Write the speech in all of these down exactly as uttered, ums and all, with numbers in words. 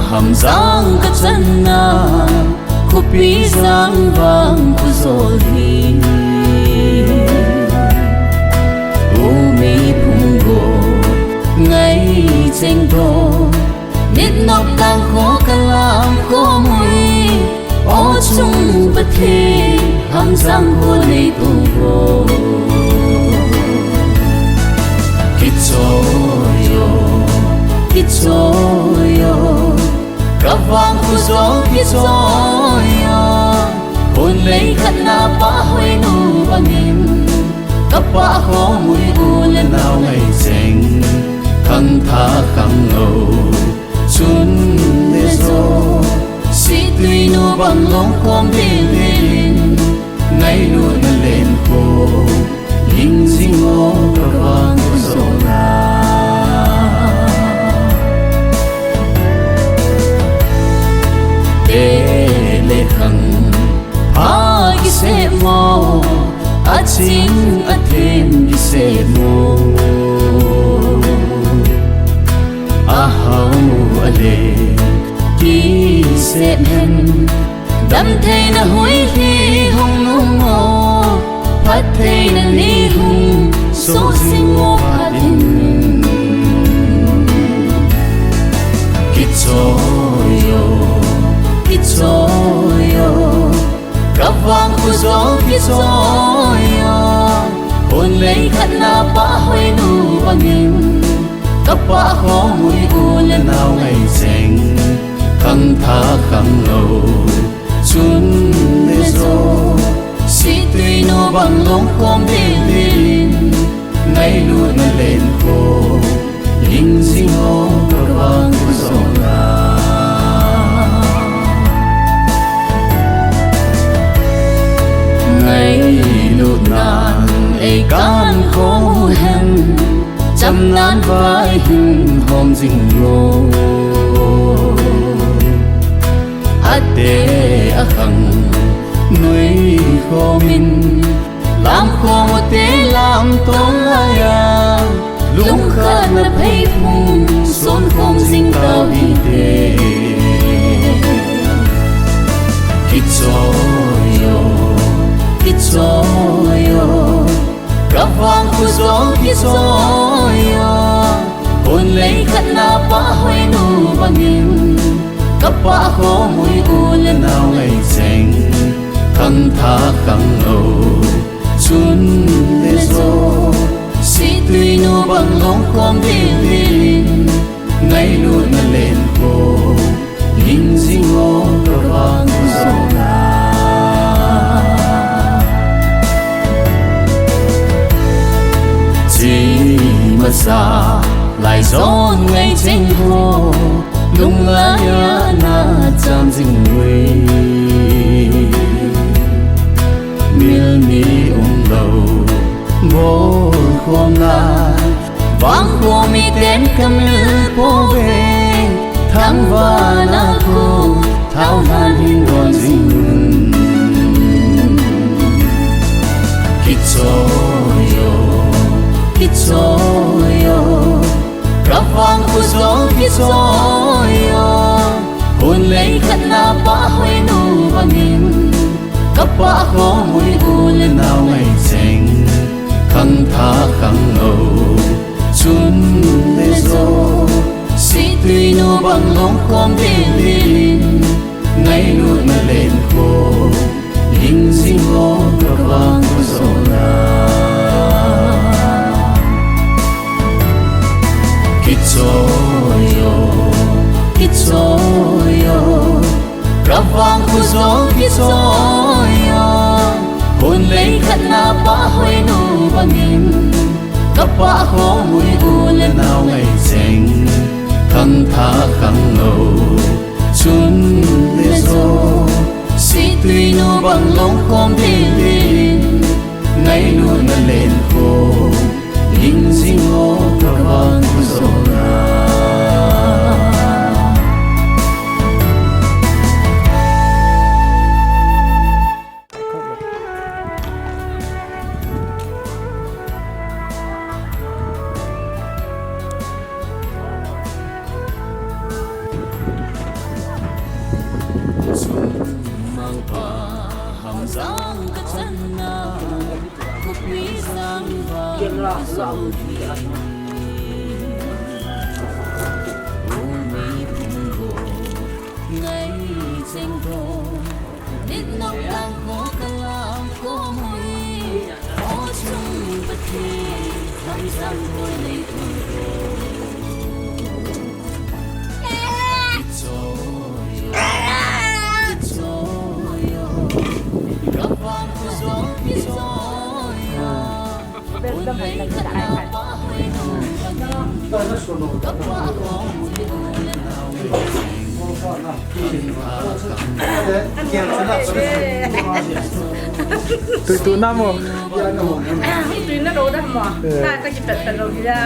Hamjang kachanna, khopi jang vang khojol hi. Umi phung go, ngai cheng to. Nit nok tang kho kalam kho mui. O chung Pathen, hamjang go nei tung go. Kichoi o, kichoi o. Kavang khojol kichoi o. Khonlei khatna pa hoinu bangin. Kapa khomui u le nao ngai cheng. Khangthah khanglou. Chun le jo. Situinu bang longkhom dildil in. Ngailutna lenkho. Ling jing o kavang khojol a. Te le khang pha kisem mo, aching athem kisem mo. Ahao ale kisem hen. Damtheina hui hi hung lhung o, phattheina ni hung soh jing o phat in. Kichoi o, kichoi o, kavang khojol kichoi o. Khonlei khatna pa hoinu bangin. Kapa khomui u le nao ngai cheng, khangthah khanglou, chun le jo. Situinu bang longkhom dildil in, ngailutna lenkho, ling jing o kavang khojol a. Ngailutnan eikan khom hen. Chamnan vai hin hom jing o. Ate akhang nui khomin. Lam khom ute lam tong laiya. Lungkhatna pheiphung son khom jing tau hite. Kichoi o, kichoi o. Kavang khojol kichoi o. Khonlei khatna pa hoinu bangin. Kapa khomui u le nao ngai cheng. Khangthah khanglou. Chun le jo. Situinu bang longkhom dildil in. Ngailutna lenkho. Ling jing o kavang khojol a. Chimasa lai jon ngai cheng ho. Lunglaiya na cham jing ui. Mil mi umlou. Bol khom lai. Vangkho miten kamil pouve, thangvahna kho, thaonan hin don jing un. Kichoi o, kichoi o, kavang khojol kichoi o, khonlei khatna pa hoinu bangin. Kapa khomui u le nao ngai cheng, khangthah khanglou, chun le jo. Situinu bang longkhom dildil in, ngailutna lenkho, ling jing o kavang khojol a. Kichoi o, kichoi o. Kavang khojol kichoi o, khonlei khatna pa hoinu bangin. Kapa khomui u le nao ngai cheng, khangthah khanglou, chun le jo. Situinu bang longkhom dildil in, ngailutna lenkho. Ling jing o kavang khojol a. Tui tu na mo. Tui na lo da mo. Eh. Ta ka ki pet pet lo ki da.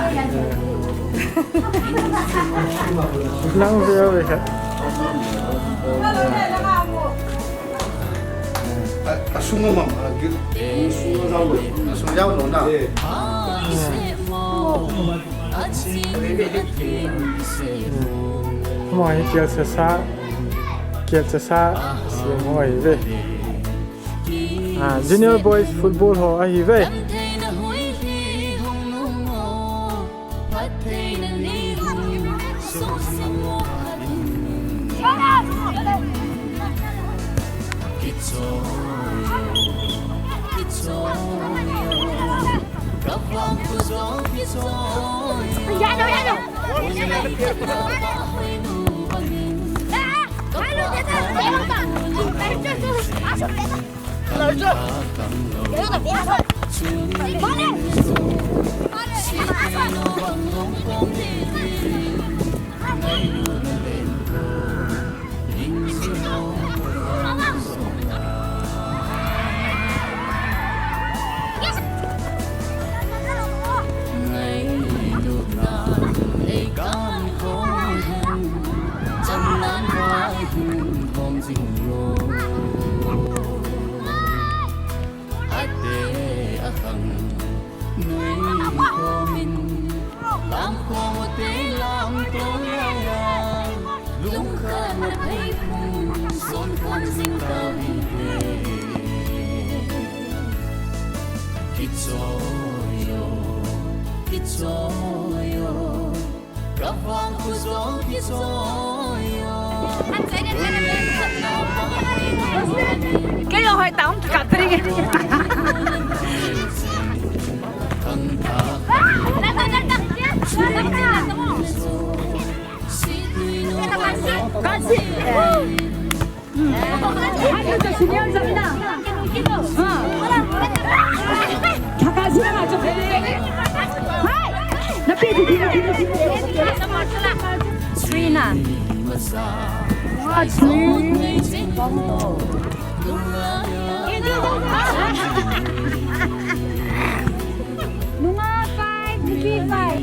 Lang ve ve ka. A, a sung ma, a, gi-, a sung jao lo, a sung jao lo na. Mo hi kel sa sa, kel sa sa, si mo hi ve. Ah, Junior Boys Football ho ahi ve. Kei jong hoi tah hung kikap ta ding e. Three na. Nunga five, Vicky five.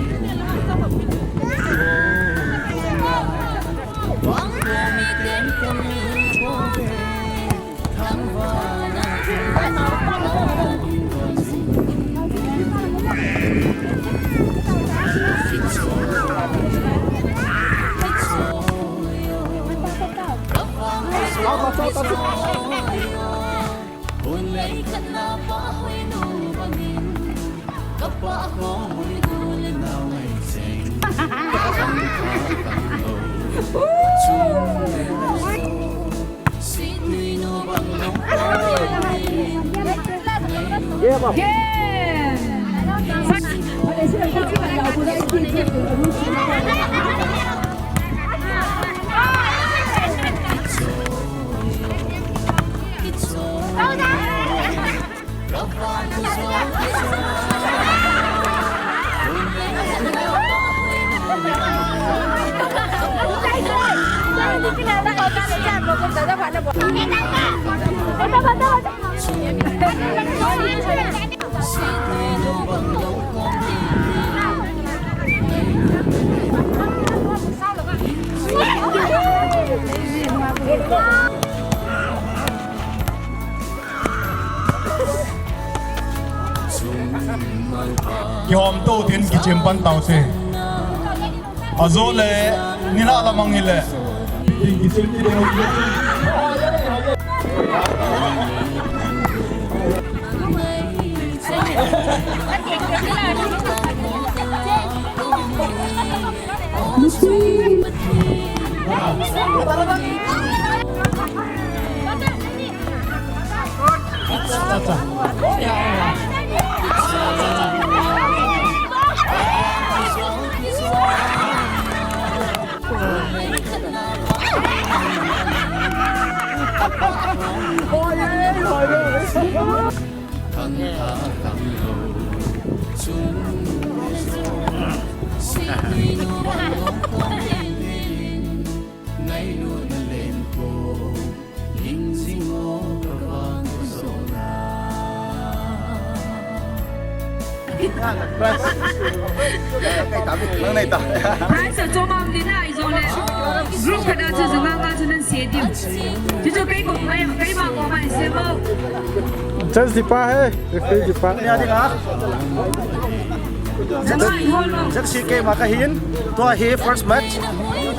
Kihom to tin kichem pan tau se. Ajo le, nila lamang ile. Tin kichem ti deu. Prize a chomang dina, ijongle group khat a chu janga nga chu nan se dim. Chuchu kei ko mai, kei ma ko mai se mo. Judge dipa he, referee dipa. Judge, judge si keima kahin, tua hi first match.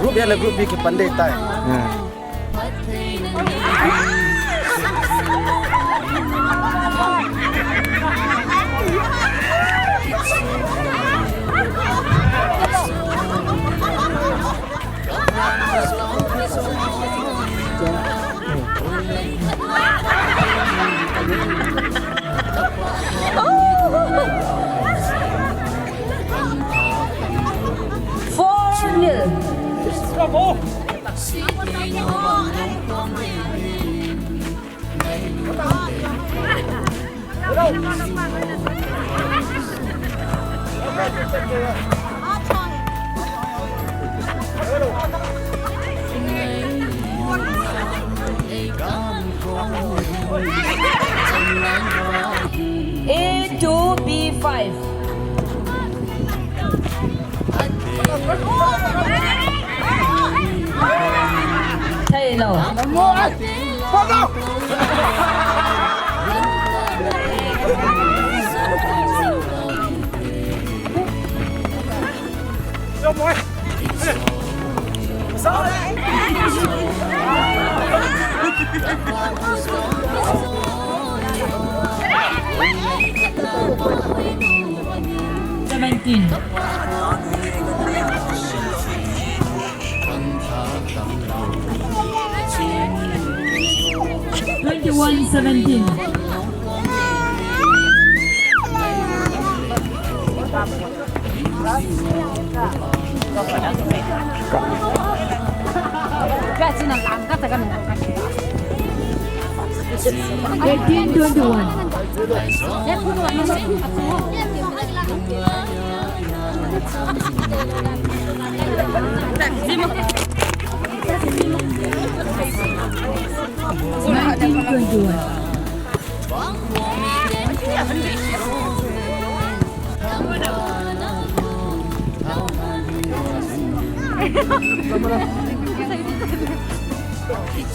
Group A le Group B kipan ding tai. Four nil. A two B five. Thei lou. Seventeen. Twenty-one seventeen. Eighteen twenty-one. Nineteen twenty-one.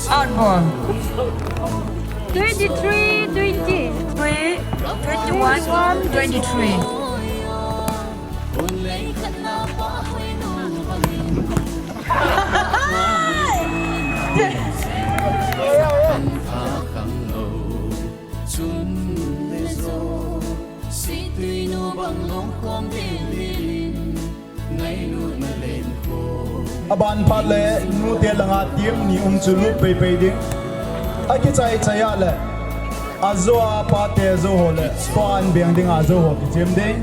Out ball. Twenty-three twenty. Three, twenty-one twenty-three. Aban phat le nute langa team ni um chu lut pei pei ding. Akichai chai a le ajo a pate jou ho le pa an beng ding a jou ho kichem ding.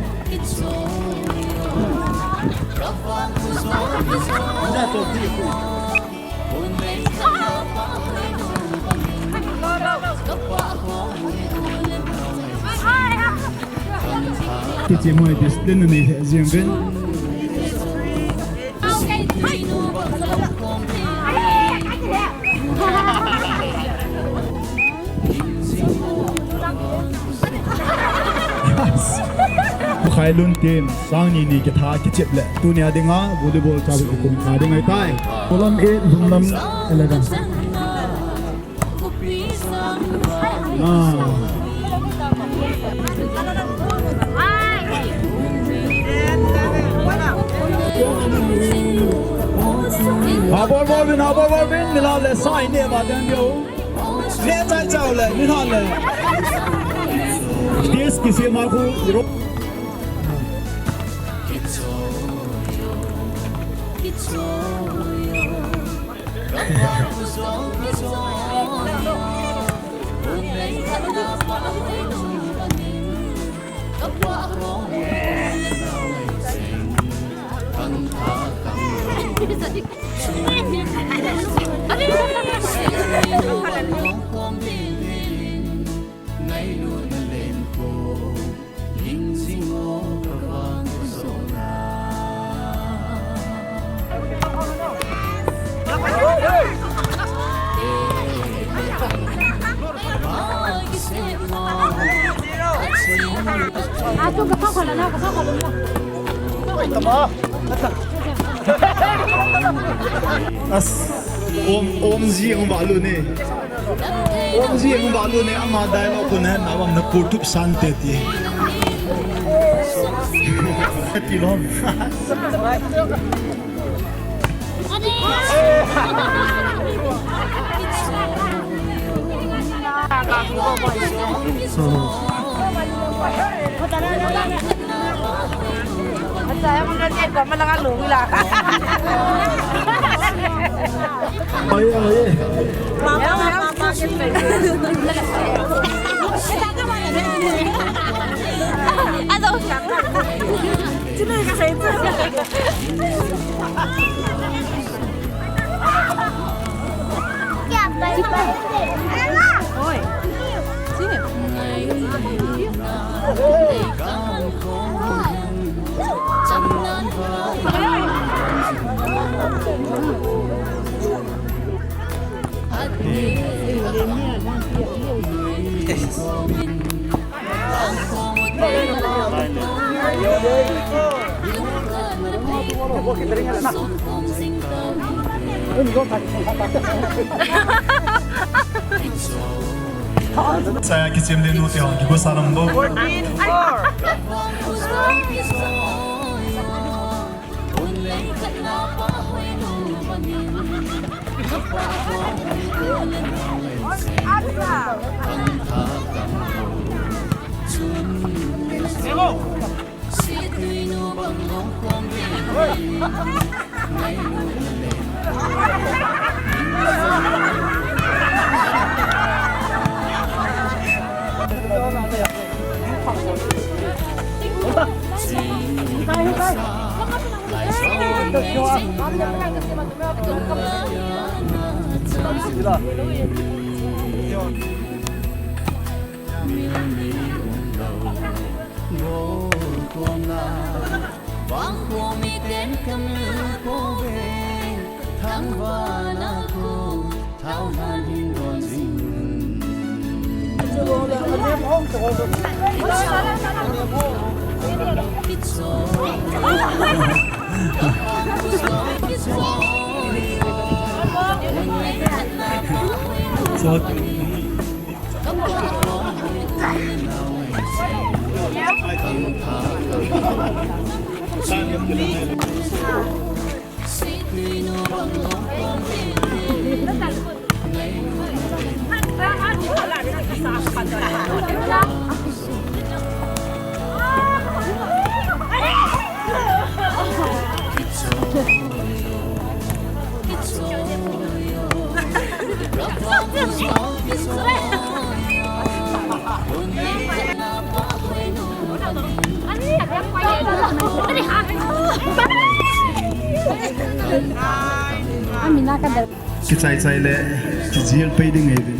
Kichem hoi discipline nei he jeng ven. Khailun team, sang ni ni kitha kichep le. Tunia dinga volleyball chabu kikum kha ding ahitai. Polam eight, Lunglam eleven. Ah. Habol bol bin, habol bol bin, nilhah le sai ne ba den dio. Ne chai chau le, nilhah le. Stage kisem a khu iro. As, om, om ji ang balu ni. Om ji ang balu ni, ama dialogue ko na, na bam na kurtup sante ti. Ti lom. Oye, oye. Saya kichem le nu te hong ki go salam bo. Kichai chai le, kijil pei ding ahi.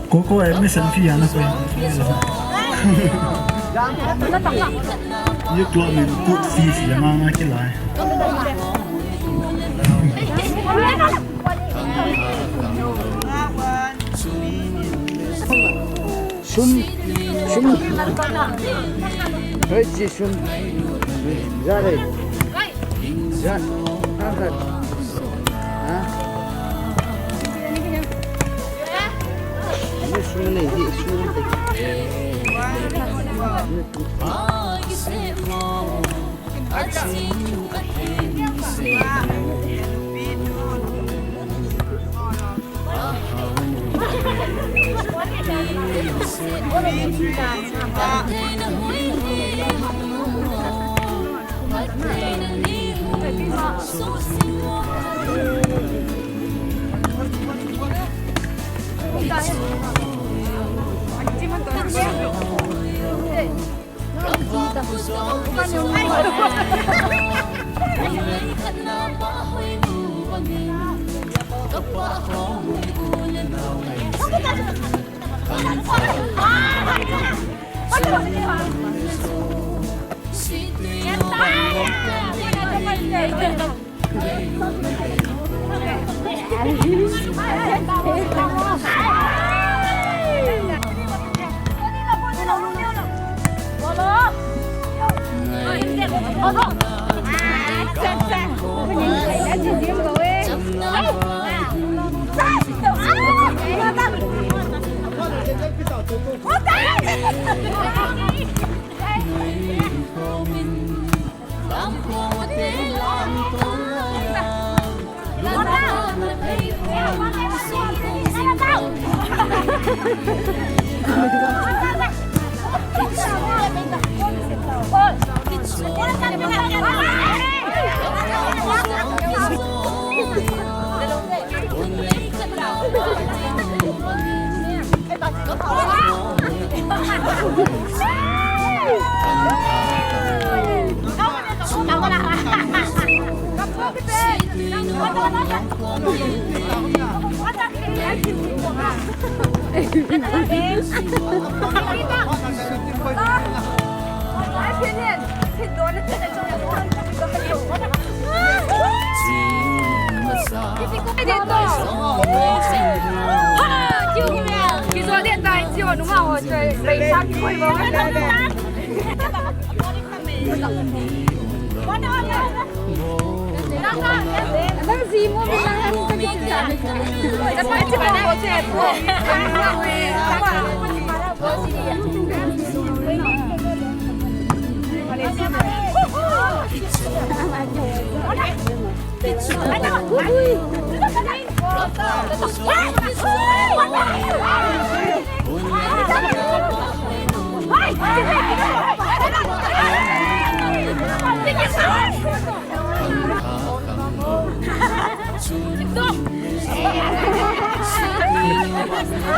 Koko admission fee ana koi. Ye club min kut fee fee ana na kilai. Sum, sum. Hei, ji sum. Ja re. Ja. Ha, ha. Ha? Ni sum nei, hi sum nei.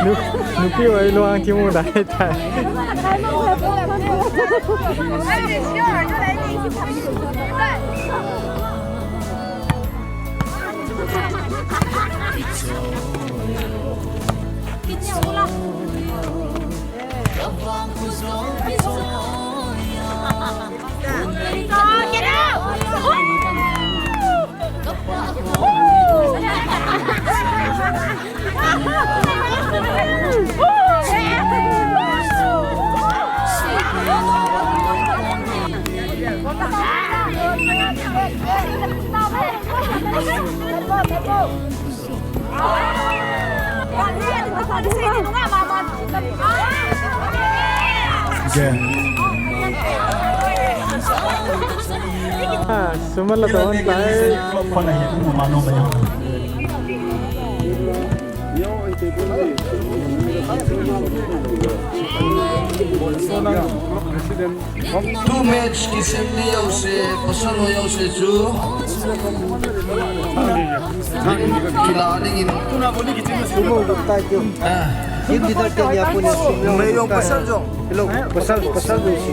Nu, nupi oi luang kimu dai tai. Ah, sumala tawon tai. President. Tu match kisem ni jouse, pasal ho jouse chu. Kila dingin. Ah. Team leader te ni apu ni. Hello, pasal, pasal jouse.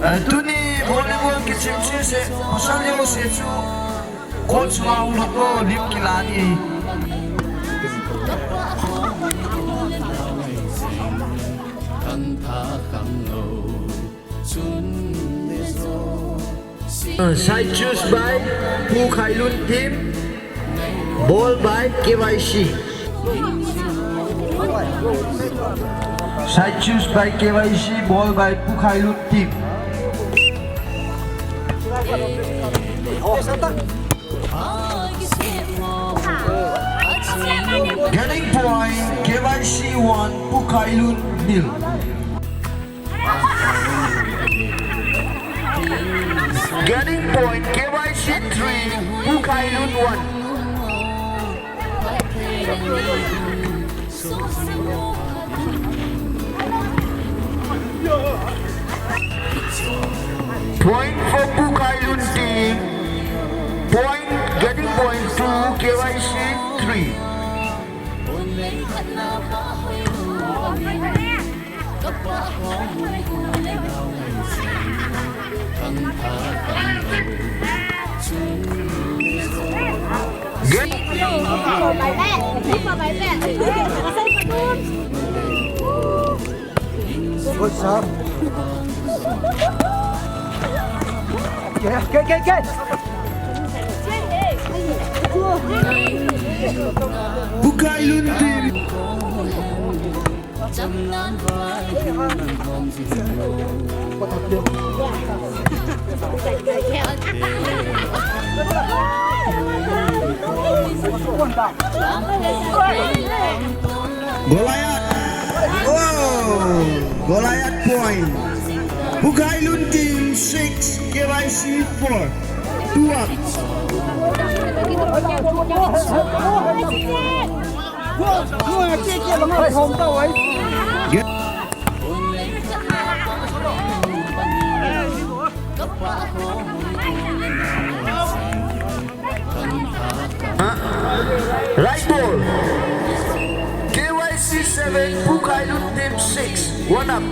Eh, tuni volleyball kisem se, pasal jouse chu. Coach ma hung lut lo, lim kila ni. Uh, side choose by Pu Khailun team. Ball by K Y C. Side choose by K Y C. Ball by Pu Khailun team. Getting point, K Y C one, Pu Khailun nil. Getting point, K Y C three, Pu Khailun one. Point for Pu Khailun team. Point, getting point two, K Y C three. What's up? Get, get, get, get! Pu Khailun team. Goliath. Oh, Goliath point. Pu Khailun team six, K Y C four. Two up. Right ball. K Y C seven, Pu Khailun team six. One up.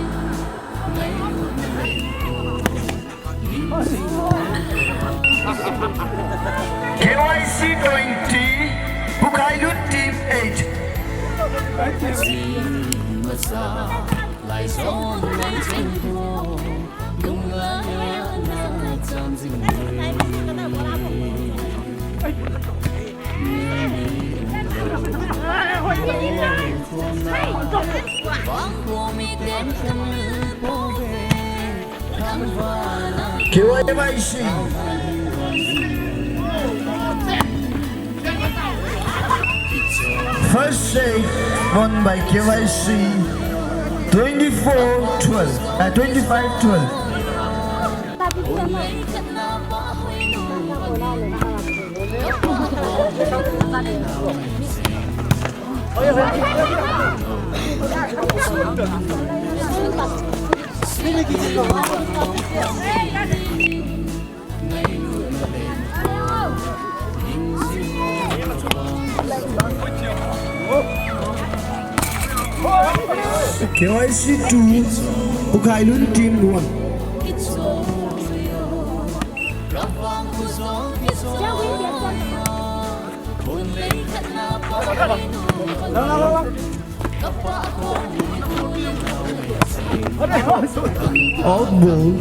K Y C twenty, Pu Khailun team eight. K Y C. First set won by K Y C, twenty-four twelve, uh, twenty-five twelve. K Y C two, Pu Khailun team one. Out ball.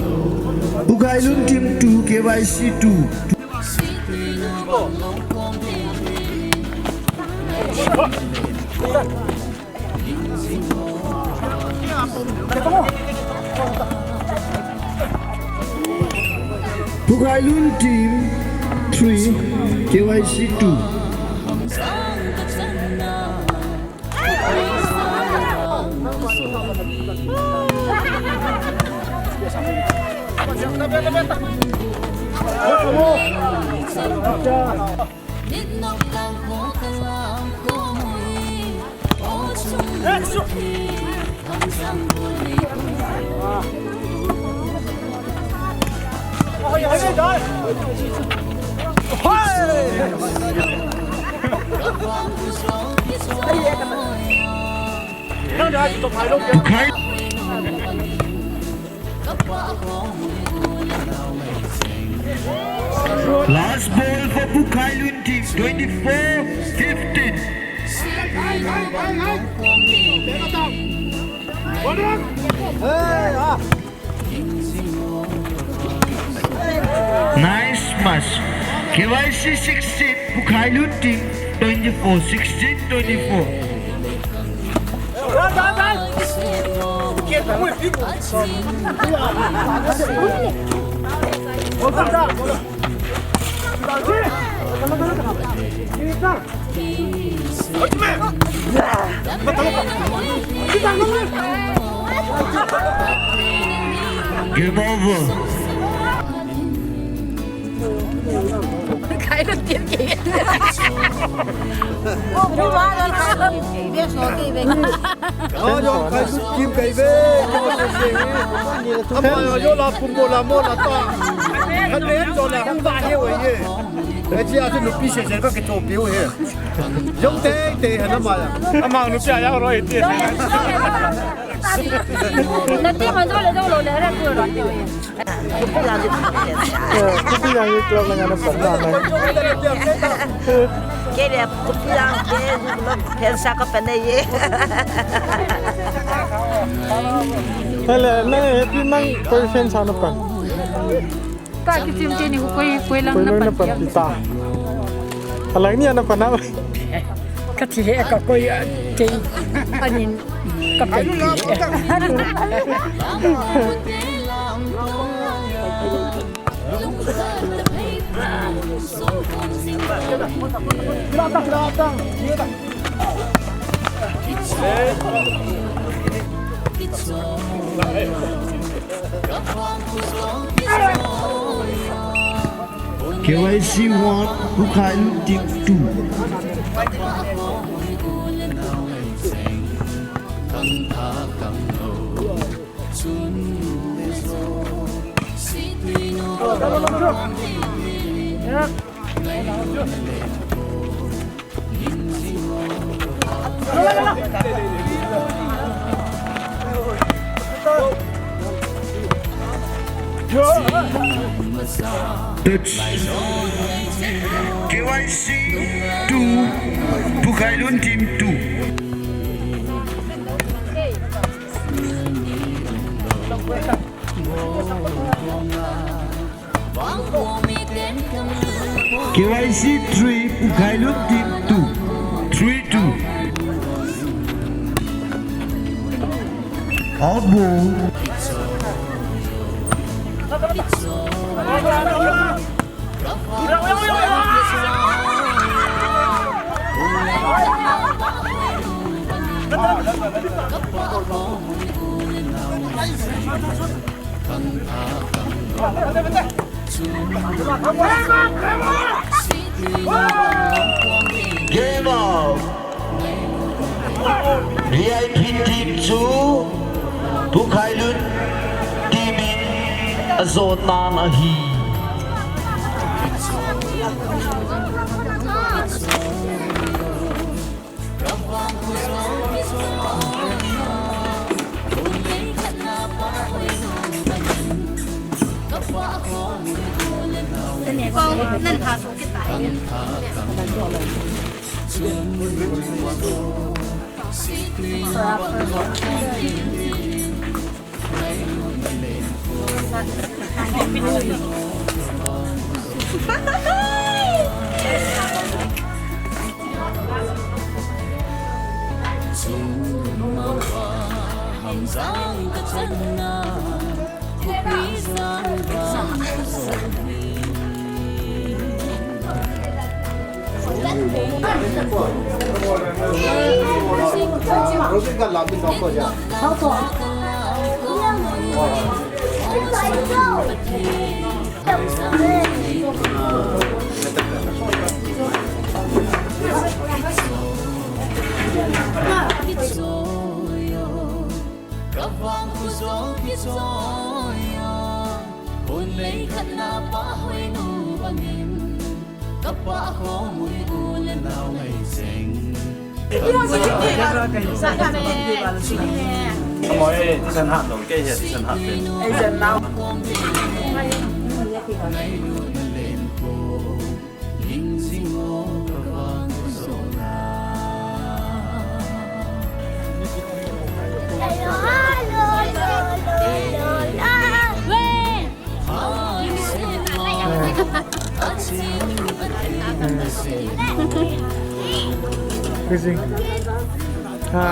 Pu Khailun team two, K Y C two. Pu Khailun team three, K Y C two. Last ball for Pu Khailun team, twenty-four fifteen. Nice match. K Y C sixteen, Pukhailun team twenty-four, sixteen twenty-four. Game over. Ama yo la pumbo la mo la ta. Kan ne to la hung ba he we ye. Ai chi a chu nupi se se ka ke to piu he. Jong te te ha na ma ya. Ama nupi a ya ro e te. Na te ma jo le jo lo le ra ku ro te we. Kupi yang ni club na ngana pan na. Ke le kupi yang ke pensa ka pan ye. Hele, na happy mang person sa na pan. Ka kitim te ni ko koi, koi lang na pan kita. Alang ni ana pan na. Ka thi he ka koi, te anin ka pan. K Y C one, Pukhailun team two. Touch. K Y C two, Pukhailun team two. K Y C three, Pukhailun team two. Three two. Out ball. Game out. V I P team chu Pukhailun team in ajon nan ahi. Ka vang khu jong kichoi o, hon lei khat na pa hoi nu bangin, ka pa khom ui u le nau ngai cheng. Mo e, tisan hat lo, kei he tisan hat pen. Kizing. Ha.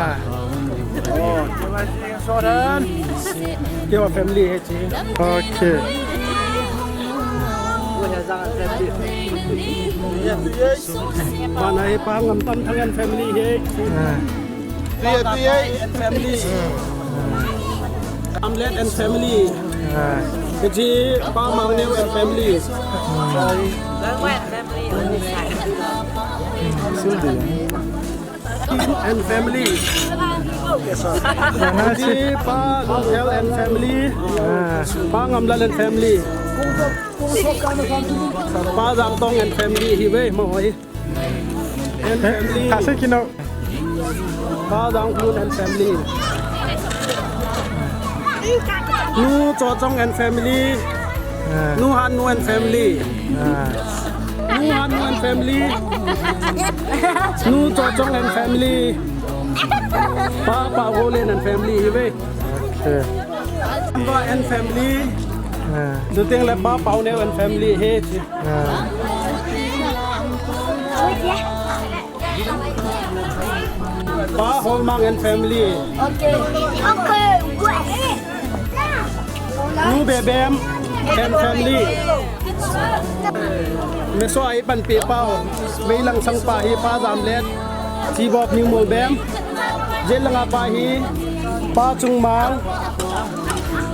Keiho family hi chi. Okay. Mana hi Pa Ngamtanthang and family hi. Ha. Tuye, Tuye and family. Amlet and family. Ah. Kaji Pa Mangneo and family. And family. Kaji Pa Lungthel and family. Ah. Pa Ngamlal and family. Pa Jamtong and family hi ve mo hi. And family. Kase kino. Pa Dangkun and family. Nu Chochong and family. Ah. Nu Hannu and family. Ah. Nu Hannu and family. Nu Chochong and family. Pa Pagolen and family. Hi ve. Okay. Ba and family. Ah. Shooting le Pa Pauneo and family. Hi. Ah. Pa Holmang and family. Okay. Okay. Nu Bebem and family. Meso ai pan pe pao. Veilang sang pa hi Pa Jamlet. Chibop New Molbem. Jelanga pa hi Pa Chungmang.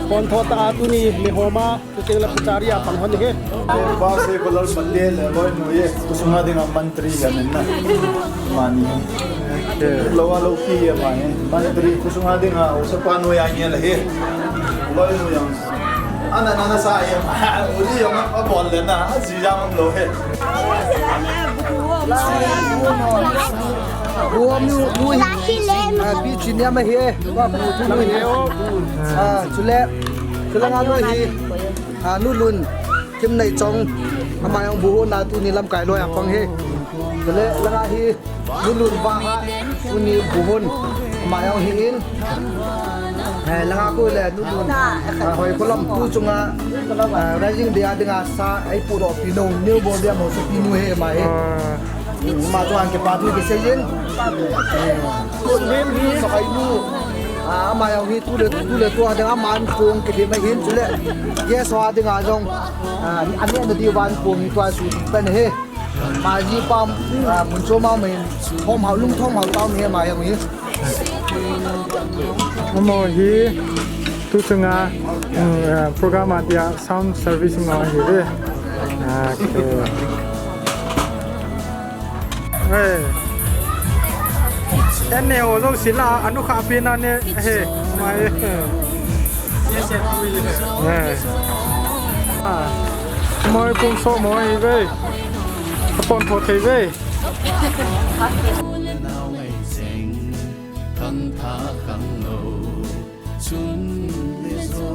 Pon thota tuni me homa. Tuting la puchari a pang hon he. Ba se ko lal pate le loi mo ye. Kusunga dinga mantri ya men na. Mani. Lo wa lo ki ya ma he. Mantri kusunga dinga o sa pa no ya nge la he. Loi mo yang. Ana na na sa ya ma. Uli ya ma pa bol le na. A ji ya ma lo he. Wo mu mu hi. A bi chin ya ma he. Wa bu tu mu he. A chule. Chule nga lo hi. A, Nu Lun, Kimneichong, ama jong buhon a tuni lamkai loi a pang hi. Chule langa hi, Nu Lun Vaha, tuni buhon, ama jong hi in. Eh, langa ko le Nu Lun, a, Hoikholam tu chunga, a, Rising Day a dinga sa, ei pudoh pi nu, New Bol dia mo su pi nu hi ama hi. Ah. Ama chunga kipa thu kisei in. Ko nem hi sa kai nu. A, ama jong hi tu le tu le tu a ding aman kong kiti mai hin chule. Yes, ho a ding a jong. A, ane na di van kong hi tua su tan he. Ma ji pam, a, mun cho ma mai. Thom hao lung thom hao tao he ama jong hi. Amaho hi tu chunga, mm, a, program a dia sound service ngo hi de. Okay. Hey. Ene ho jo sila anu kha pina ne he. Mai. Hey. Ah. Moi kum so moi ve. Kapon tho thei ve. Thang tha khang lo. Chun le zo.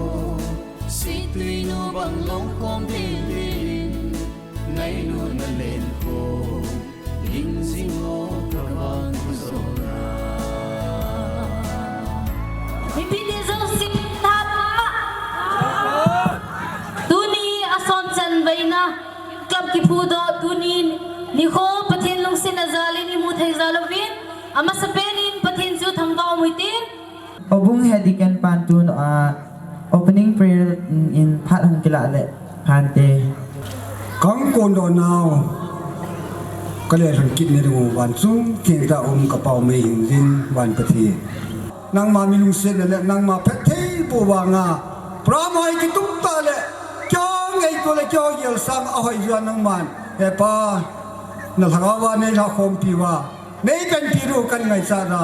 Situi nu bang long khom ding ding. Ngailutna len khom. Ning jing o ka vang ku zo na. Mipi te jong sip tha. Tuni a som chanveina club kiphudoh tuni nikho Pathen lungsetna jal in imu thei jal uvin, amasapen in Pathen chu thangvah um u hitin. Houbung Head Deacon pan tun, ah, opening prayer in phat hung kilah le phante. Kang kondoh nau ka le lhun kit na ding u van chung thengtah um ka Pa u mei hing din van Pathen. Nangma mi lungsetna le nangma phattheiboh vanga, program hi kitung tah le, keiho ngaito le keiho gel sang a hoi jua nangman, He Pa, na lhagao va nei lhakhompi uva, nei panpi diu kan ngaichat a,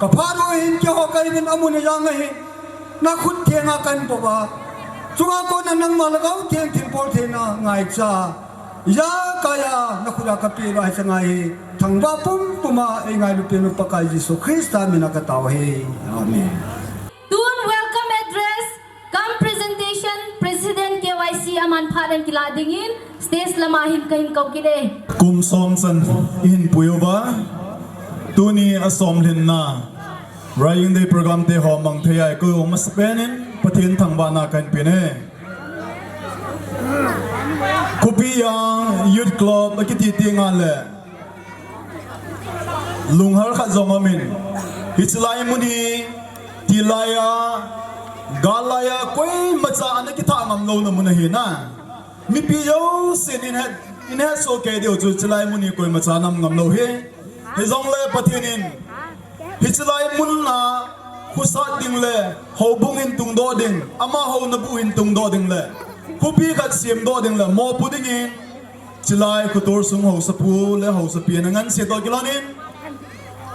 ka phat u hin keiho ka ivin amun a jang ahi, na khut theng a kan bop a, chunga kona nangma Lhagao Theng thilbol theina ngaicha, ijakai a na khut a ka peh uva hiche ngai hi, thangvah pumpum a eingailu pen u Pakai Jesu Christa min a ka tao ahi. Amen. Tun welcome address cum presentation President K Y C aman phat in kilah dingin stage lama hin kahin kou kit e. Kum som chan ihin pui uva, tuni a som lhinna Rising Day program te ho mang thei a ikoi u masapen in Pathen thangvahna kahin pe e. Khopi a Youth Club akiti teng a le Lunghal khat jong amin. Hiche lai mun hi, tilai a, gal lai a, koimacha ana kitha ngam louna mun ahi na. Mipi jousen in het, in het soh kei diu chu hiche lai mun hi koimacha nam ngam lou hi. Hijongle Pathen in, hiche lai mun a, khosat ding le, houbung hin tungdoh ding, amaho nabu hin tungdoh ding le, khopi khat semdoh ding le, mopo dingin, hiche lai khotor sung haosapu le haosapi ana nganse toh kilhon in,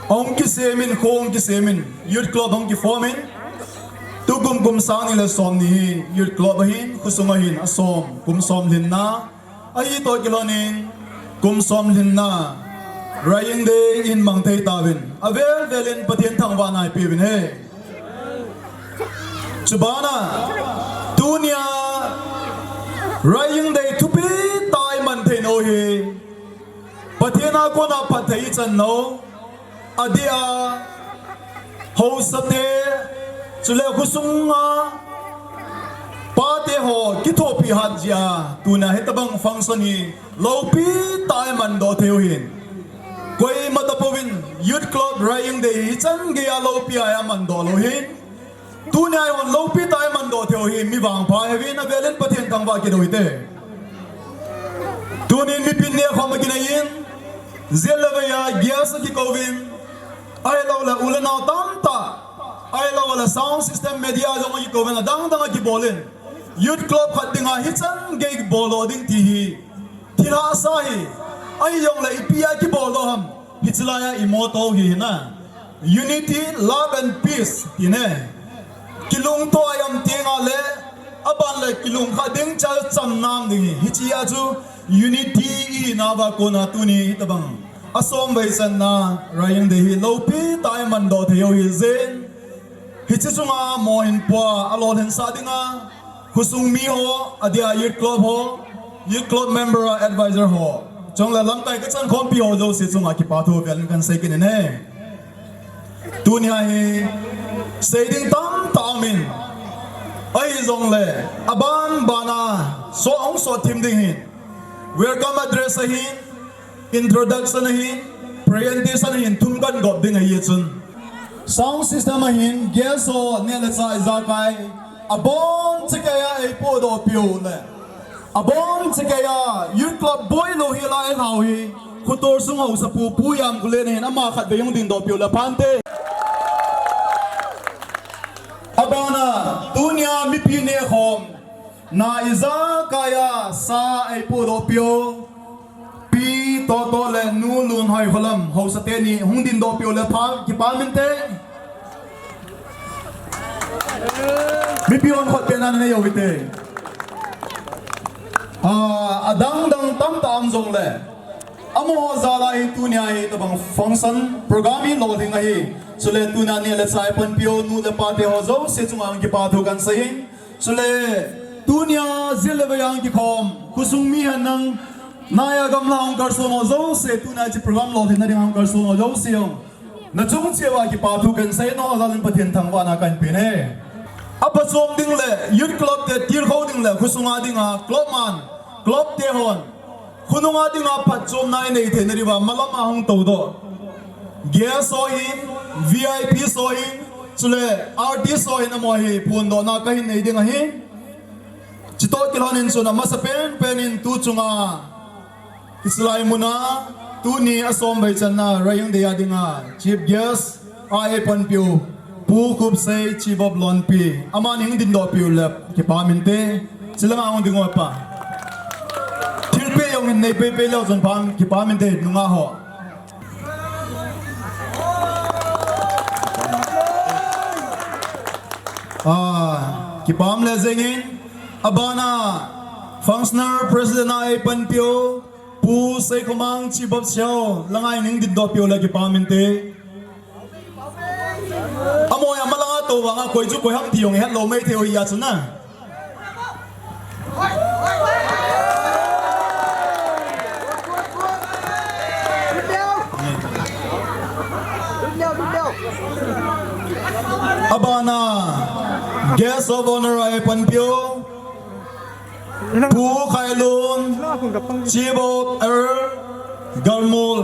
ahung kisem in, kho ahung kisem in, youth club ahung kiform in, tukum kum sang ni le som ni hi youth club ahin, khosung ahin, asom, kum som lhinna, ahi toh kilhon in, kum som lhinna, Raiying Day in mang thei tauvin, avel vel in Pathen thangvahna ipeuvin ahi. Chubana, tunia, Raiying Day thupi tah a iman thei nau hi, Pathen a kona phatthei ichan nau, adeh a, haosate, chule khosunga, pate ho kithopi hat jeh a, tunia hitobang function hi, loupi tah a imandoh thei u ahin. Koima tapouvin, Youth Club Raiying Day hi ichan geiya loupi a imandoh lou ahin. Tunia ihon loupi tah a imandoh thei u hi mi vangpha ihiuvin avel in Pathen thangvah kit u hite. Tunin mipin nekhom akinei in, jat le vai a guest akikouvin, ahilouleh u le nao tamtah, ahilouleh sound system media jong akikouvin adang dang akibol in, Youth Club khat dinga hichan gei bol lou ding ti hi, thilhahsa hi, ahijongle ipi a kibol lou ham, hiche lai a i motto hi hina. Unity, love and peace, ti ne. Kilungto a ium teng le, aban le kilungkha ding, chal chamna um ding hi. Hiche a chu unity ihinauva kona tuni hitobang asomvei channa Raiying Day hi loupi tah a imandoh thei u ahi jeh in. Hiche chunga mohin pua alolhinsah dinga, khosung mi ho, adeh a youth club ho, youth club member a advisor ho, chule lamkai kachan khompi ho jouse chunga kipathu vel in kahin sei kit in ahi. Tunia hi sei ding tamtah aumin, ahijongle, aban ban a, so ahung so thim ding hin, welcome address ahin, introduction ahin, presentation ahin, thum kahin gop ding ahi chun, sound system ahin, guest ho neh le chah ijakai, abonchakeiya eipohdoh piu le, abonchakeiya youth club boi louhel a eilhau hi, khotor sung haosapu Pu Yamkholen ahin, ama khatvei hung dingdoh piu le phante. Abana, tunia mipi nekhom na ijakaiya sa eipohdoh piu Pi Toto le Nu Lunhoikholam, haosa teni hung dingdoh piu le pha, kipah inte. Mipi hon khut pehna nei u hite. Ah, adang dang tamtah um jongle, amaho jal a hi tunia hitobang function program hi lolhing ahi. Chule tunia neh le chah eipanpiu nu le pate ho jouse chunga kipathu kahin sei in. Chule, tunia jat le vai a kikhom, khosung mi hen lang, naiya gamla hung kalson ho jouse, tunia hiche program lolhinna dinga hung kalson ho jouse jong, nachung cheh uva kipathu kahin sei in, nangho jal in Pathen thangvahna kahin pe e. Aphachom ding le, youth club te tilkhou ding le, khosunga dinga, club man, club te hon, khonunga dinga phatchomna inei theina diuva, malam a hung toudoh guest ho hin, V I P ho hin, chule artist ho hin, amaho hi phondohna kahin nei ding ahi. Chutoh kilhon in chun amasapen pen in tu chunga, hiche lai muna, tuni asomvei channa Raiying Day a dinga chief guest a eipanpiu Pu Khupsei Chibop Lonpi, aman hung dingdoh piu le kipah inte. Chule ama hung ding uva pa. Thilpeh jong hin nei peipei leu chun pha, kipah inte nungah ho. Ah, kipah le jeng in, abana functional president a eipanpiu Pu Seikhomang Chibop Siao, langa hung dingdoh piu le kipah inte. Amaho hi amalanga tou vanga koi chu koi ham ti jong ihet lou maithei u ahi a chun na. Abana guest of honor a eipanpiu Pu Khailun, Chief of Air, Galmol.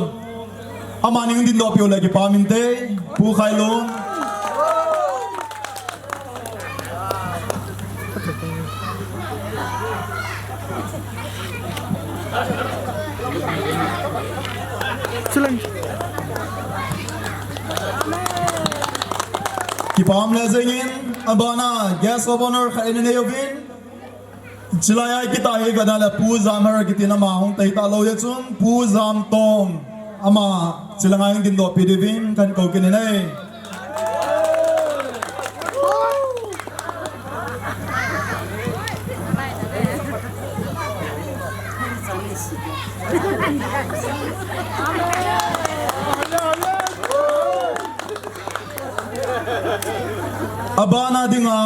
Amani hung dingdoh piu le kipah minte, Pu Khailun. Kipah um le jengin, abana guest of honor khat in anei uvin. Chulai a kita hi veda le Pu Jamher kiti na ama hung tei talou jeh chun Pu Jamtong ama chulanga hung dingdoh pi diuvin kakou kit in ahi. Abana dinga,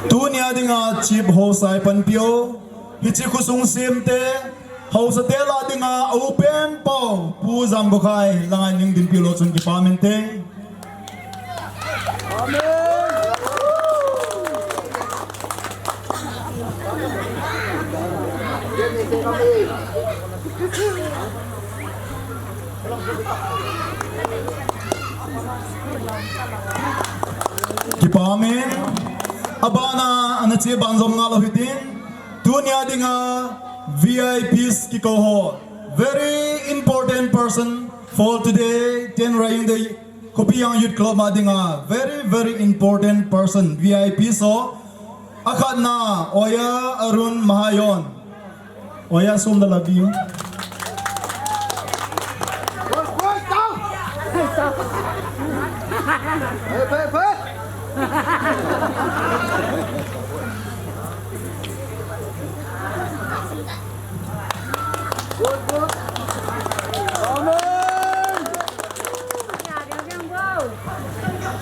tunia dinga chief host a ipanpiu, hiche khosung semte, haosate lah dinga, a u penpau, Pu Jamgokhai, langa hung dingpiu lou chun kipah minte. Kipah um in, abana ana che ban jom ngal lou hitin, tunia dinga V I Ps kikou ho, very important person for today, Tenrayung Day, Kopijang Youth Club a dinga, very, very important person, V I Ps ho, akhatna, Oya Arun Mahajon. Oya sum da labi.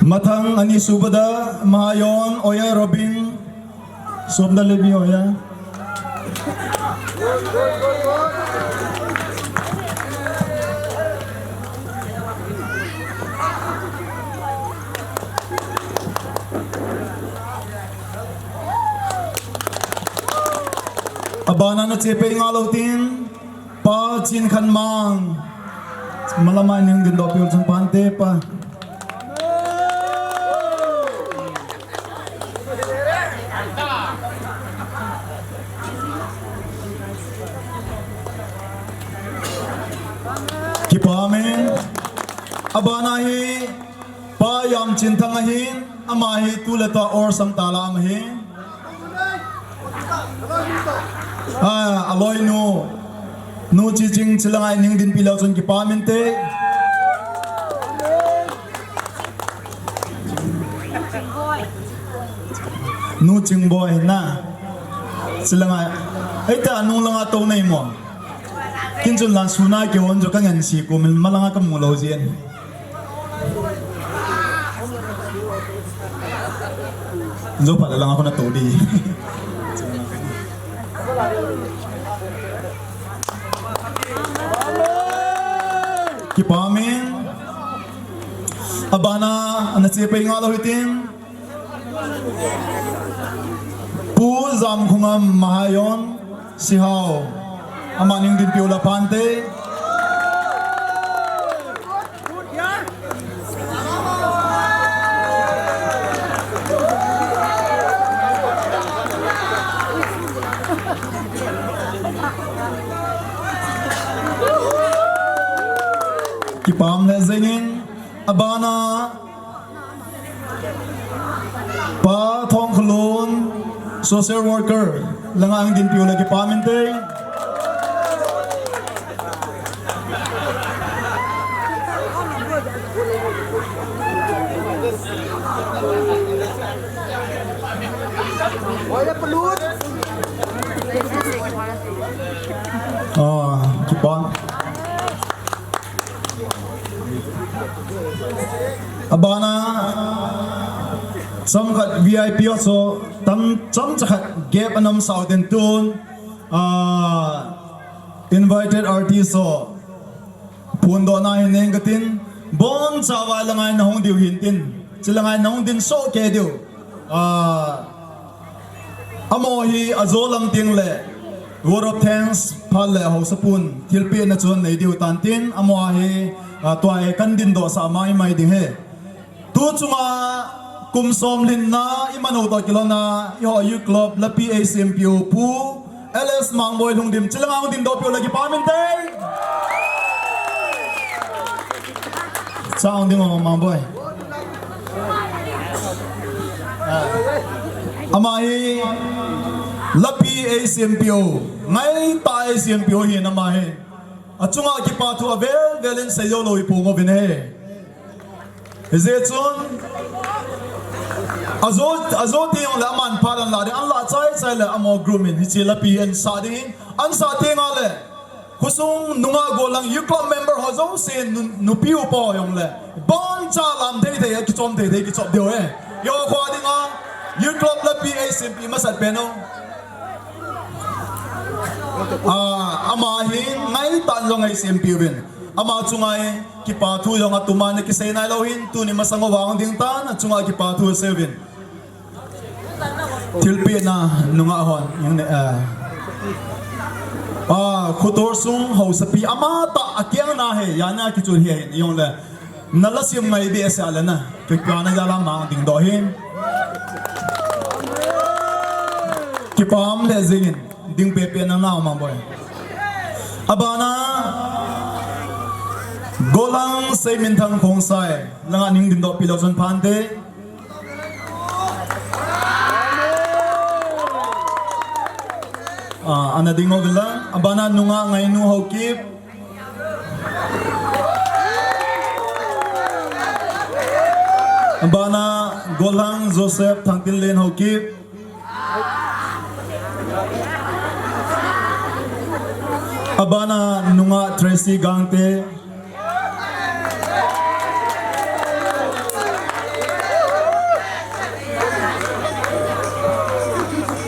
Mathang ani suba da, Mahajon, Oya Robin, sum da labi Oya. Abana ana che pei ngal lou tin, Pa Chinkhanmang. Malama hung dingdoh piu chun pante pa. Kipah um in. Abana hi Pa Jamchinthang ahin, ama hi tuletua Orsang tala ama ahin. Ah, aloinu. Nu Chiching chulanga hung dingpi lou chun kipah minte. Nu Chingboi na. Chulanga. Eita nung langa tou nei mo. Kin chun lan suna ke on jo ka ngen si ko min malanga ka mu lou jin. Zo pala lang ako na todi. Kipah um in. Abana, ana che pei ngal lou hitin. Pu Jamkhongam Mahajon, Sihao. Amani hung dingpiu la pante. Kipah um le jengin, abana, Pa Thongkholun, social worker, langa hung dingpiu le kipah minte. Ah, kipah. Abana, chomkhat V I P ho chu, tam, chomcha khat gap anam sao den tun, ah, invited artist ho, phondohna hin neng katin, bonchauva langa nahung diu hintin, chulanga nahung ding soh kei diu, ah, amaho hi ajo lam teng le, Vote of thanks phat le haosapun thilpehna chu nei diu tan tin, amaho hi, ah, tua hi kan dindoh sah maimai ding ahi. Tu chunga kum som lhinna i man u toh kilhonna, i ho youth club Lapi A C M P O Pu L S Mangboi Lungdim, chilanga hung dindoh peh u le kipa um inte. Cha hung ding o Mangboi. Ah. Ama hi Lapi A C M P O, ngaitah A C M P O hi ama hi. Achunga kipa thu avel vel in seijou lou i pung uvin ahi. Hijeh chun, ajo, ajo teng le aman phat anlah ding, anlah chai chai le amaho group in hiche Lapi ansah ding, ansah teng le, khosung nungah gollhang youth club member ho jouse, nu, nupi upa ho jong le, boncha lam thei thei, kichom thei thei, kichop diu ahi. Eiho kho dinga, youth club Lapi A C M P masat pen u. Ah, ama hi ngaitah jong A C M P O vin. Ama chunga hi kipa thu jong atuma na kisei nailou hin, tuni masang uva hung ding tan, achunga kipa thu sei uvin. Thilpehna nungah hon, jong ne, ah. Ah, Khutur sung haosapi amatah akiang na hi, jana kichun hi, jong le. Na la sim ngai behseh le na. Kipana jal a mang dingdoh hin. Kipa um le jingin. Ding pepe na nau Mangboi. Abana. Gollhang Seiminthang Khongsai. Langa ning dingdoh peh lou chun phante. Ah, ana ding uvin lang. Abana nungah Ngainu Haokip. Abana gollhang Joseph Thangtinlen Haokip. Abana nungah Tracy Gangte.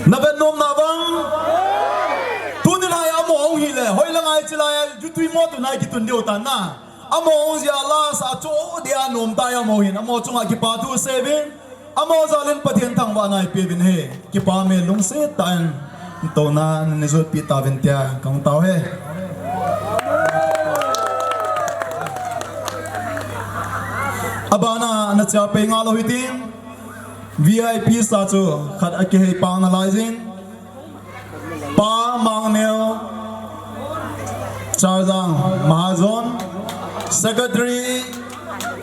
Na vet nom na vang. Tuni lai amaho hung hi le, hoilanga hiche lai a, jutui mo tunai kitun diu tan na. Amaho hung jeh a lasa chu dia nom tai amaho hin, amaho chunga kipa thu sei uvin. Amaho jal in Pathen thangvahna i pe uvin ahi. Kipa me lungset tah in. Touna nei jot pi tauvin tia, kahung tao e. Abana na chia pei ngalou hitin. V I P sa chu khat akihei pang nalai jin. Pa Mangneo, Charjang Mahajon, Secretary,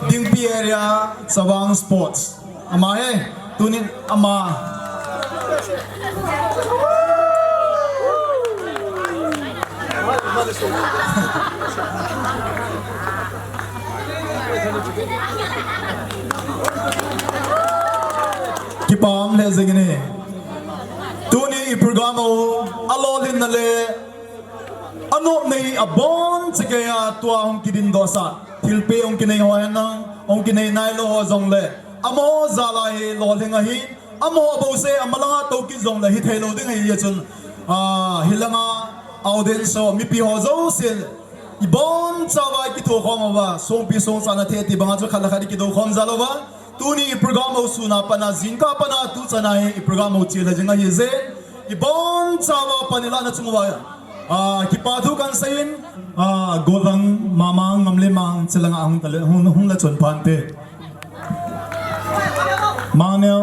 Dingpi Area, Chavang Sports. Ama hi, tunin ama. Kipa um le jingin ahi. Tuni i program u, alolhinna le, anopna hi abon chekei a tua hung kidindoh sah. Thilpeh hung kinei ho hen lang, hung kinei nailou ho jong le. Amaho jal a hi lolhing ahi, amaho bouseh, amalanga tou kit jong le hithei lou ding ahi chun. Ah, hilanga audience ho, mipi ho jouse. Ibon chauva kithokhom uva, songpi songcha na thei ti banga chu khat le khat kidou khom jal uva. Tuni i program u suna pana, jingkah pana, tuchan a hi i program u chil a jing ahi jeh. Ibon chauva panla na chung uva. Ah, kipa thu kan seiyin, ah, gollhang mama ngam le mang, chilanga hung ta le, hung, hung la chun phante. Mangneo.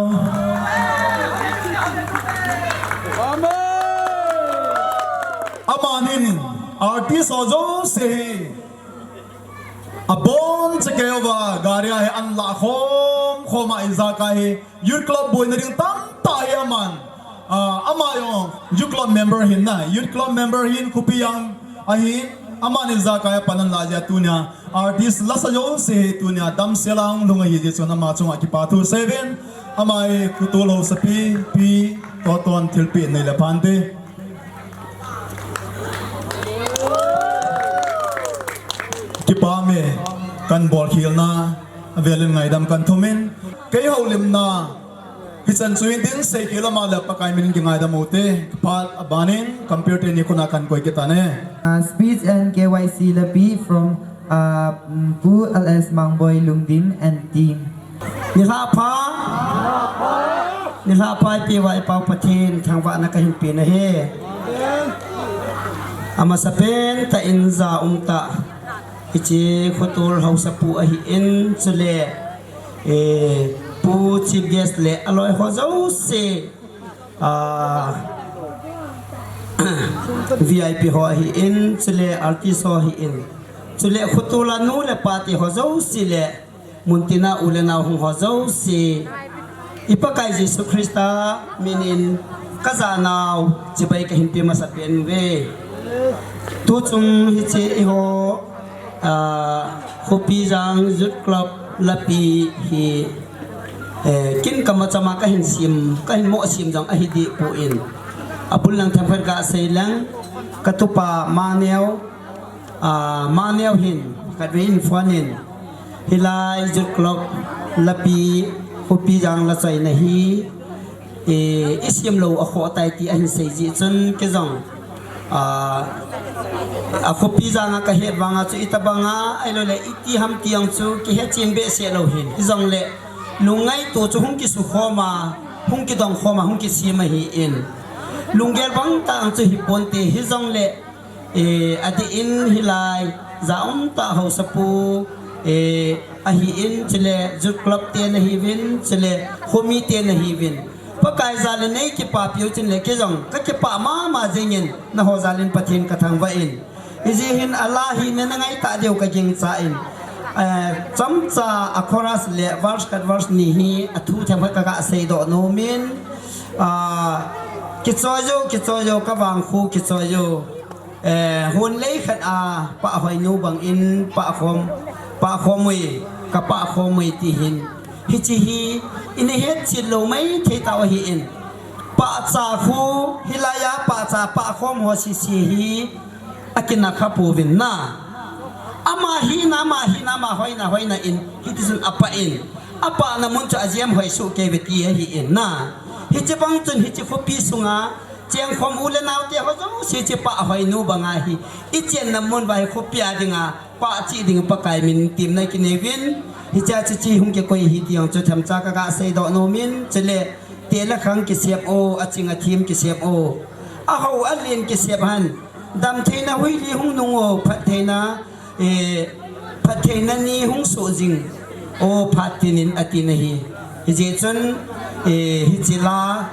Aman hin artist ho jouse hi. Abon chekei uva gari a hi an la khom khom a ijakai hi. Youth club boina ding tamtah hi aman. Ah, ama jong youth club member hin na. Youth club member hin khopi jang ahin. Aman ijakai a pan an la jeh a tunia. Artist lasa jouse hi tunia damsel a hung lhung ahi jeh chun ama chunga kipa thu sei uvin. Ama hi Khutur haosapi, Pi Toton thilpeh nei le phante. Kipa me kan bolkhelna, avelin ngaidam kan thumin. Kei houlimna, Hichan chu hin tin, sei kei lama le Pakai min kingaidam u te, phat abanin, computer ni khuna kan koi kit tan e. Uh, speech and K Y C Lapi from, uh, Pu L S Mangboi Lungdim and team. Nilhah pha. Nilhah pha, P Y Pau Pathen, thangvahna kahin pe nahi. Amasapen tah in ja umtah hiche khotol haosapu ahin, chule, eh, Pu Chief Guest le aloi ho jouse, ah, V I P ho ahin, chule artist ho ahin, chule khotol a nu le pa te ho jouse le muntina u le nao hung ho jouse, i Pakai Jesu Christa minin kajanau chibai kahin pe masapen uve. Tuchung hiche eiho, ah, Khopijang Youth Club lapi hi, eh, kin kamachama kahin sem, kahin mo sem jong ahi deh poi. Abul lang themkhat kasei leng, katupa Maneo, ah, Maneo hin khatvei in phone in, hilai Youth Club lapi Khopijang la choina hi, eh, i sem lou akhoh tai ti ahin sei jeh chun kei jong, ah, a Khopijang a kahet vanga chu itobanga, ahilouleh iti ham ti jong chu kihechen behseh lou hin. Hijongle lungngaito chu hung kisukhom a, hung kidongkhom a, hung kisem ahin. Lunggel bang tah jong chu hiponte, hijongle, eh, adeh in hilai ja umtah haosapu, eh, ahin, chule Youth Club te nahiuvin, chule khomi te nahiuvin, Pakai jal in nei kipapi u chun le kei jong kakipah mama jingin, nangho jal in Pathen kathangvah in. Hijeh hin ala hi nana ngaitah diu kagingchan, eh, chomcha a chorus le verse khat verse ni hi athu themkhat kaga seidoh nomin, ah, kichoi jo, kichoi jo, kavangkho kichoi jo. Eh, hunlei khat a pahhoinu bangin pahkhom, pahkhom ui, kapahkhom ui ti hin. Hiche hi ina hetchet lou maithei tah u ahin. Pahcha khu, hilai a pahcha pahkhom ho sese hi akinah kha pouvin na. Ama hina, ama hina, ama hoina, hoina in, hitichun apah in. Apahna mun chu ajem hoi soh kei uve ti ahin na. Hiche bang chun hiche khopi sunga chengkhom u le nao te ho jouse hiche pahhoinu banga hi ichenna mun uva hi khopi a dinga pah cheh ding Pakai min temna kinei uvin, hichea hiche hung kikoi hi ti jong chu themcha kaga seidoh nomin, chule teh le khang kisep o, aching athem kisep o, ahao alen kisep hen, damtheina huili hung nung o, phattheina, eh, phattheina ni hung soh jing o, phat tin in ati nahi. Hijeh chun, eh, hiche la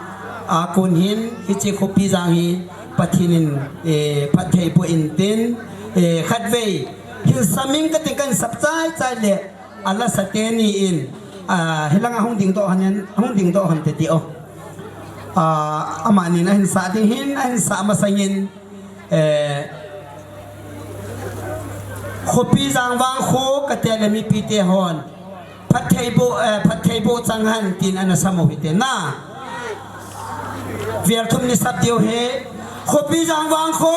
a kon hin hiche Khopijang hi Pathen in, eh, phatthei boh intin, eh, khatvei hin saming kating, kahin sap chaichai le, ala sa teni in, ah, hilanga hung dingdoh hen, hung dingdoh hen te ti o. Ah, amanin ahin sah ding hin, ahin sah masangin, eh, Khopijang vangkho kati le mipite hon phatthei boh, eh, phatthei boh chang hen tin ana sam u hite na. Vel thum ni sap diu ahi. Khopijang vangkho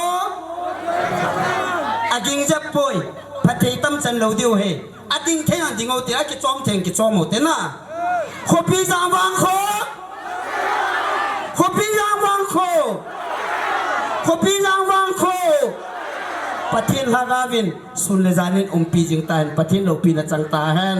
aging jep poi. Phatthei tam chan lou diu ahi. Ading thei a ding u te, akichom thei a kichom u te na. Khopijang vangkho. Khopijang vangkho. Khopijang vangkho. Pathen lhagao vin sun le jan in umpi jing tahen, Pathen loupina chang tahen.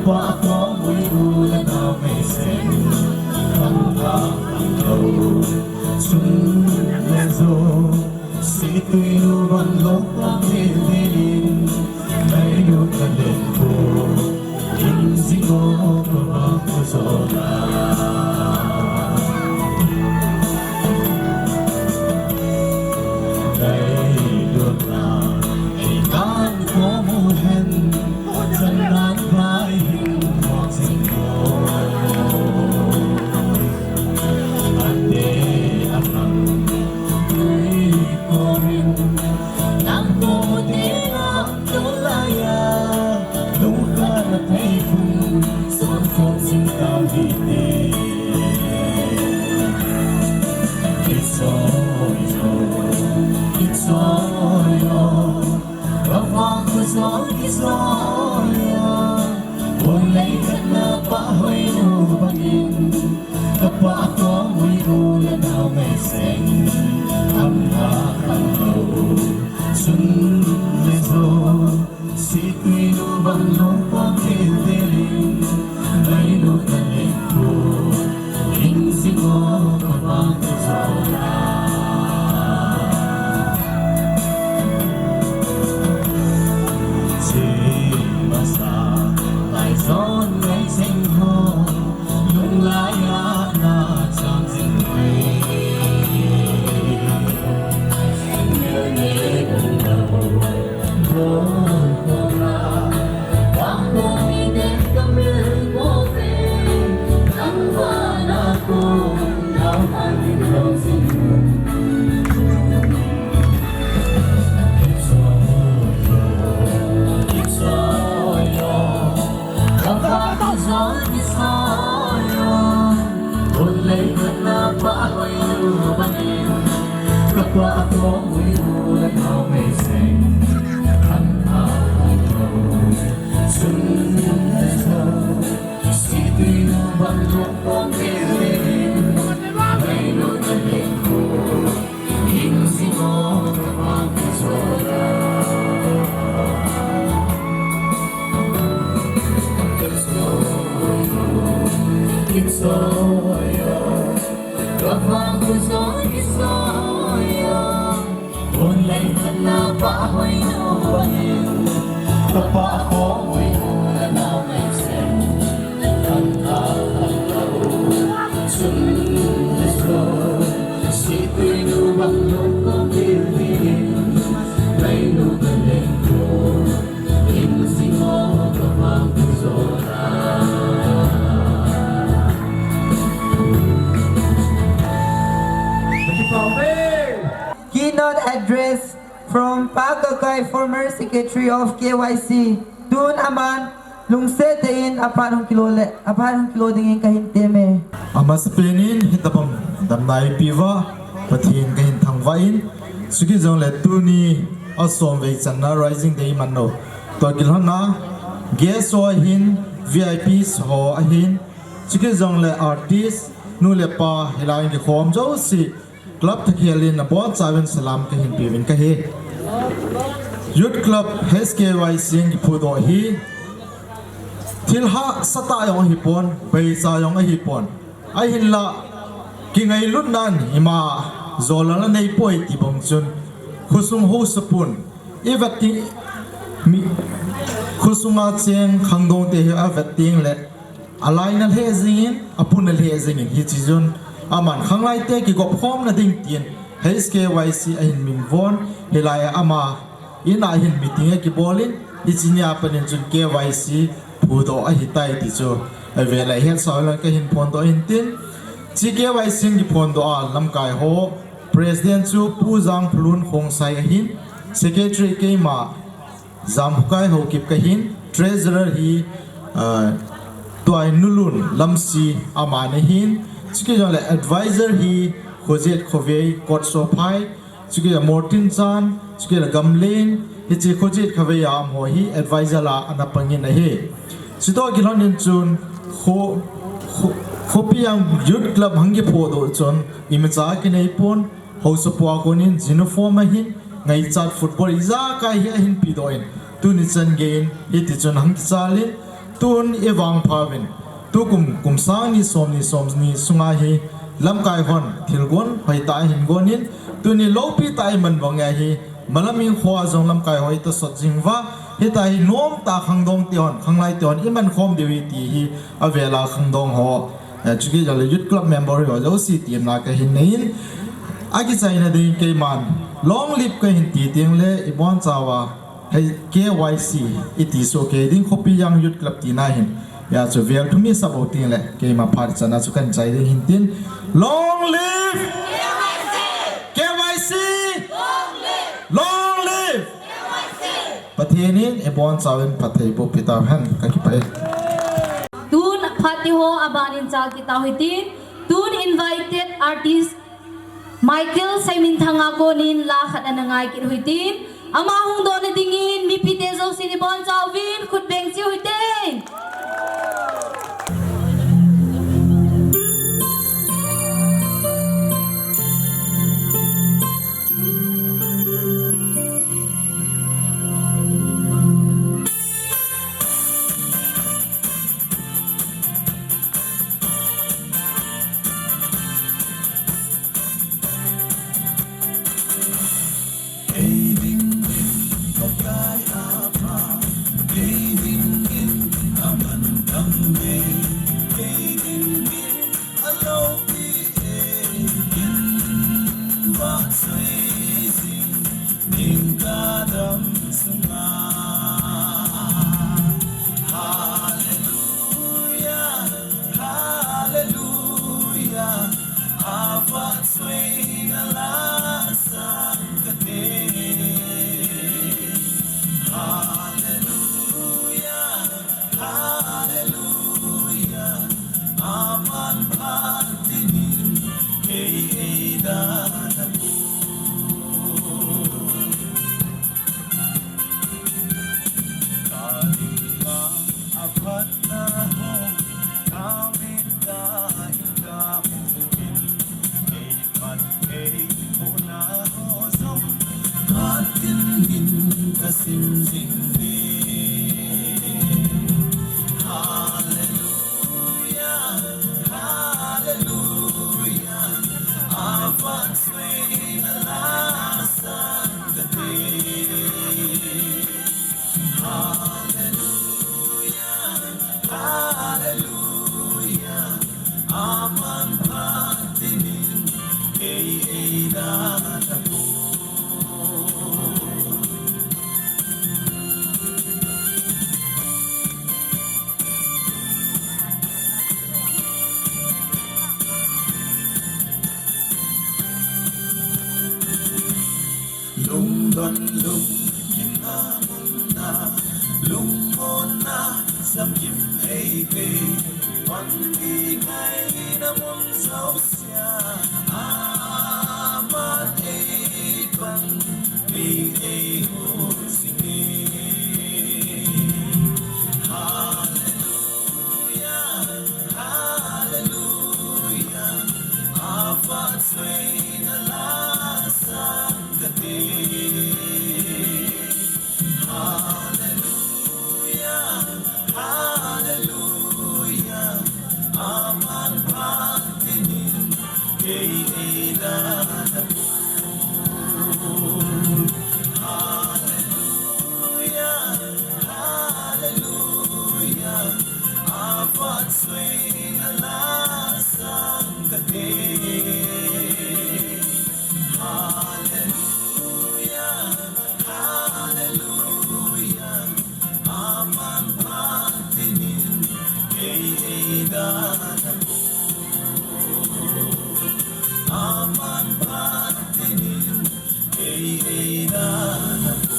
Pa ko mui u le na mei seng, ang ta ang lo, sun le zo, si tui lu bang lo pa ke de in, mai lu ka le ko, in si ko ko ba ko so na. Dai lu na, ei kan ko mu hen, Ravang ko zong ki zong ya, oi lei khat na pa hoi nu bangin, ka pa ko mui u le nau mei seng, am na kan lo, sun le zo, si tui nu bang lo pa ke de ling, lai lo ka le ko, ling si ko ka pa ko zo la. Keynote address from Pa Kakai, former secretary of K Y C. Tun aman lungset tah in aphat hung kilo le, aphat hung kilo dingin kahin temme. Amasapen in hitabang damna eipeuva Pathen kahin thangvah in, chuti jongle tuni a somvei channa Rising Day iman u toh kilhonna guest ho ahin, V I Ps ho ahin, chuti jongle artist nu le pa hilai in kikhom jouse club thakhelin nabonchauvin salam kahin peuvin kahi. Youth Club H K Y C in kiphudoh hi thil hahsatah jong ahipon, paicha jong ahipon. Ahinla kingailutnan ima jolal aneipoi ti bang chun khosung haosapun ivet ding, mi khosunga cheng khangdongte hi avet ding le alaina lheh jingin, apuna lheh jingin, hiche chun aman khanglaite kigop khomna ding tin H K Y C ahin minvon, hilai a ama in a hin meeting akibolin, hiche nia panin chun K Y C phudoh ahitai ti chu avel a ihetsau hilou in kahin phondoh in tin, hiche K Y C in kiphondoh a lamkai ho, President chu Pu Jangphulun Khongsai ahin, Secretary keima Jamkhukai Haokip kahin, Treasurer hi, ah, Tuainulun Lamsi aman ahin, chuti jongle Advisor hi Khojet Khovei Kotsophai, chuti le Mortin Chan, chuti le Gamlen, hiche Khojet Khovei a um ho hi Advisor la ana pangin ahi. Chutoh kilhonin chun kho, kho, khopi a Youth Club hung kiphudoh chun imacha kineipon, haosapu a konin uniform ahin, ngaichat football ijakai hi ahin pedoh in, tuni chan geiyin hiti chun hung kichalin, Tun i vangpha uvin, tukum kum sang ni som ni som ni sunga hi lamkai hon thilgon hoitah a hin gon in, tuni loupi tah a i man bang a hi malam in khoa jong lamkai ho i ta sot jing uva, hitia hi nomtah khangdong te hon, khanglai te hon i man khom diu hi ti hi avel a khangdong ho, eh, chukit jong le Youth Club member ho jouse temna ka hin nei in, akichaina ding keiman long live ka hin ti teng le i bonchauva, hei, K Y C i ti soh kei ding, Khopi Young Youth Club tina hin. Hia chu vel thum i sap u teng le, keima phat chan a chu kan chai ding hin tin. Long live! K Y C! Long live! Pathen in i bonchauvin phatthei boh pi tauhen, ka kipah e. Tun phat ti ho aban in chal kit tau hitin, tun invited artist Michael Seiminthang a konin la khat ana ngai kit u hitin, ama hung dohna dingin mipite jousen i bonchauvin khut beng cheu hite. Hallelujah, hallelujah, a vat soina la sang kate. Hallelujah, hallelujah, aman phat dingin kei eidalha. Ka ding a aphatna ho, ka mit a in ka mu in, ei phat ei puna ho jong, ka tin in ka sim jing e. Hallelujah, hallelujah, a vat soina la sang kate. Hallelujah, hallelujah, aman phat dingin kei eidalha poi. Lungdon lungkimna mun a, lungmonna samkim ei pe, panpi ngaina mun jouse a, aman ei panpi ei hou jing e. Hallelujah, hallelujah, a vat soina la sang kate. Hallelujah, hallelujah, aman phat dingin kei eidalha poi. Hallelujah, hallelujah, a vat soina la sang kate. Hallelujah, hallelujah, aman phat dingin kei eidalha poi. Aman phat dingin kei eidalha poi.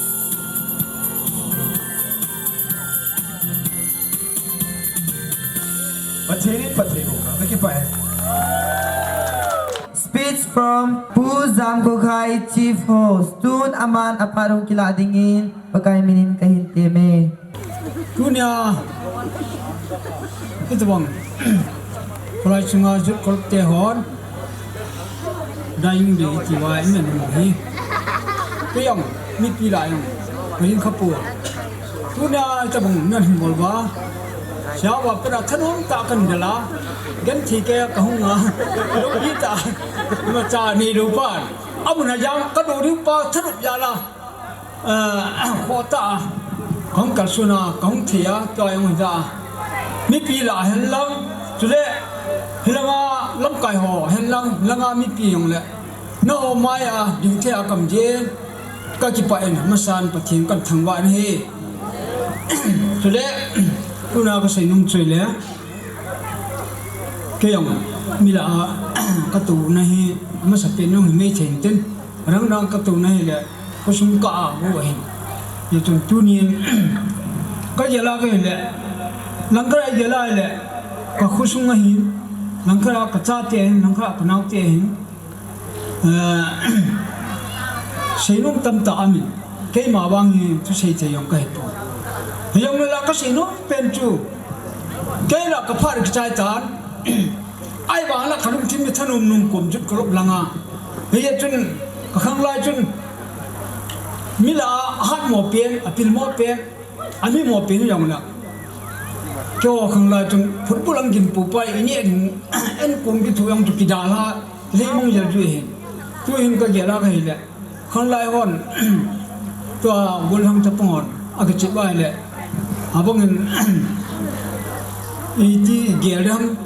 Pathen in phatthei boh hen, kakipah e. Speech from Pu Jamkhokhai, Chief Host. Tun aman aphat hung kilah dingin Pakai minin kahin temme. Tunia, hitobang, kholai chunga Youth Club te hon, Dying Day iti uva iman u hi. Kei jong, mipi lah jong, kahin khapoi. Tunia, hitobang, nahin bol uva. Siapa pera thanom ta kan dala. Gan thi ke ka hung a. Lo pi ta. Ma cha ni lo pa. Amun a jang ka do ri pa thanom ya la. Eh, kho ta. Kong kal suna, kong thi a, to ayong da. Mipi la hen lang. Chule, hilanga lamkai ho, hen lang, langa mipi yong le. Na ho mai a, ding the a kam je. Ka kipah in, masan Pathen kan thangvah in ahi. Chule, tuna ka seinom chu ahile. Kei jong, mi lah a, ka touna hi, amasa pen jong hi mei thei intin. Rang rang ka touna hi le, khosung ka a gu ahi. Hijeh chun tunin, ka gel a ka hi le, langkhat a gel a hi le, ka khosung ahi, langkhat a ka chate ahi, langkhat a ka naote ahi. Eh, seinom tamtah aum in, keima vang hi thusei thei jong ka hipon. Hijong le la ka seinom pen chu, kei la ka phat kichai tan, ahivang la ka lungthim hi thanom nom kom jut ka lop lang a. Hijeh chun, ka khanglai chun, mi la a hat mo pen, a pil mo pen, a mi mo pen jong la. Keiho khanglai chun football ang gin pu pai, ini en, en kong kithu jong chu kidal ha, leimong jel ju hin. Tuhin ka gel a ka hi le. Khanglai hon, tua gollhang chapang hon, a kichep a hi le. Abang in, iti gel dam,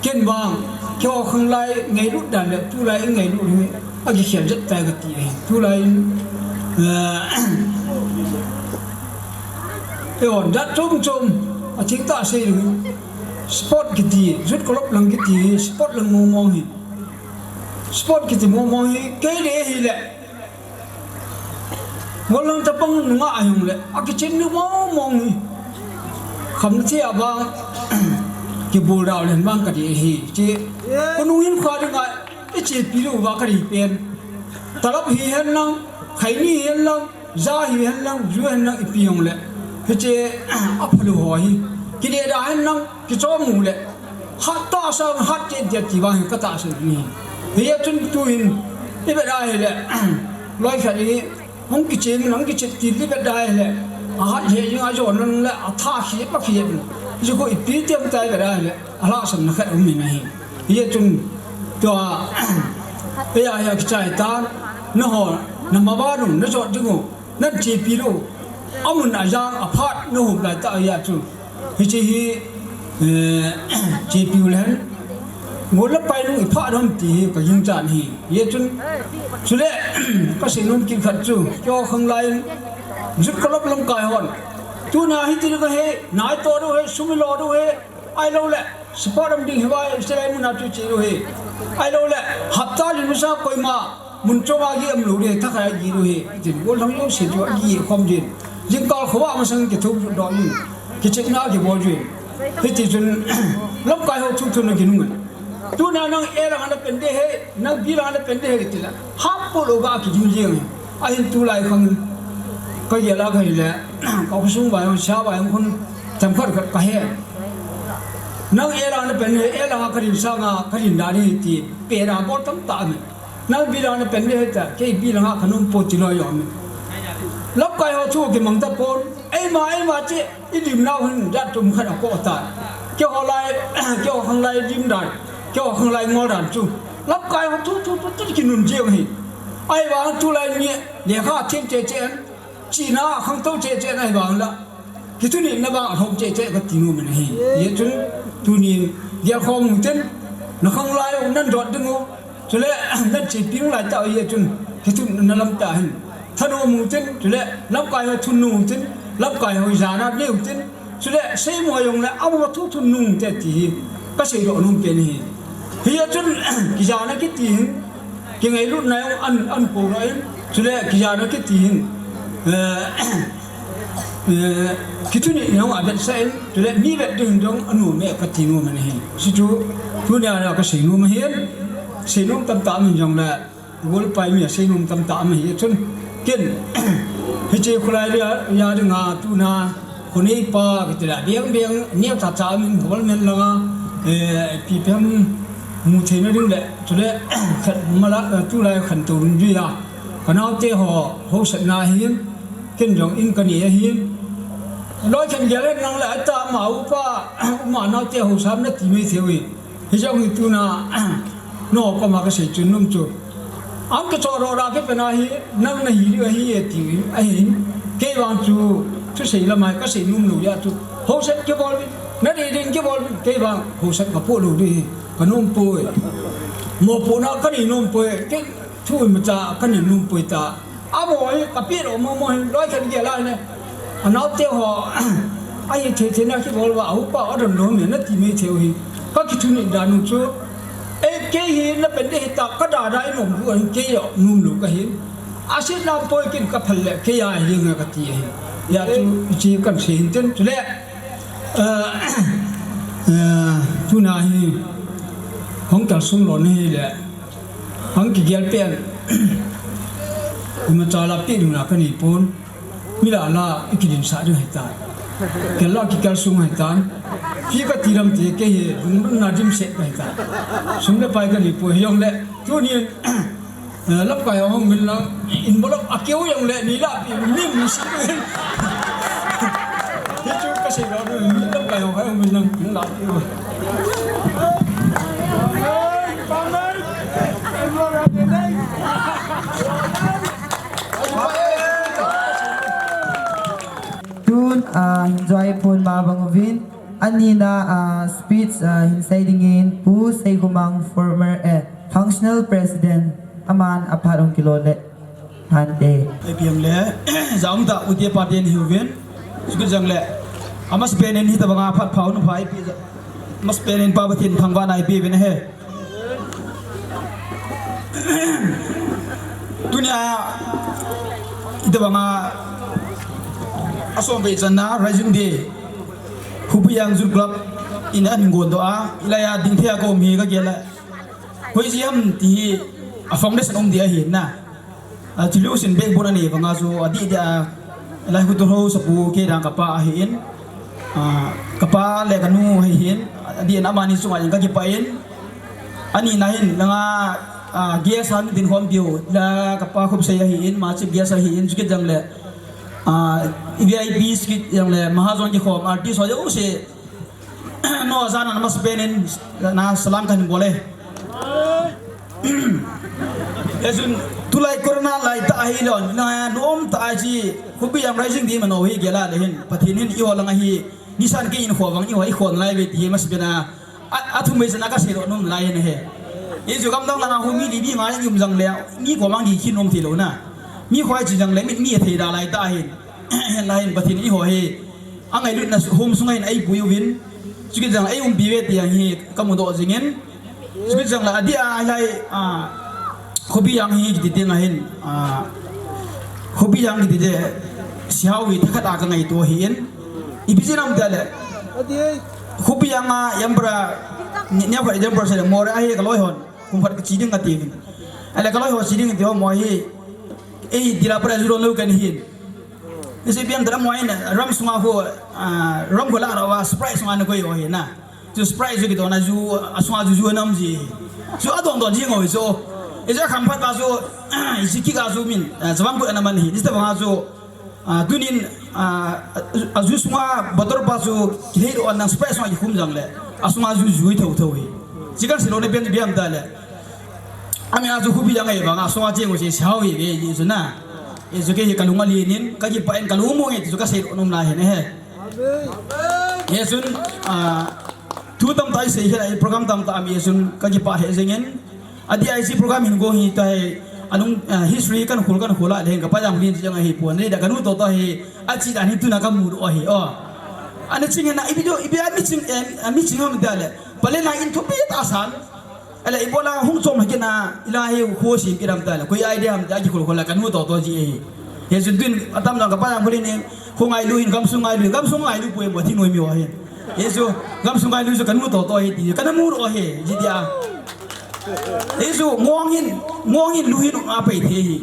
ken vang, keiho khanglai ngailut dan le, tulai ngailut hi, a kikhel jep tai ka ti ahi. Tulai, eh, Eiho, jat chom chom, a thil tah sei ding. Sport kiti, youth club lang kiti, sport lang mong mong hi. Sport kiti mong mong hi, kei le hi le. Gollhang chapang nunga ahung le, a kichen ni mong mong hi. Khamna thei a vang, kibol dau len vang ka ti hi. Che, ko nung hin kha ding a, i chepi lou va ka ri pen. Talap hi hen lang, khaini hi hen lang, Ja hi hen lang, ju hen lang ipi jong le. Hiche, a phalou ho hi. Kile da hen lang, kichom u le. Hat tahsa, hat che dia ti vang hi ka tahsan ni. Hijeh chun tuhin, i be da hi le. Loi khat hi, hung kichen, hung kichen ti i be da hi le. A hat he jing a jo nang le, a tha khi, pa khi. Ji ko ipi tiam tai be da hi le. A lhahsamna khat um in ahi. Hijeh chun, tua, eia, eia kichai tan, nangho, na ma ba nung, na jot ding u, nan chepi lou, amun ajang, aphat, na hum lai tah a chu. Hiche hi, eh, chepi u le hen, ngol le pai nung i phat dam ti hi ka ginchat hi. Hijeh chun, chule, ka seinom kit khat chu, keiho khanglai in, youth club lamkai hon. Tuna hiti ka he, nai to dou he, sum i lo dou he, Ahilou le, sport um ding hi vai, silai mun a chu che lou hi. Ahilou le, hapta li nusa koima, mun chom a gi um lou ding, thakhai a gi lou hi. Tin gollhang jouse chu a gi khom ding. Jingkah khovah masang kithodoh in. Kichepna kibol ding. Hiti chun, lamkai ho thu thu na kinung. Tuna nang A lang a na pen ding hi, nang B lang a na pen ding hi ti le. Hap po lou ba kiding jeng hi. Ahin tulai khang ka gel a ka hi le, ka khosung vai hung, sia vai hung khun, themkhat khat ka he. Nang A lang a na pen ding, A lang a ka rin sanga, ka rin da ding ti, pe da bol tam ta mi. Nang B lang a na pen ding ta, kei B lang a ka nom po ti loi jong mi. Lamkai ho thu kimang ta pon, eima, eima che, I lim nau hin jat chom khat a ko ta. Keiho lai, keiho khanglai lim dan, keiho khanglai ngol dan chu. Lamkai ho thu thu thu thu kinung jeng hi. Ahivang tulai ni lekha them che che an, china khangtou che che an ahivang la. Kithunina vang a lhom che che ka ti nom in ahi. Hijeh chun tuni gel khom u tin, na khanglai u nan jot ding u. Chule, nan chepi u lai tah u hijeh chun, kithunina lam tah hin. Thanom u tin, chule, lamkai ho thunnom u tin, lamkai ho jana neu tin, chule, seimo jong le, amu thu thunnom u te ti hi, ka seidoh nom pen hi. Hijeh chun, kijana kiti hin, kingailutna jong an, an po ro in, chule, kijana kiti hin, eh, Eh, kithunina jong avetsah in, chule mi vet ding jong anom e kati nom in ahi. Hichu, tunia ka seinom ahin, seinom tamtah aum in jong le, golpai mi a seinom tamtah aum ahi chun, ken, hiche kholai ria, ria dinga tuna, khoneipa, kiti le, beng beng, neo cha cha aum in, government langa, eh, ipi ipi ham, mu theina ding le, chule, khat mala, eh, tulai khantou ding jui a, ka naote ho, haosatna ahin, Ken jong in ka nei ahin, Loi khen gel nang le ata ma upa, uma nau te ho sam na ti mai thei ui. Hijong hi tuna, no ko ma ka sei chun num chu. Ang ka cho ro ra ke pena hi, nang na hi ri hi e ti ui. Ahin, kei vang chu, chu sei la mai ka sei num lo ya chu. Ho set ke bol, na ri rin ke bol, kei vang ho set ka po lo ri. Ka num poi. Mo po na ka ni num poi. Ke thu ma cha ka ni num poi ta. Abo hi ka pi lo mo mo hi loi khen gel a ne. Anau te ho, ai the the na ki bol va, upa a don lo me na ti mai thei hi. Ka ki thu ni da nu chu. E ke hi na pen de hi ta ka da da i nom bu an ke yo num lo ka hin. A sit na poi kin ka phal le ke ya hi nga ka ti hi. Ya chu chi kan se hin ten chu le. Eh, eh, tuna hi hong kal sum lo ni le. Hang ki gel pen. Ima cha la pi ding la ka ni pon. Mi la la i ki din sa ding hai ta. Ke la ki kal sung hai ta. Pi ka ti ram te ke he, dung dung na dim se hai ta. Sum le pai ka ni po he yong le. Tu ni, eh, lap ka yong hong min lang. In bolok a keu yong le ni la pi mi mi si. Hi chu ka sei lo ni lap ka yong hong min lang. Min la pi. Tun, ah, hin joi phon ma bang uvin, anina, ah, speech, ah, hin sei dingin, Pu Seikhomang, former, eh, functional president, aman aphat hung kilo le, hante. Ipi ang le, jaum ta uti pa ten hiuvin, sukit jang le, amas penen hita banga phat phau nu phai pi ja, mas penen pa batin thangva nai pi vin he. Tunia, ita banga, asom be channa, Rising Day, Khupiyang Youth Club, in an gon do a, ilaya ding thea ko mi ka gela. Hoi ji am ti hi, a foundation um dia hi na. A, thil usin bek bun ani vanga chu, a di dia, lai hu to ho sapu ke dang ka pa ahi in. A, ka pa le ka nu ahi in. A di na mani chu ai ka ki pa in. Ani na hin, langa, a, guest han din hom piu, la ka pa Khupsei ahi in, ma chief guest ahi in, chu ki jang le. A, V I P skit jang le, Mahajon ki khom, artist ho yo se. No, jana na mas penin, na salam kan bole. Ejun, tulai corona lai ta ahi lon, na nom ta ahi, Khupiyang Rising di mano hi gela le hin, Pathen hin i ho langa hi, nisan ke in ho vang i ho i khon lai ve ti hi mas pena, a, a thum mai sana ka sei lo nom lai hin he. Eju kam dang langa hu mi li bi ngai um jang le, mi ko mang gi khin nom ti lo na. Mi khoi chi jang le, mi, mi thei da lai ta hin. Hen lai hin Pathen i ho hi, a ngailutna hom sunga hin ei pui uvin, chukit jang ei umpi ve ti ahi ka mudoh jingin, chukit jang la a dia lai, a, Khupiyang hi kiti teng ahin, a, Khupiyang kiti te, Sihau hi thakhat a ka ngaito ahi in, ipi jeh ham tia le, Khupiyang a, yam pra, ni, ni a khat yam pra se le, Moreh ahi ka loi hon, kum khat ka chi ding ka ti uvin. Ale ka loi ho chi ding ti ho mo hi, ei, dila pra ju lo kan hin. Isi piang tara mo in, ram sunga ho, ah, ram ho la ra wa, Sprite sunga na koi ho hi na. Ju Sprite ju ki dona ju, a sunga ju ju nam ji. Ju a don don ji ngoi so. Isi kham phat ba ju, isi ki ga ju min, ah, jawang ko na man hi. Isi ta ba ju, ah, tunin, ah, a ju sunga bottle ba ju, ki hei ro na Sprite sunga ki khum jang le. A sunga ju ju thau thau hi. Ji kan si lo ne pian pian ta le. Ami a chu Khupiyang ei vang a, sunga cheng u che Sihau hi ve ji chu na. E chu ke hi ka lung a lin in, ka kipa in ka lung mo nge ti chu ka sei nom lai he ne he. He chun, a, thu tam ta i sei he, program tam ta ami chun ka kipa he jeng in. A di I C program hin go hi ta he, anung, a, history kan khul kan khul a le hin ka pa jang lin jang a hi pon. Nei da ka nu to to hi, a chi da hi tu na ka mu ro hi, o. Ani ching na ibi jo, ibi a mi ching, eh, a mi ching ham da le. Pale na in thupi ta san. Ala ibola hung chom hakina, ila hi ho sim kiram ta la. Koi idea ham ta ki khol khol la kanu to to ji e. He sun din atam jang ka pa jang khol ni, ho ngailu hin, gamsung ngailu hin, gamsung ngailu poi mo thi noi mi wa hin. He su, gamsung ngailu su kanu to to hi ti, kana mu ro he, ji dia. He su, ngong hin, ngong hin lu hin a pai the hi.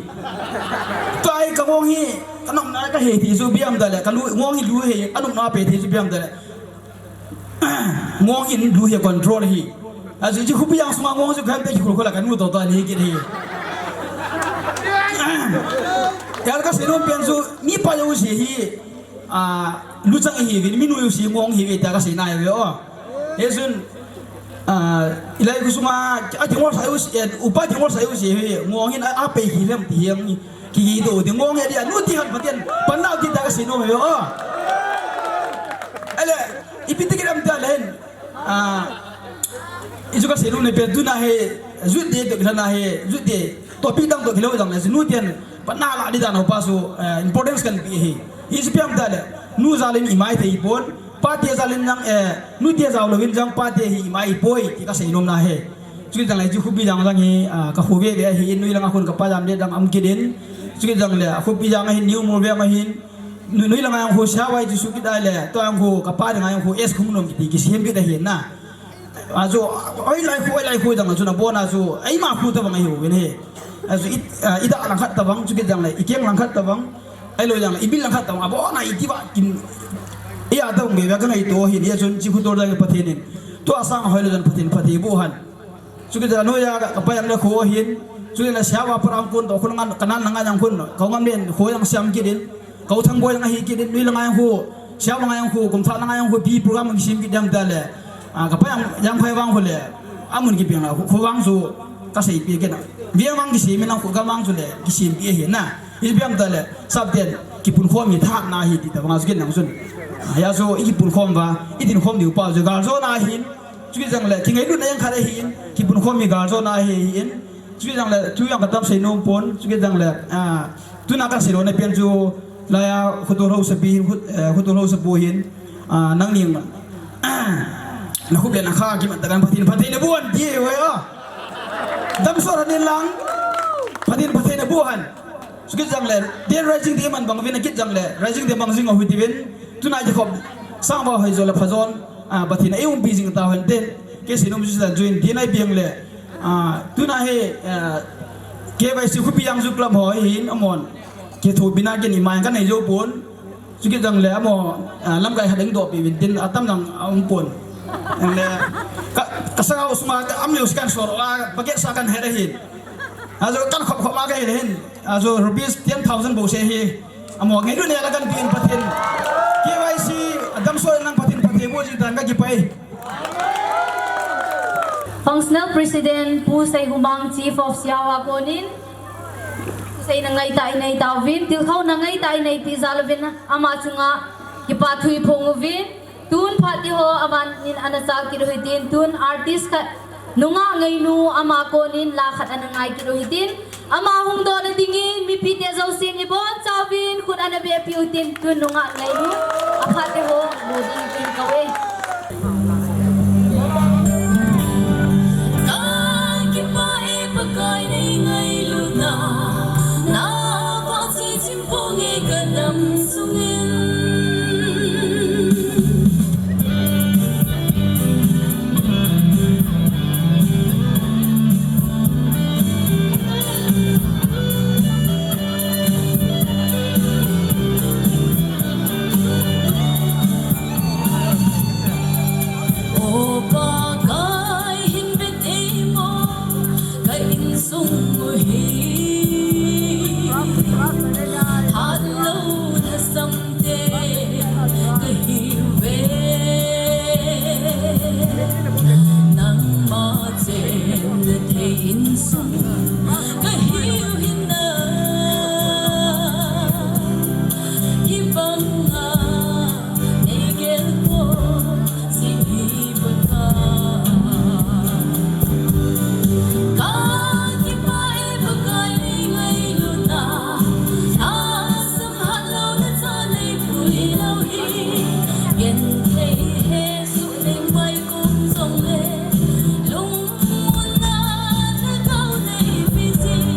Tai ka ngong hi, ka nok na ka he ti su biam ta la, ka lu, ngong hin lu he, ka nok na pai the su biam ta la. Ngong in lu hi control hi. Aji ji Khupiyang sunga ngong ji kan te ki khul khul la kanu to to le ki hi. Yar ka sinu pian su mi pa yo si hi. Ah, luchang ihiuvin, minu ihiuve, ngong ihiuve tia kasei nahi ve o. Hijeh chun, ah, hilai khosunga, a Thingol Sai u, eh, Upa Thingol Sai u hi, ngong hin a, apei hilem ti hiam, kiti u ti ngong hi dia, nu ti han Pathen, panna ti tia kasei nom ve o. Ahile, ipi ti kilam tia le hin, Ah, hichu kasei nom nahi pen tuna hi, Youth Day toh kilhona hi, Youth Day topic dang toh kilhona jong le, nu ten, panna la di dan upa chu, eh, importance kan pe hi. Hichu ipi ham tia le, nu jal in imai thei pon, pa te jal in jong, eh, nu te jal louvin jong, pa te hi imai poi, ti kasei nom nahi. Chukit jong le, chu khopi jang jang hi, ah, kakho veve hi, nu langa khun kapa jam le dang um kit in. Chukit jong le, khopi jang hi, New Mol veng ahin, Nu, nui langa jong khu siavai chu sukit ahile, tua jong khu kapa dinga jong khu S Khunglom kiti kisem kit ahi na. Achu, hoilai khu, hoilai khu jong chu nabona chu, eima khu tabang ahiuvin ahi. Achu, i, ah, idah langkhat tabang, chukit jong le, ikeng langkhat tabang, ahilou jong le, ibil langkhat tabang, abona iti ba kin, iya tabang be, be kangaito ahi, hijeh chun chi khu tol jong Pathen in. Tua sang hoilou jong Pathen, Pathen bu han. Chukit jong le noiya ka, kapai ang le kho ahin. Chukit jong le siava para ang kun to khun ngan kanan nanga jang khun. Kau ngam den kho jong siam kit in. Kau thang boi jong ahi kit in. Nui langa jang khu. Siava langa jang khu. Kum thah langa jang khu. Pi program kisem kit jam ta le. Ah, kapai ang jang phai vang khu le. Amun kipiang la khu, khu vang chu kasei pi kit na. Veng vang kisem in ang khu gam vang chu le. Kisem pi ahi na. Ipi ham ta le. Sap den. Kipun khom hi tha na hi ti ta vang chu kit nang chun. Ah, hia chu i kipun khom va. I din khom diu pa chu gal jo na hin. Chukit jong le, kingailutna jong khat ahin, kipun khom hi gal jo na ahi hin. Chukit jong le, thu jong katam sei nom pon, chukit jong le, ah, tuna kasei lona pen chu, laiya, khutol hausapi hin, khut, eh, khutol hausapu hin, ah, nangni, ah, nakhup le nakha kimat tah in Pathen, Pathen in bu han ti hi ve o. Damsot han in lang, Pathen, Pathen in bu han. Chukit jong le, den Rising Day man bang uvin akit jong le, Rising Day bang jing u hiti uvin, tuna kikhop, sang va hoi jo le pha jon, ah, Pathen in eiumpi jing tau hen tin, kisei nom chu jan chu in, tin ahi piang le, ah, tuna hi, ah, K Y C khopi jang chu club ho hin, amon, kithopina kin ima kanei jou pon, chukit jong le, amo, ah, lamkai khat ding doh pi uvin tin, atam jong aum pon. Jong le, ka, kasagau sunga, ka am leu si kan sor, ah, packet sa kan her ahin. Ajo kan khop khop a kahi le hin. Ajo rupees ten thousand bou se hi. Amo ngailut neiya la kan pi in Pathen. K Y C, adamsot in lang Pathen, Pathen bu jing tan kakipah e. Functional President Pu Seihumang, Chief of Siaho a konin. Seina ngaitah inei tauvin, tilkhouna ngaitah inei pi jal uvin ama chunga kipathu iphong uvin. Tun phat ti ho aman in ana chal kit u hitin, tun artist khat nungah ngainu ama konin la khat ana ngai kit u hitin, ama hung dohna dingin mipite jousen ibon chauvin khut ana beh piu hitin, tun nungah ngainu aphat ti ho mu ding tin kou e. Ka kipah e Pakai nei ngailutna, na vahchoi chim ponge ka dam sungin. O Pakai hin vet ei mo, ka insung u hi. Hatlouna samte ka hiuve. Nangma chenna thei insung ka hiu hinam. Hibanga nei gelkhoh jeh hi Pakai. Ka kipah e Pakai nei ngailutna, lhasam hatlouna cha nei pui lou hi. Genthei he suh nei mai kum jongle, lungmonna lhagao nei pi jeh.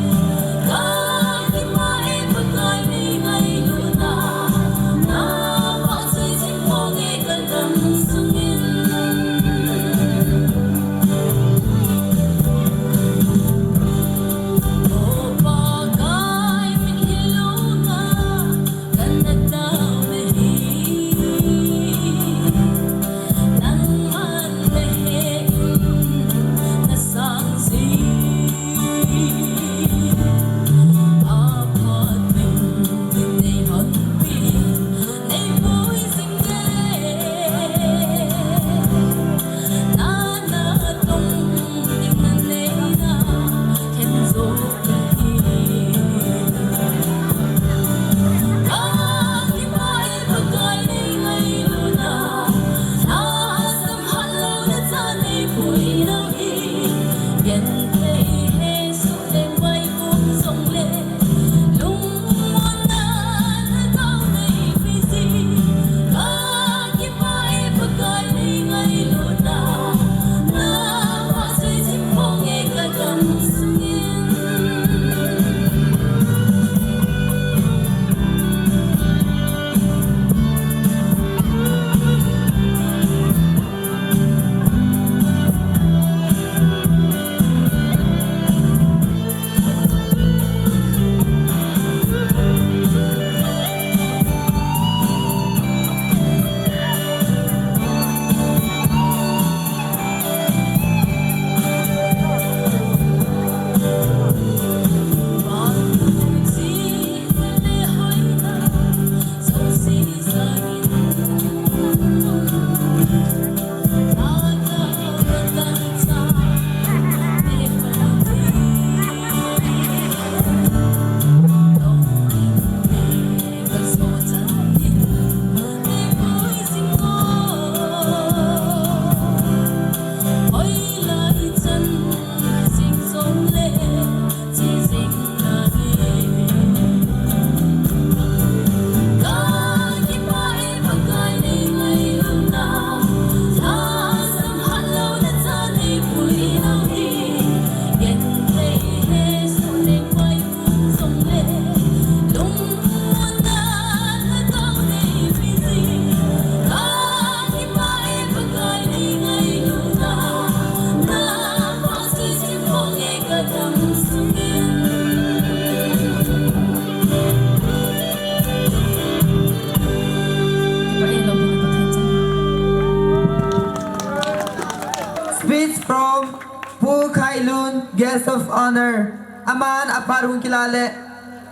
Speech from Pu Khailun, Guest of Honor. Aman aphat hung kila le,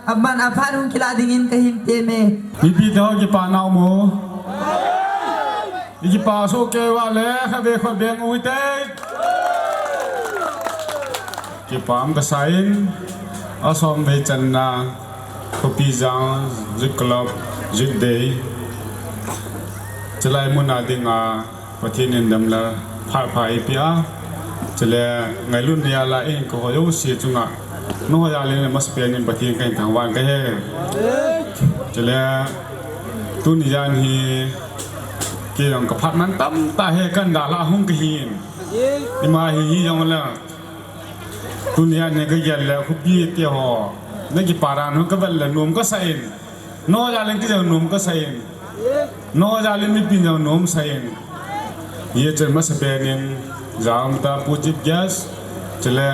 aman aphat hung kila dingin kahin teme. Mipi te ho kipana um o. Ikipa soh kei uva le, khatvei khatvei beng u hite. Kipa um kasan, asom vei channa, Khopijang Youth Club, Youth Day. Chulai muna dinga, Pathen in dam le phat pha eipea. Chule ngailutna jal a eihin kou ho jouse chunga, nangho jal in amasapen in Pathen kahin thangvah in kahi. Chule tuni jan hi, kei jong kaphat man tamtah hi, kahin dalha hung kahin. Ima hi, hijongle, tuni jan hi kagel le khopi te ho, nakipa dan ho kavet le nom kasah in. Nangho jal in kei jong nom kasah in. Nangho jal in mipi jong nom sah in. Hijeh chun amasapen in, jaum tah Pu Chief Guest, chule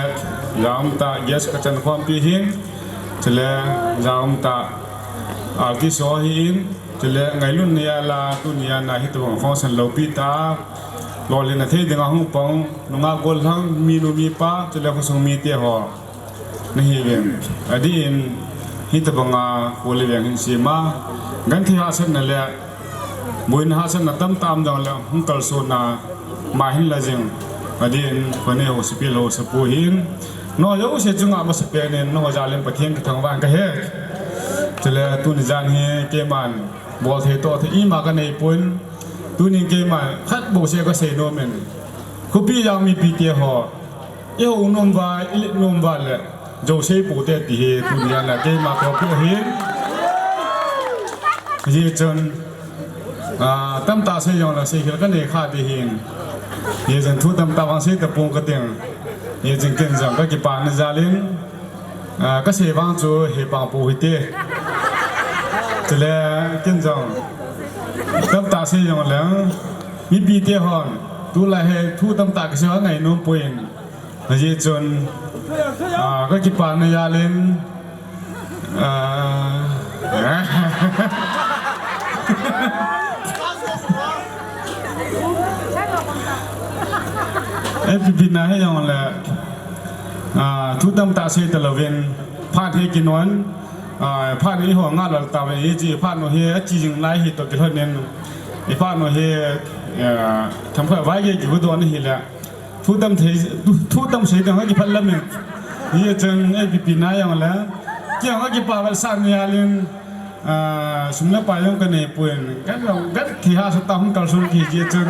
jaum tah guest kachan khompi hin, chule jaum tah artist ho hin, chule ngailutna jal a tuni jan a hitobang function loupi tah, lolhinna thei dinga hung pang, nungah gollhang, minu mipa, chule khosung mite ho. Nahiuvin, adeh in, hitobanga kho le veng hin sem a, genthei hahsatna le boina hahsatna tamtah um jongle hung kalsonna ma hin la jing. Adeh in, khonei ho, sepai ho, sapu hin, nangho jouse chunga amasapen in nangho jal in Pathen kathangvah in kahi. Chule tuni jan hi keiman bolthei tohthei ima kanei pon, tunin keiman khat bouseh kasei nom in, Khopijang mipi te ho, ihou nom uva, ilet nom uva le, jouse pou te ti hi tuni jan a keima toh pi ahin. Hijeh chun, ah, tamtah sei jongle seikhel kanei kha ding ahin. Hijeh chun thu tamtah vang sei tapong kating. Hijeh chun ken jong kakipana jal in, ah, kasei vang chu hepang pou hite. Chule ken jong tamtah sei jongle, mipi te hon tulai hi thu tamtah kisei ho angai nom poi. Hijeh chun, ah, kakipana jal in, ah, eipipina hijongle, ah, thu tamtah sei talouvin, phat hi kinon, ah, phat hi eiho ngah lou tauvin, hiche phat u hi ache jing lai hi toh kilhonin, i phat u hi, ah, themkhat vaigei kihudoh na hile. Thu tam thei, thu, thu tam sei ding kakipah lam e. Hijeh chun eipipina jongle, kei jong kakipah vetsahna jal in, ah, sum le pai jong kanei pon, ken jong genthei hahsat tah hung kalson kit jeh chun,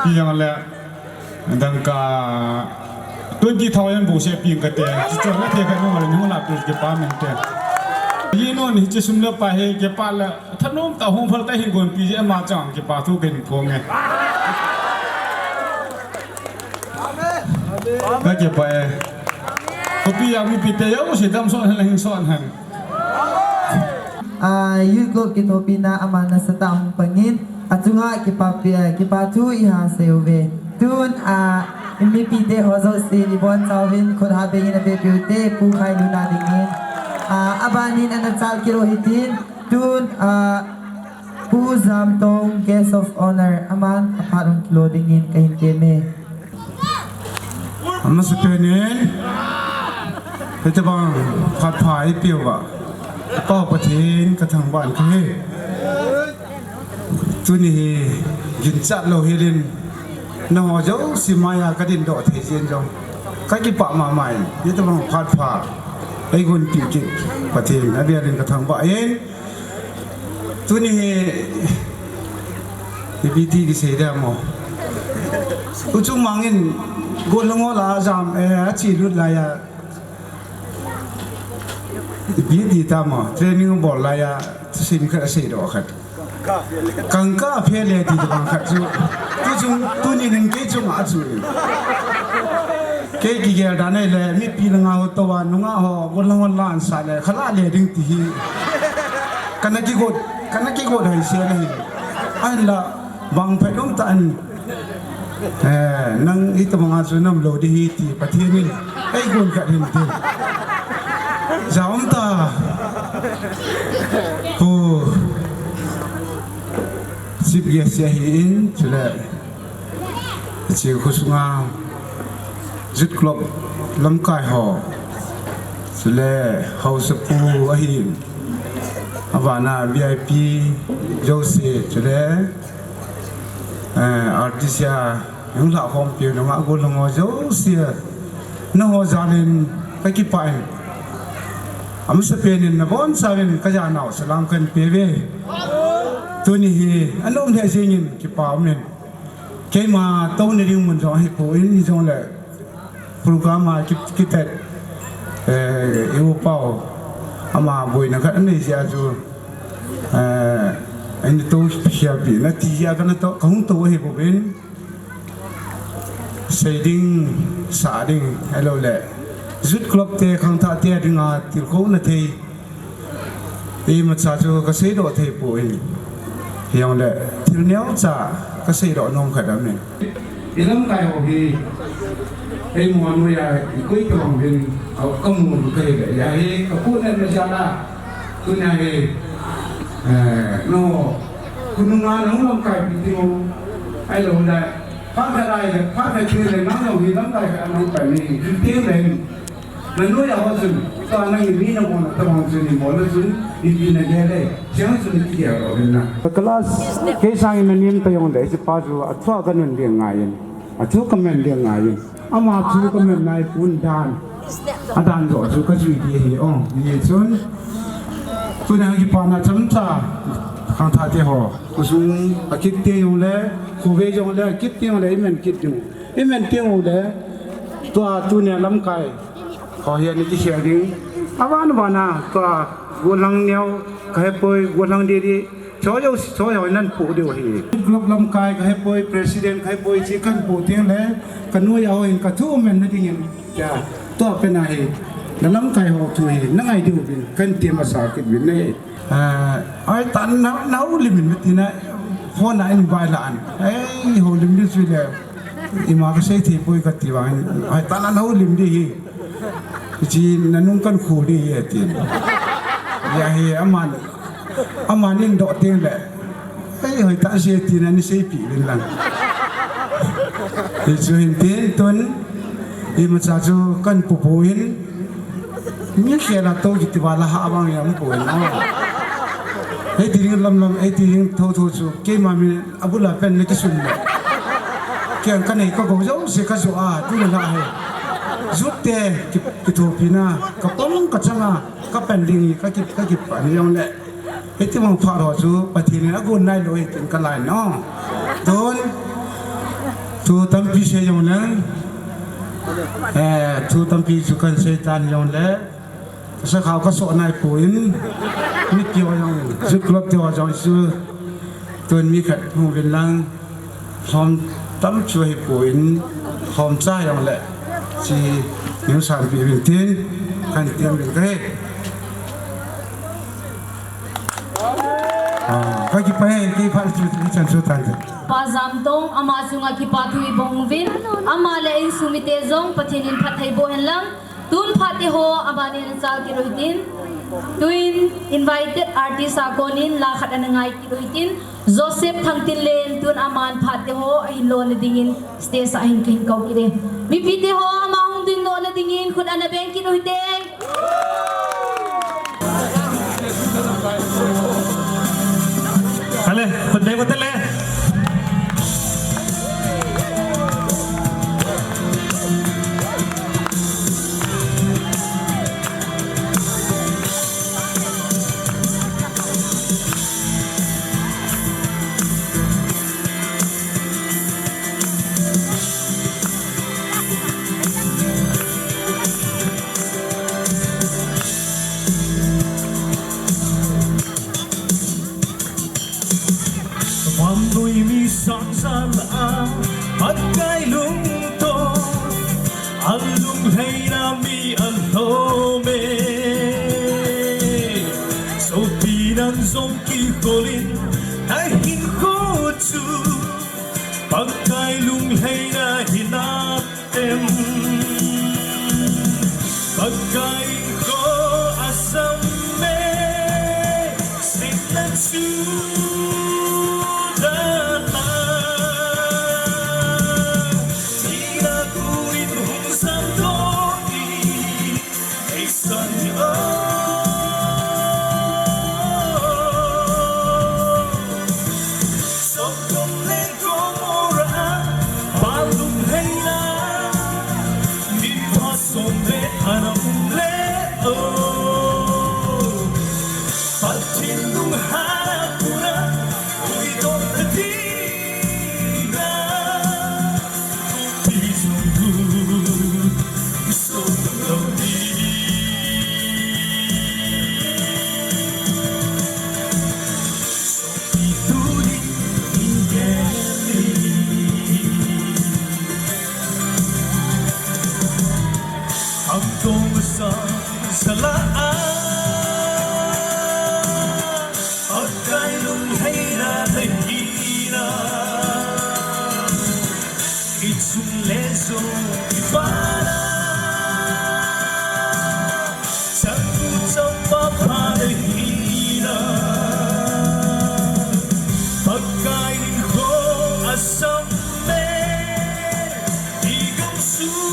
kei jongle dangka twenty thousand bouseh peng kate, chuchu nathei khat nung le nung la pe kipa minte. Hiche sum le pai hi kipah le thanom tah hung phal tah hin gonpi jeh a ama chang kipa thu kahin phong e. Kakipah e. Khopijang mipi te jouse damsot hen lang hinsot hen. Ah, Youth Club kithopina aman nasatah a hung pangin, achunga kipapi, eh, kipa thu iha seiuve. Tun, ah, mipi te ho jousen ibonchauvin khut ha bengin apehpeh ute, Pu Khailun a dingin. Ah, abanin ana chal kit u hitin, tun, ah, Pu Jamtong, Guest of Honor, aman aphat hung kilo dingin kahin teme. Amasapen in, hitobang phat pha eipeuva, Apau Pathen kathangvah in kahi. Tuni hi ginchat louhel in, nangho jouse maiya kadindoh thei jeh in jong kakipah mama in, hitobang phat pha eigonpeh kit Pathen avel in kathangvah in, tuni hi ipi ti kisei ding ham o. U Chungmang in gollhang ho lah a jam, eh, achelut laiya, ipi ti tam o, training abol laiya thusim khat aseidoh khat. Kangkah aphe le ti tobang khat chu, tuchung, tuni nin kei chunga achu in. Kei kigel dan ahile mipi langa ho touva nungah ho gollhang ho la ansah le khalah le ding ti hi kana kigot, kana kigot hoise ahi. Ahinla bang phet umtah in, eh, nang hitobanga chu namlou ding ahi ti Pathen in eigon khat hinte. Jaum tah Pu Chief Guest ahin, chule hiche khosunga Youth Club lamkai ho, chule haosapu ahin, abana V I P jouse, chule, eh, artist a, hung lah khompiu nunga gollhang ho jouse, nangho jal in kakipah in. Amasapen in nabonchauvin kajanau salam kahin peuve. Tuni hi anom lheh jengin kipa umin. Keima touna ding mun jong ahipoi, hijongle program a ki, kitet, eh, i-u pau, ama boina khat anei jeh a chu, eh, eina tou khapina ti jeh a kana tou, kahung tou ahibouvin. Sei ding, sah ding, ahiloule Youth Club te khangthah te dinga tilkhouna thei imacha chu kaseidoh theipoi. Hijongle thil neocha kaseidoh nom khat aume. I lamkai ho hi, eiho noiya ikoi tobang uvin kamu kahile, hia hi kapuhnatna jal a, tunia hi, eh, no, khonunga nahung lamkaipi diu, ahiloule phat khat a, phat khat tengle nang jong hi lamkai khat a nahung kai ni, tin tengle nanoiya ho chun, tua nangin mi nabona tobang chun, ibola chun, ipi nagel e, hiche chun ikigeldoh uvin lang. Class, kei sangin nanem tajongle, hichepa chu athu a kanun ding angaiyin, athu kamen ding angaiyin. Ama thu kamen naipon dan, adan joh chu kajui ding ahi, o, hijeh chun, tunia kipana chomcha, khangthah te ho, khosung akit teng jongle, khovei jongle akit teng jongle, imen kit diu, imen teng jongle, tua tunia lamkai ho hi ana kikhel ding, aban bana tua gollhang neo kahepoi, gollhang didi, cho jouse, cho jouse nanpoh diu ahi. Club lamkai kahepoi, president kahepoi, hiche kahinpoh tengle kanoiya ho hin kathu menna dingin, tua pena hi nalamkai ho thu hi nangai diuvin kahin temasa kit uvin ahi. Ah, hoitah na, nahoulim in, tina, phone a invite lah in, ei, houlim ding chu le, ima kasei theipoi kati vangin, hoitah na nahoulim ding ahi, hiche nanung kahin khol ding ahi atin. Hia hi aman, aman eidoh tengle, ei, hoitah sei tina naseipeh uvin lang. Hichu hintin tun, imacha chu kahin poupou in, mi khela tou kiti vala ha vang jong poupou in, o. Hiti ding lamlam, hiti ding thouthou chu keima min abul a pen nakisun le, kei kanei kagou jouse kajoh a, tuni lah hi Youth te ki, kithopina, kapang kachanga kapan ding hi, kaki, kakipah in jongle, hitabang phat ho chu Pathen in agon nailou ahi tin kalai no. Tun, thu tampi sei jongleng, eh, thu tampi chu kahin seitan jongle, kasakhao kasoh naipon, mipi ho jong, Youth Club te ho jong chu, tun mi khat hung uvin lang, lhom tam chu ahipon, lhomcha jongle, chi, neisanpeh uvin tin, kahin tem uvin kahi. Ah, kakipah e, kipah chu, ichan chu tante. Pa Jamtong, ama chunga kipa thu ibong uvin, ama le insung mite jong Pathen in phattheiboh hen lang, tun phat te ho abanin achal kit uhitin, tuin invited artist a konin la khat ana ngai kit uhitin, Joseph Thangtinlen tun aman phat te ho ahin lona dingin stage a hin kahin kou kit e. Mipi te ho ama hung ding lona dingin khut ana beng kit uhite. Ale, khut beng ute le. Vannoi mi sangsan a, Pakai lungto, alunglhaina mi alhome. Sopi nang jong kikholin, nahinkho chu, Pakai lunglhaina hinam em. Pakai kho asam me, singna chu dana. Ina kuin hung sa Ang kong sa salaan, at kay lung hay na nahina. Ichun lezo ipana, chaku chapa pa nahina. Pagkain ko asam me, igam sunuva.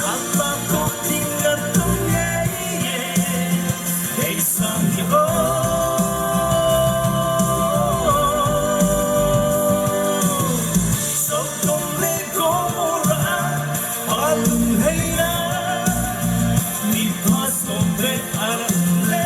Ang makoting at ang yeye, kay sang iba. Sodom le Gomorrah, palung hay na, ni pa Sodom le Gomorrah.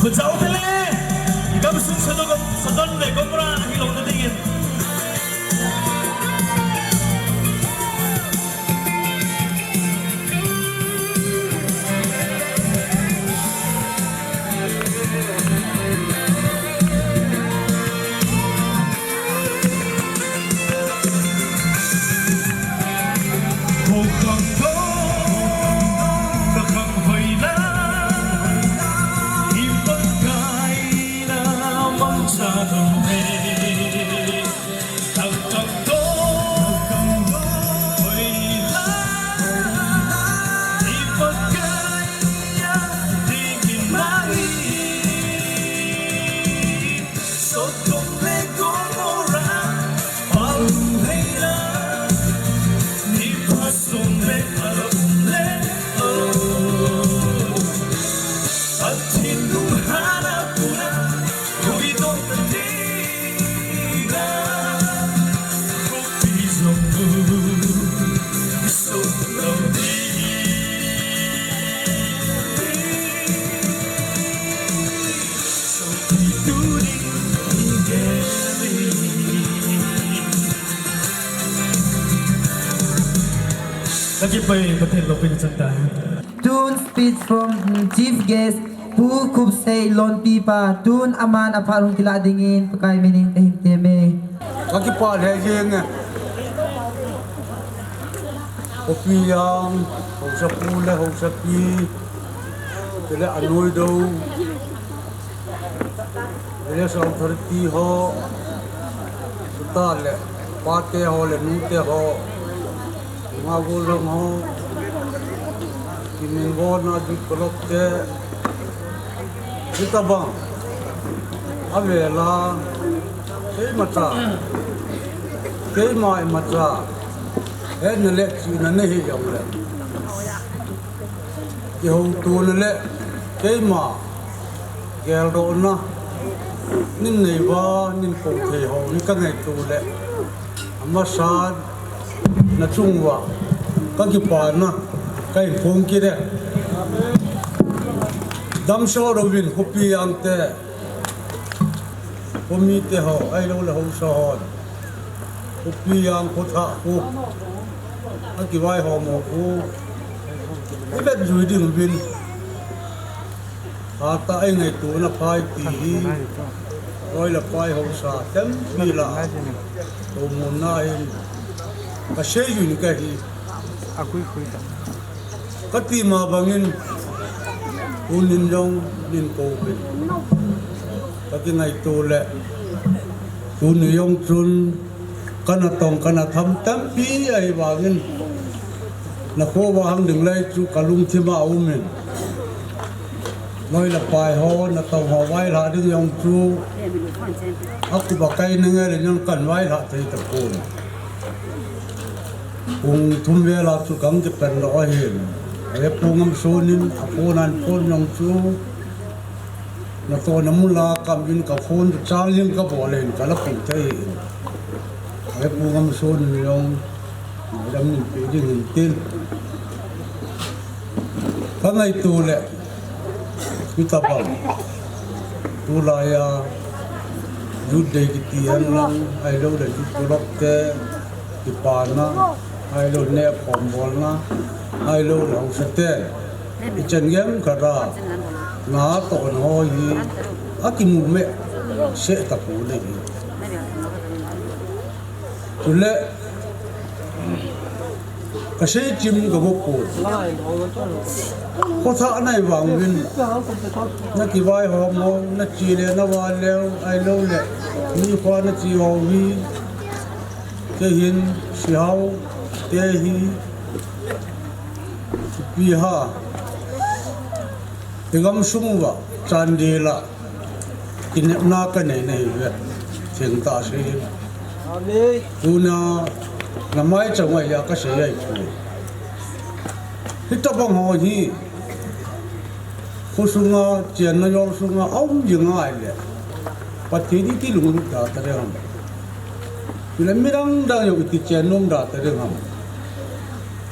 Khut jao tele, i gamsung Sodom, Sodom le Gomorrah hilou na dingin. Sodom le Gomorrah, palung hay na, ni pa Sodom le, le, oh. Atin lung hana puna, hui dong na ding na, kopi zong bu, so dong ding. Kakipah e, Pathen loupina chang tahen. Tun speech from, mm, chief guest, Pu Khupsei Lonpi pa. Tun aman aphat hung kilah dingin Pakai minin kahin temme. Kakipah lheh jenge. Khopi jang, haosapu le haosapi, chule anoido, village authority ho, chutah le pate ho le nute ho, nungah gollhang ho, kiminvona ding kolop te, hitobang avela, keimacha, keima imacha, hetna le chihna nahi jongle, kihoutona le keima geldohna nin neiva, nin kou thei ho hi kangaito le, amasan nachunguva kakipana kahin phong kit e. Damsot louvin khopi jangte, khomite ho, ahiloule haosa hon, khopi jang khothah khu, akivaihom ho khu ivetjui ding uvin, hatah a eingaitona phai ti hi, loi le pai haosa tampi lah a, tohmun na hin kasei jui kahi. Kati ma bangin, tunin jong nin kouvin, kakingaito le, tuni jong chun, kanatong kanatham tampi ahi vangin, nakhovah hang ding lai chu kalungthim a aumin, loi le pai ho natong ho vailhah ding jong chu, akhup a kaina ngei le jong kahin vailhah thei tapon. Pung thum vel a chu kakipan doh ahin. Ahi, Pu Ngamson in aphone ahin phone jong chu, natohna mun la kaum in kaphone chu charging kabol in kala pui thei in. Ahi, Pu Ngamson in jong ngaidam in pe ding in tin. Kangaito le, hitabang tulai a Youth Day kiti hen lang, ahilouleh Youth Club te kipana, ahilou nehkhom bolna, ahilouleh haosa te, ichan gei khat a natohna ho hi akimu meh seh tapou ahi. Chule, kasei chim kabo poi. Khothah nai vang uvin, nakivaihom u, nache le naval leu, ahilouleh mi kho nache ho hi, kei hin, Sihao, te hi, Pi ha, i gamsung uva, Chandel a kinepna kanei nahiuve. Thengtah sei. Amen. Tuna, namai chang uva kasei ahipoi. Hitabang ho hi, khosunga, chenna jol sunga, aum jing ahile, Pathen iti lunglut da ta ding ham. Chule midang dang jong iti chen nom da ta ding ham.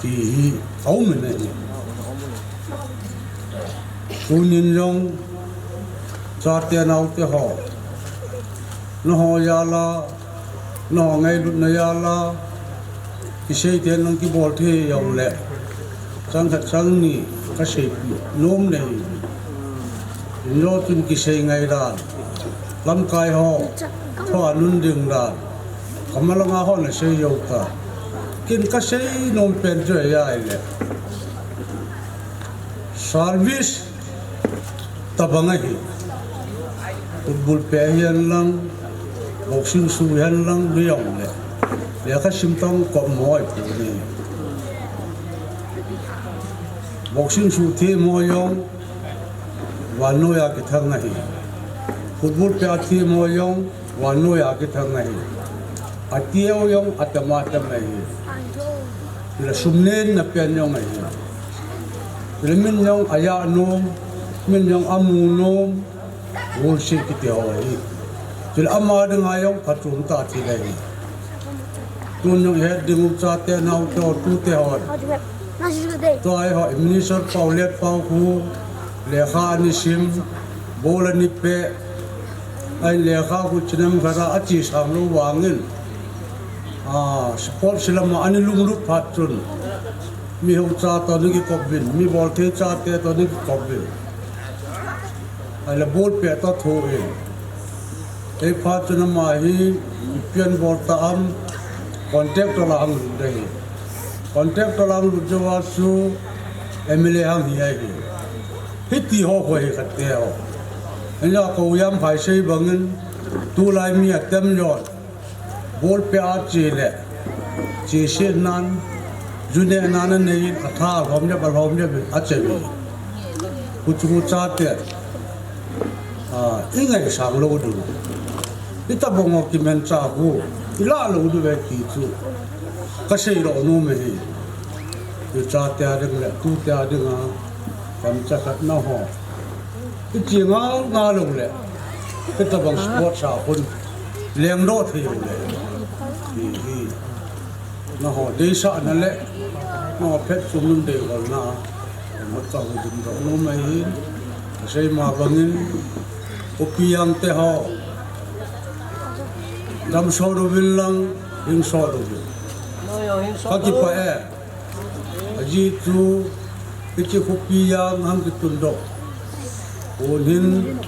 Ti hi, aum in ahi. Tunin jong, chate naote ho, nangho jal a, nangho ngailutna jal a, kisei thei nang kibol thei jongle, chang khat chang ni kaseipeh nom nahi. Inlo chun kisei ngai dan, lamkai ho, tho a nun ding dan, kamalanga hon asei jou ta. Ken kasei nom pen chu ahile, service tabang ahi. Football peh hihen lang, boxing su hihen lang, hijongle, lekha sim tong kop mo ahipoi. Boxing su them ho jong, vannoi a kithang ahi. Football peh a them ho jong, vannoi a kithang ahi. Ateu jong atam atam ahi. Chule sum nenna pen jong ahi. Chule min jong ajah nom, min jong amu nom, golseh kiti ho ahi. Chule ama dinga jong phachom tah thil ahi. Tun jong het ding u, chate naote ho, tute ho. Tua eiho Minister Paolet Paokhu, lekha ana sim, ball ana peh, ahin lekha khu chinam khat a ache sang lou vangin, a, sports lama ana lunglut phat chun, mi hou cha toh ana kikop uvin, mi bolthei chate toh ana kikop uvin. Ahile ball peh toh thoh in. Hiphat chun ama hi, ipi ana bol ta ham, contractor la hung lut ahi. Contractor la hung lut jouva chu M L A hung hi ahi. Hiti ho khu hi khat te ho. Hijeh a kou Jamphai sei bangin, tulai mi atam jon, ball peh a che le, chese nan, ju neh nan anei in, atha alhom jep, alhom jep in ache uve. Huchu chate, a, ingaisang lou diu, hitabang ho kimanchah khu ilah lou diu ve ti chu kasei lou nom ahi. Tuchate a ding le tute a dinga, tamcha khat naho, iche ngal ngal lou le, hitabang sports a khun lengdoh thei lou le, hi, hi, naho deisahna le, naho phatchomna deiholna, mot kahin dingdoh nom ahin, kasei ma bangin, khopi jang te ho, damsot uvin lang, hingsot uvin. Kakipah e. Ajeh chu, hiche khopi jang hung kitundoh pon hin,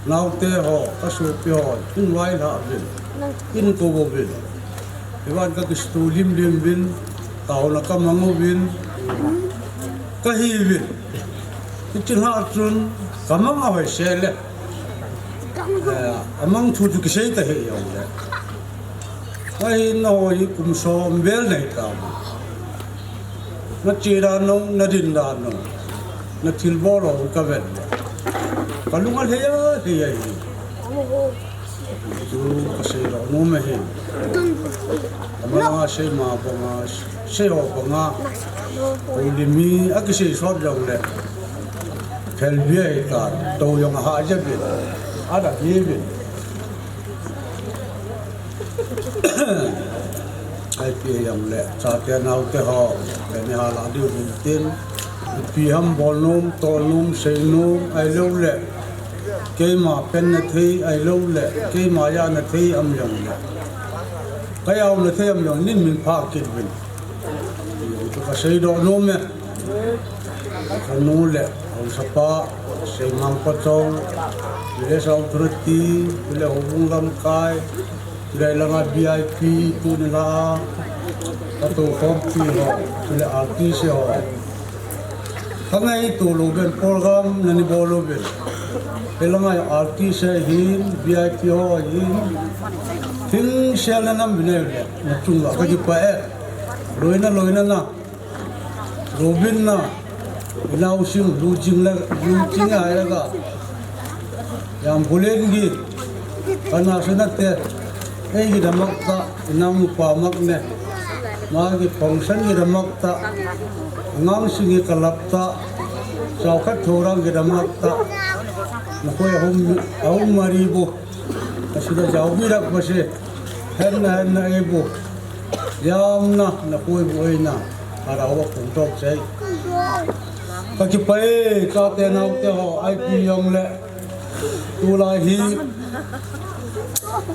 naote ho, kasopi ho, hin vailhah uvin, hin kou uvin. Hivan kakisuto limlim uvin, taona kamang uvin, kahi uvin. Hiche lhah chun, kamang ahoise le, eh, amang thu chu kisei tahih jongle, kahi naho hi kum som vel nahi tauvin. Nache dan jong, nadin dan jong, nathilbol jong kavet le, kalung alhai alhai ahi. Chu kasei lou nom e hi. Ama sei ma banga, sei ho banga. Houlim hi akisei sot jongle, phelbi ahitan, tou jong aha jep in, ada hi vin. Ipi jongle, chate naote ho, kani hala diu hin tin, ipi ham bol nom, tol nom, sei nom, ahilou le, keima pen na thei, ahilou le, keima ja na thei am jongle, ka jao na thei am jongle, nin min pha kit vin. Kasei doh nom e. Kanu le, haosapa, Seimang Pachong, Village Authority, Village Houbung lamkai, Village langa V I P, tuni la, katu khompi ho, Village artist ho. Kangaito lou uvin program nani bol uvin. Hilanga artist ahin, V I P ho ahin. Hingsel na nam vin e, nachung uva kakipah e. Loina, loina na. Lobin na, inao sing, lu jing le, lu jing a ega. Jam bulen gi, kana suna te, ei gi damak ta, inao nu pa mak ne. Ma gi function gi damak ta, ngang sing gi kalap ta, sao khat thorang gi damak ta. Nakoi ahum, ahum mari bu. Asida jao birak base. Henna, henna eibu. Jamna, nakoi bu eina. Ara wa pung tok sei. Kakipah e, chate naote ho, ipi jongle. Tulai hi.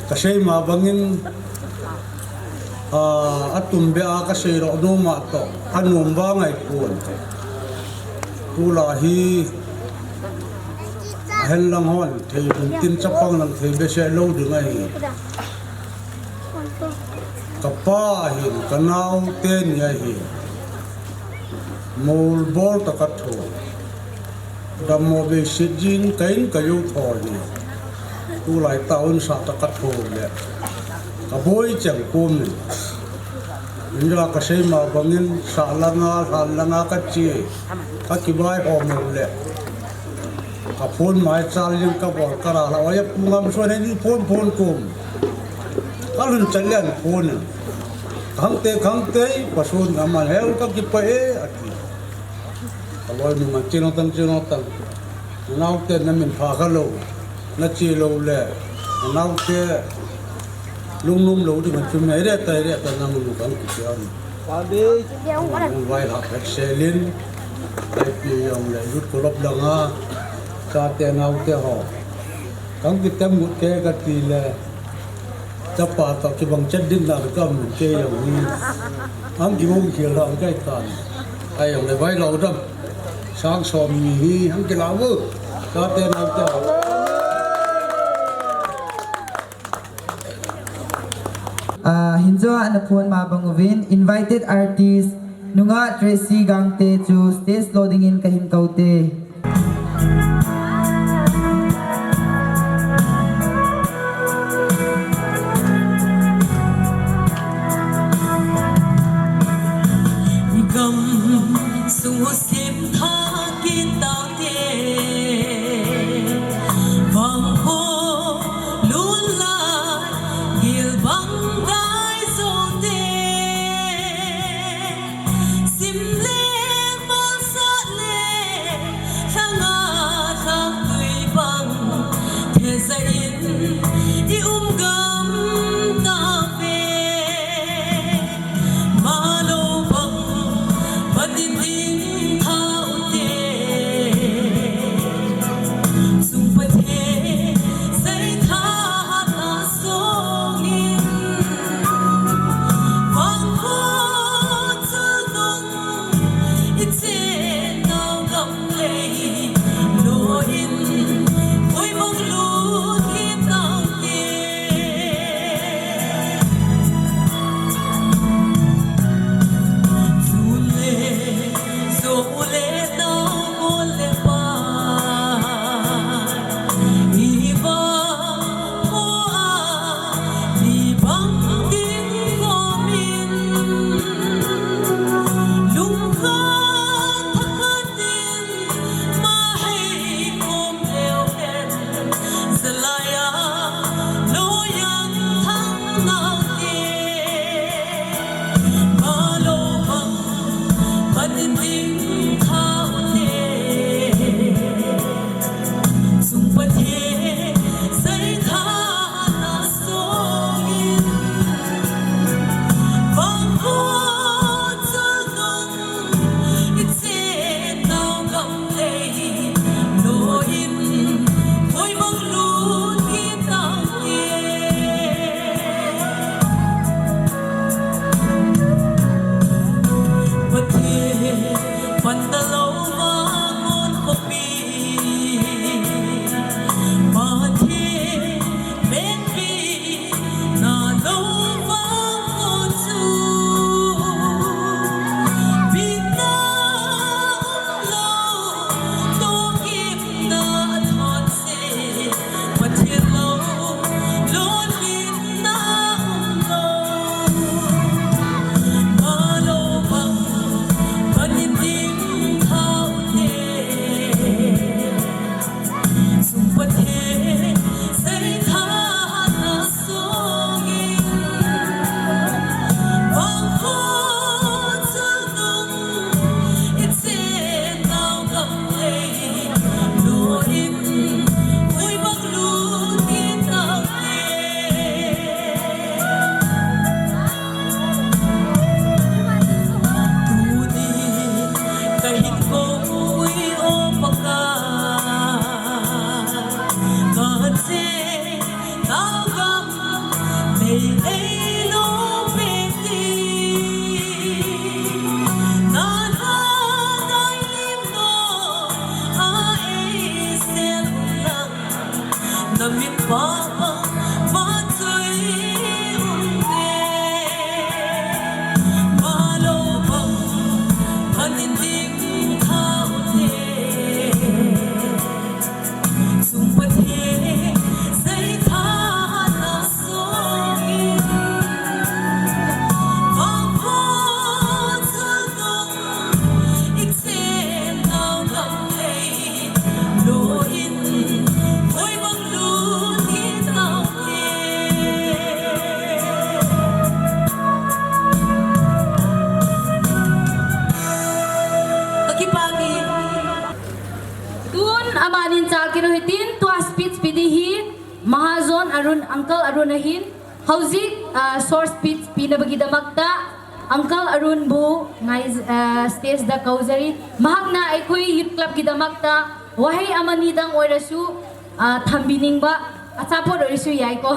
Kasei ma bangin. A, atum be a kasei lou nom a to. Anom ba ngai pon. Tulai hi. Ahen lang hon, thei hon tin chapang lang thei behseh lou ding ahi. Kapa ahin, kanao teni ahin. Mol bol ta katho. Dammo behseh jing kain kajou tho hi. Tulai taon sa ta katho le. Kaboi chang kum ni. Inja kasei ma bangin sa langa, sa langa kache. Kakibai ho mo le. Ka phone mai chal jing kabol kara la, oya pungam so ne ni phone phone kum. Kalun chalian phone. Khangte, khangte, pasun aman hel kakipah e, ati. Kaloi nu man chinong tang, chinong tang. Naote namin pha khalou. Nache lou le. Naote. Lungnom lou ding chun nei re tai re ta namun kan kiti an. Vai la phet selin. Ipi jongle youth club langa. Chate naote ho. Kan kitem mut ke kati le. Chapa ta kibang chet din na kamun ke jong hi. Ang kibang khel la ang kai tan. Ai jongle vai lou dam. Sang som ni hi ang kilau. Chate naote ho. Ah, hinjo a na phone ma bang uvin, invited artist, nungah Tracy Gangte chu stage lo dingin kahin koute. Gam sung u sip tha kita. Vangho lun lai, gil bang dai zo te. Sim le mal sa le, thanga thang tui bang, theza in i um gam ta ve. Malo bang, patin ding tha Panna lou vang un khopi, Pathen venpi na lou vang un chu, bitna umlou, tohgimna athon se, Pathen lou, lolhinna umlou. Malo bang, panin ding thau te. Sum Pathen, seitha na songin. Bang ho chal nung, ichen nau gam lei, lo in, ui bang lut in nau te. Tuni kahin kou e o Pakai, kache tau gam lei eilo peti, na na nai lim no a eisel lang. Na mitpa bang vachui um te. Malo bang, panin ding thau te. Sum Pathen, seitha na songin. Bang ho chal nung, ichen nau gam lei, lo in, ui bang lut in nau te. Ka kipah e. Tun amanin chal kit u hitin, tua speech pe ding hi Mahajon Arun, Uncle Arun ahin, houijik, ah, short speech pena bagi damakta Uncle Arun bu ngai, ah, stage da kou jari. Mahakna ꯑꯩꯈꯣꯏ youth club gi damakta wahei amani dang oilasu, ah, thambiningba, achapot oilasu yai ko.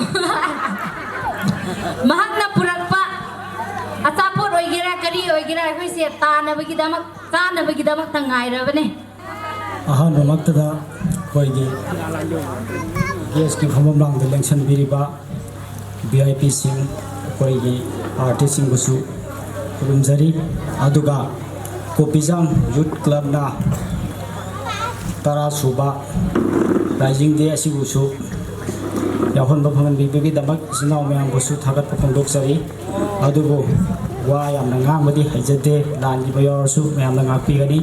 Mahakna purakpa achapot oigera, kari oigera, ꯑꯩꯈꯣꯏꯁꯦ ꯇꯥꯅꯕꯒꯤꯗꯃꯛ, ꯆꯥꯅꯕꯒꯤꯗꯃꯛꯇ ꯉꯥꯏꯔꯕꯅꯦ꯫ ꯑꯍꯥꯟꯕꯃꯛꯇꯗ ꯑꯩꯈꯣꯏꯒꯤ guest ꯀꯤ ꯐꯝꯐꯝ ꯂꯥꯡꯗ ꯂꯦꯡꯁꯟꯕꯤꯔꯤꯕ V I P ꯁꯤꯡ, ꯑꯩꯈꯣꯏꯒꯤ artist ꯁꯤꯡꯕꯨꯁꯨ ꯈꯨꯔꯨꯝꯖꯔꯤ꯫ ꯑꯗꯨꯒ ꯀꯣꯄꯤꯖꯥꯡ Youth Club ꯅ ꯇꯔꯥ ꯁꯨꯕ Rising Day ꯑꯁꯤꯕꯨꯁꯨ ꯌꯥꯎꯍꯟꯕ ꯐꯪꯍꯟꯕꯤꯕꯒꯤꯗꯃꯛ ꯏꯆꯤꯟ ꯏꯅꯥꯎ ꯃꯌꯥꯝꯕꯨꯁꯨ ꯊꯥꯒꯠꯄ ꯐꯣꯡꯗꯣꯛꯆꯔꯤ꯫ ꯑꯗꯨꯕꯨ ꯋꯥ ꯌꯥꯝꯅ ꯉꯥꯡꯕꯗꯤ ꯍꯩꯖꯗꯦ, ꯂꯥꯟꯈꯤꯕ ꯌꯥꯎꯔꯁꯨ ꯃꯌꯥꯝꯅ ꯉꯥꯛꯄꯤꯒꯅꯤ꯫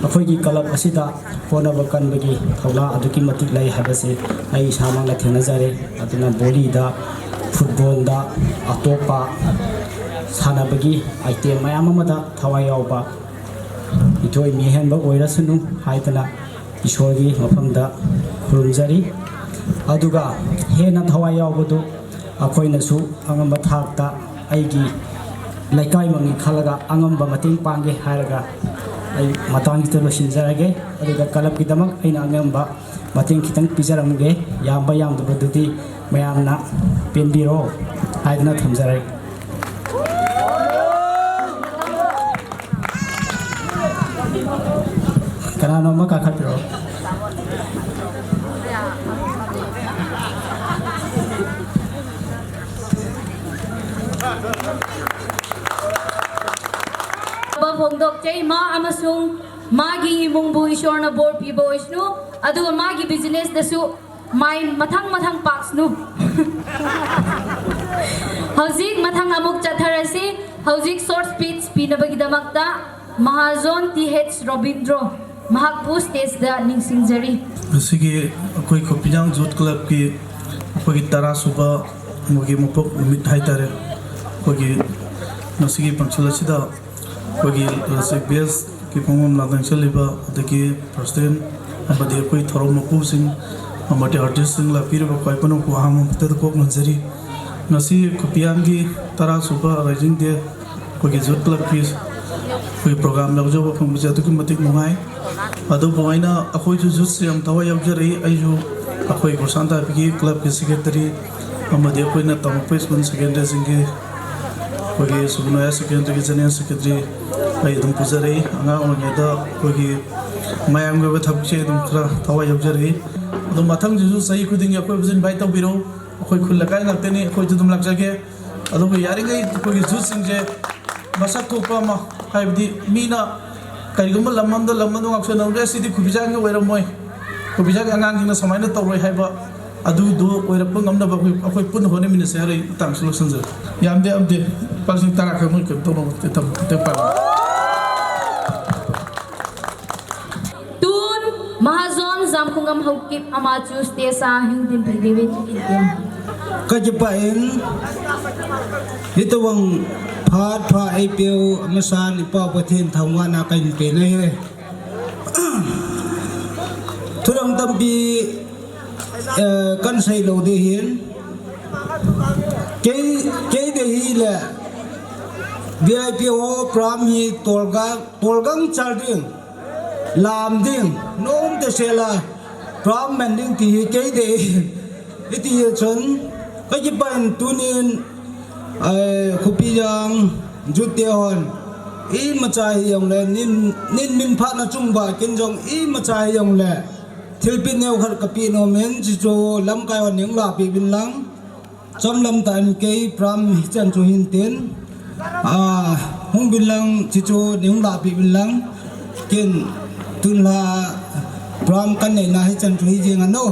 ꯑꯩꯈꯣꯏꯒꯤ club ꯑꯁꯤꯗ ꯍꯣꯠꯅꯕ ꯀꯟꯕꯒꯤ ꯊꯧꯅꯥ ꯑꯗꯨꯛꯀꯤ ꯃꯇꯤꯛ ꯂꯩ ꯍꯥꯏꯕꯁꯤ ꯑꯩ ꯏꯁꯥꯃꯛꯅ ꯊꯦꯡꯅꯖꯔꯦ꯫ ꯑꯗꯨꯅ volley ꯗ, football ꯗ, ꯑꯇꯣꯞꯄ ꯁꯥꯟꯅꯕꯒꯤ item ꯃꯌꯥꯝ ꯑꯃꯗ ꯊꯋꯥꯏ ꯌꯥꯎꯕ ꯃꯤꯊꯣꯏ ꯃꯤꯍꯦꯟꯕ ꯑꯣꯏꯔꯁꯅꯨ ꯍꯥꯏꯗꯅ ꯏꯁꯣꯔꯒꯤ ꯃꯐꯝꯗ ꯈꯨꯔꯨꯝꯖꯔꯤ꯫ ꯑꯗꯨꯒ ꯍꯦꯟꯅ ꯊꯋꯥꯏ ꯌꯥꯎꯕꯗꯨ ꯑꯩꯈꯣꯏꯅꯁꯨ ꯑꯉꯝꯕ ꯊꯥꯛꯇ ꯑꯩꯒꯤ ꯂꯩꯀꯥꯏꯃꯛꯅꯤ ꯈꯜꯂꯒ ꯑꯉꯝꯕ ꯃꯇꯦꯡ ꯄꯥꯡꯒꯦ ꯍꯥꯏꯔꯒ ꯑꯩ ꯃꯇꯥꯡꯁꯤꯗ ꯂꯣꯏꯁꯤꯟꯖꯔꯒꯦ꯫ ꯑꯗꯨꯒ club ꯀꯤꯗꯃꯛ ꯑꯩꯅ ꯑꯉꯝꯕ ꯃꯇꯦꯡ ꯈꯤꯇꯪ ꯄꯤꯖꯔꯝꯒꯦ꯫ ꯌꯥꯝꯕ ꯌꯥꯝꯗꯕꯗꯨꯗꯤ ꯃꯌꯥꯝꯅ ꯄꯦꯟꯕꯤꯔꯣ ꯍꯥꯏꯗꯅ ꯊꯝꯖꯔꯒꯦ꯫ ꯀꯅꯥꯅꯣꯝꯃ ꯀꯥꯈꯠꯄꯤꯔꯛꯑꯣ꯫ ꯐꯣꯡꯗꯣꯛꯆꯩ꯫ ꯃꯥ ꯑꯃꯁꯨꯡ ꯃꯥꯒꯤ ꯏꯃꯨꯡꯕꯨ ꯏꯁꯣꯔꯅ ꯕꯣꯔ ꯄꯤꯕ ꯑꯣꯏꯁꯅꯨ, ꯑꯗꯨꯒ ꯃꯥꯒꯤ business ꯇꯁꯨ ꯃꯥꯏ ꯃꯊꯪ ꯃꯊꯪ ꯄꯥꯛꯁꯅꯨ꯫ ꯍꯧꯖꯤꯛ ꯃꯊꯪ ꯑꯃꯨꯛ ꯆꯠꯊꯔꯁꯤ꯫ ꯍꯧꯖꯤꯛ short speech ꯄꯤꯅꯕꯒꯤꯗꯃꯛꯇ ꯃꯍꯥꯖꯣꯟ ꯇꯤ ꯑꯩꯆ ꯔꯣꯕꯤꯟꯗ꯭ꯔꯣ ꯃꯍꯥꯛꯄꯨ stage ꯇ ꯅꯤꯡꯁꯤꯡꯖꯔꯤ꯫ ꯉꯁꯤꯒꯤ ꯑꯩꯈꯣꯏ ꯈꯣꯄꯤꯖꯥꯡ Youth Club ꯀꯤ ꯑꯩꯈꯣꯏꯒꯤ ꯇꯔꯥ ꯁꯨꯕ ꯃꯣꯏꯒꯤ ꯃꯄꯣꯛ ꯅꯨꯃꯤꯠ ꯍꯥꯏꯇꯥꯔꯦ, ꯑꯩꯈꯣꯏꯒꯤ ꯉꯁꯤꯒꯤ function ꯑꯁꯤꯗ ꯑꯩꯈꯣꯏꯒꯤ, ꯑ, ꯁꯤ ꯕꯦꯁꯀꯤ ꯐꯝꯐꯝ ꯂꯥꯡꯗꯪ ꯆꯠꯂꯤꯕ, ꯑꯗꯒꯤ president ꯑꯃꯗꯤ ꯑꯩꯈꯣꯏ ꯊꯧꯔꯝ ꯃꯄꯨꯁꯤꯡ ꯑꯃꯗꯤ artist ꯁꯤꯡ ꯂꯥꯛꯄꯤꯔꯤꯕ ꯈ꯭ꯋꯥꯏ ꯄꯨꯝꯅꯃꯛꯄꯨ ꯑꯍꯥꯟꯕ ꯃꯛꯇꯗ ꯀꯣꯛ ꯅꯣꯟꯖꯔꯤ꯫ ꯉꯁꯤ ꯈꯨꯄꯤꯌꯥꯡꯒꯤ ꯇꯔꯥ ꯁꯨꯕ Rising Day ꯑꯩꯈꯣꯏꯒꯤ Youth Club ꯀꯤ ꯑꯩꯈꯣꯏ program ꯌꯥꯎꯖꯕ ꯐꯪꯕꯁꯦ ꯑꯗꯨꯛꯀꯤ ꯃꯇꯤꯛ ꯅꯨꯡꯉꯥꯏ꯫ ꯑꯗꯨꯕꯨ ꯑꯩꯅ, ꯑꯩꯈꯣꯏꯁꯨ youth ꯁꯦ ꯌꯥꯝ ꯊꯋꯥꯏ ꯌꯥꯎꯖꯔꯛꯏ꯫ ꯑꯩꯁꯨ ꯑꯩꯈꯣꯏ ꯒꯣꯁꯥꯟ ꯊꯥꯕꯤꯒꯤ club ꯀꯤ secretary ꯑꯃꯗꯤ ꯑꯩꯈꯣꯏꯅ ꯇꯝꯃꯛꯄ school secondary ꯁꯤꯡꯒꯤ ꯑꯩꯈꯣꯏꯒꯤ ꯁꯨꯒꯨꯅꯨ ꯍꯥꯌꯔ ꯁꯦꯀꯦꯟꯗꯔꯤꯒꯤ ꯖꯦꯅꯦꯔꯦꯜ ꯁꯦꯀ꯭ꯔꯦꯇꯔꯤ ꯑꯩ ꯑꯗꯨꯝ ꯄꯨꯖꯔꯛꯏ꯫ ꯑꯉꯥꯡ ꯑꯣꯏꯔꯤꯉꯩꯗ ꯑꯩꯈꯣꯏꯒꯤ ꯃꯌꯥꯝꯒꯤ ꯑꯣꯏꯕ ꯊꯕꯛꯁꯦ ꯑꯗꯨꯝ ꯈꯔ ꯊꯋꯥꯏ ꯌꯥꯎꯖꯔꯛꯏ꯫ ꯑꯗꯣ ꯃꯊꯪꯁꯤꯁꯨ ꯆꯍꯤ ꯈꯨꯗꯤꯡꯒꯤ ꯑꯩꯈꯣꯏꯕꯨꯁꯨ ꯏꯟꯚꯥꯏꯠ ꯇꯧꯕꯤꯔꯛꯎ꯫ ꯑꯩꯈꯣꯏ ꯈꯨꯜ ꯂꯩꯀꯥꯏ ꯉꯥꯛꯇꯅꯤ, ꯑꯩꯈꯣꯏꯁꯨ ꯑꯗꯨꯝ ꯂꯥꯛꯆꯒꯦ꯫ ꯑꯗꯨꯒ ꯌꯥꯔꯤꯉꯩ ꯑꯩꯈꯣꯏꯒꯤ ꯌꯨꯠꯁꯤꯡꯁꯦ ꯃꯁꯛ ꯊꯣꯛꯄ ꯑꯃ, ꯍꯥꯏꯕꯗꯤ ꯃꯤꯅ ꯀꯔꯤꯒꯨꯝꯕ ꯂꯝ ꯑꯃꯗ ꯂꯝ ꯑꯗꯨ ꯉꯥꯛꯁꯟꯅꯔꯒ ꯁꯤꯗꯤ ꯈꯨꯕꯤꯖꯥꯡꯒꯤ ꯑꯣꯏꯔꯝꯃꯣꯏ, ꯈꯨꯕꯤꯖꯥꯡꯒꯤ ꯑꯉꯥꯡꯁꯤꯡꯅ ꯁꯨꯃꯥꯏꯅ ꯇꯧꯔꯣꯏ ꯍꯥꯏꯕ ꯑꯗꯨꯗꯣ ꯑꯣꯏꯔꯛꯄ ꯉꯝꯅꯕ ꯑꯩꯈꯣꯏ, ꯑꯩꯈꯣꯏ ꯄꯨꯟꯅ ꯍꯣꯠꯅꯃꯤꯟꯅꯁꯦ ꯍꯥꯏꯔ ꯑꯩ ꯃꯇꯥꯡꯁꯤ ꯂꯣꯏꯁꯤꯟꯖꯔꯦ꯫ ꯌꯥꯝꯗꯦ, ꯌꯥꯝꯗꯦ, ꯂꯨꯄꯥ ꯂꯤꯁꯤꯡ ꯇꯔꯥ ꯈꯛ ꯃꯣꯏ ꯀꯩꯅꯣ ꯇꯧꯅꯕ ꯇꯦ-, ꯇꯝ-, ꯇꯦ-, ꯄꯥꯏꯔꯣ꯫ Tun Mahajon Jamkhungam Haokip ama chu stage a hung dinpeh diuvin kiti. Ka kipah in, hitobang phat pha eipeu amasan i Pau Pathen thangvahna kahin pe nahi. Thudang tampi, eh, kan sei lou ding ahin. Kei, kei dei hile, V I P ho pram hi tolgang, tolgang chal ding, lam ding, nom te sela, pram man ding ti hi kei dei ahin. Hiti chun, ka kipah in tunin, ai, Khupijang, Jute hon, imacha hijongle, nin, nin min phatna chunga kin jong, imacha hijongle, thilpeh neo khat kapeh nom in, chuchu lamkai hon neihin lahpeh uvin lang. Chomlam tah in kei pram hichan chu hin tin. Ah, hung uvin lang, chuchu neihin lahpeh uvin lang. Ken tun la pram kan neina hichan chu hi jeng ano.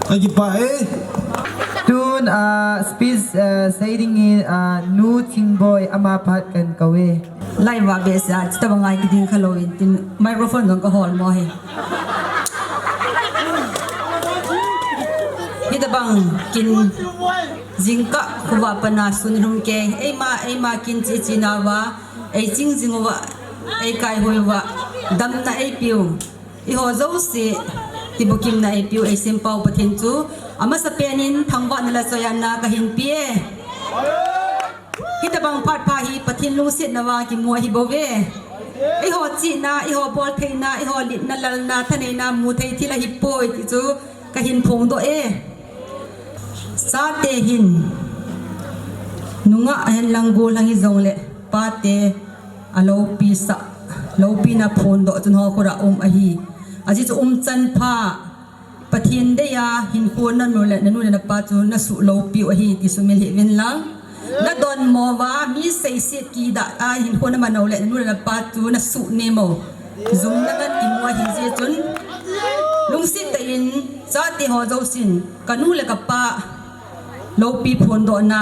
Ka kipah e. Tun, ah, speech, ah, sei dingin, ah, Nu Chingboi ama phat kan kou e. Lai va be sa, chita bangai kiding khalou in tin microphone dong ka hol mo he. Hitabang kin Jingkah khovah pana sun lhum kei, eima, eima kin chi chi nauva, ei ching jing uva, ei kai hoi uva, damna ei piu. Eiho jouse, tibukimna ei piu, ei Sempau Pathen chu, amasa penin thangvahna le choianna kahin pe e. Hitabang phat pha hi Pathen lungsetna va kimu ahi bouve. Eiho chihna, eiho boltheina, eiho litna, lalna, thaneina, mu thei thil ahi poi, ti chu, kahin phongdoh e. Chate hin nungah hen lang gollhang hijongle pate alopi sah, lopina phondoh chun ho khut a um ahi. Ajeh chu umchan pha Pathen deiya hinkho nanu le nanu le napa chu nasuh lopiu ahi ti sumil hih uvin lang. Nadonmo uva, mi seiset kidah a hinkho naman u le nanu le napa chu nasuh nem u. Jumna ngan kimu ahi jeh chun. Lungset tah in, chate ho jousen, kanu le kapa, lopi phondohna,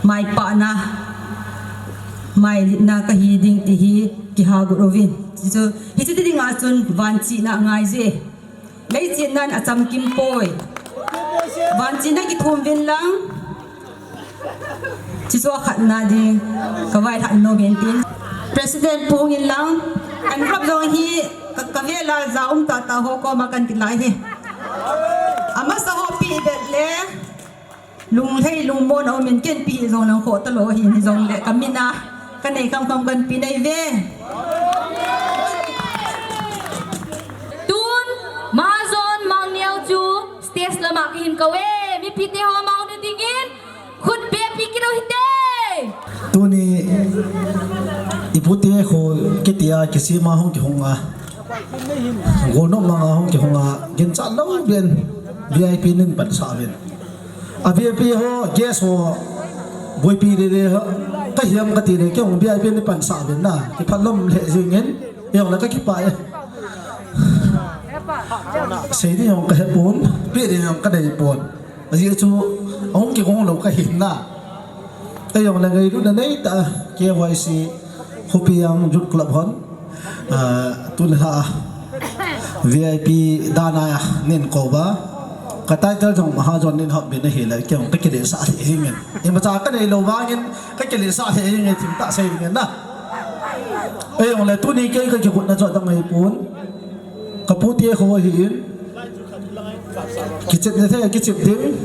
maipahna, mailutna kahi ding ti hi kiha got uvin. Hichu, hichu ti dinga chun vanchihna angai je. Leichihnan achamkim poi. Vanchihna kithum uvin lang. Chuchu akhatna ding. Ka vailhah nom in tin. President pu hung in lang. Kan group jong hi ka, ka vela ja um tah tah ho koma kan kilai hi. Amasa ho pi bet le. Lunglhai lungmonna um in ken pi hijongleng khoh talou ahin hijongle ka mina ka nei kham kham kan pe nai uve. Tun, Mahajon Mangneo chu stage lama kahin kou e, mipite ho mauna dingin khut beng peh kit u hite. Tuni, ipute kho kitia kisima hung kihung a. Golnop manga hung kihung a, ginchat lou ben, V I P nin pansah uvin. A V I P ho, guest ho, boipi dede ho, kahiam kati le, kei hung V I P nin pansah uvin na, kiphat lom le jingin, jong le ka kipah e. Sei ding jong ka hepon, pe ding jong ka deipon. Ajeh chu, ahung kigong lou kahin na. Kei jong le ngailutna neitah a, K Y C, Khupijang Youth Club hon, ah, tun la, V I P dana nin kou uva. Ka title jong Mahajon nin hop ben ahile, kei jong ka kilesah lheh jingin. Imacha ka neilou vangin, ka kilesah lheh jingin, thim tah sei dingin na. Kei jong le tuni kei ka kigotna chu adang ahipon. Ka pute kho ahin. Kichepna thei, kichep ding.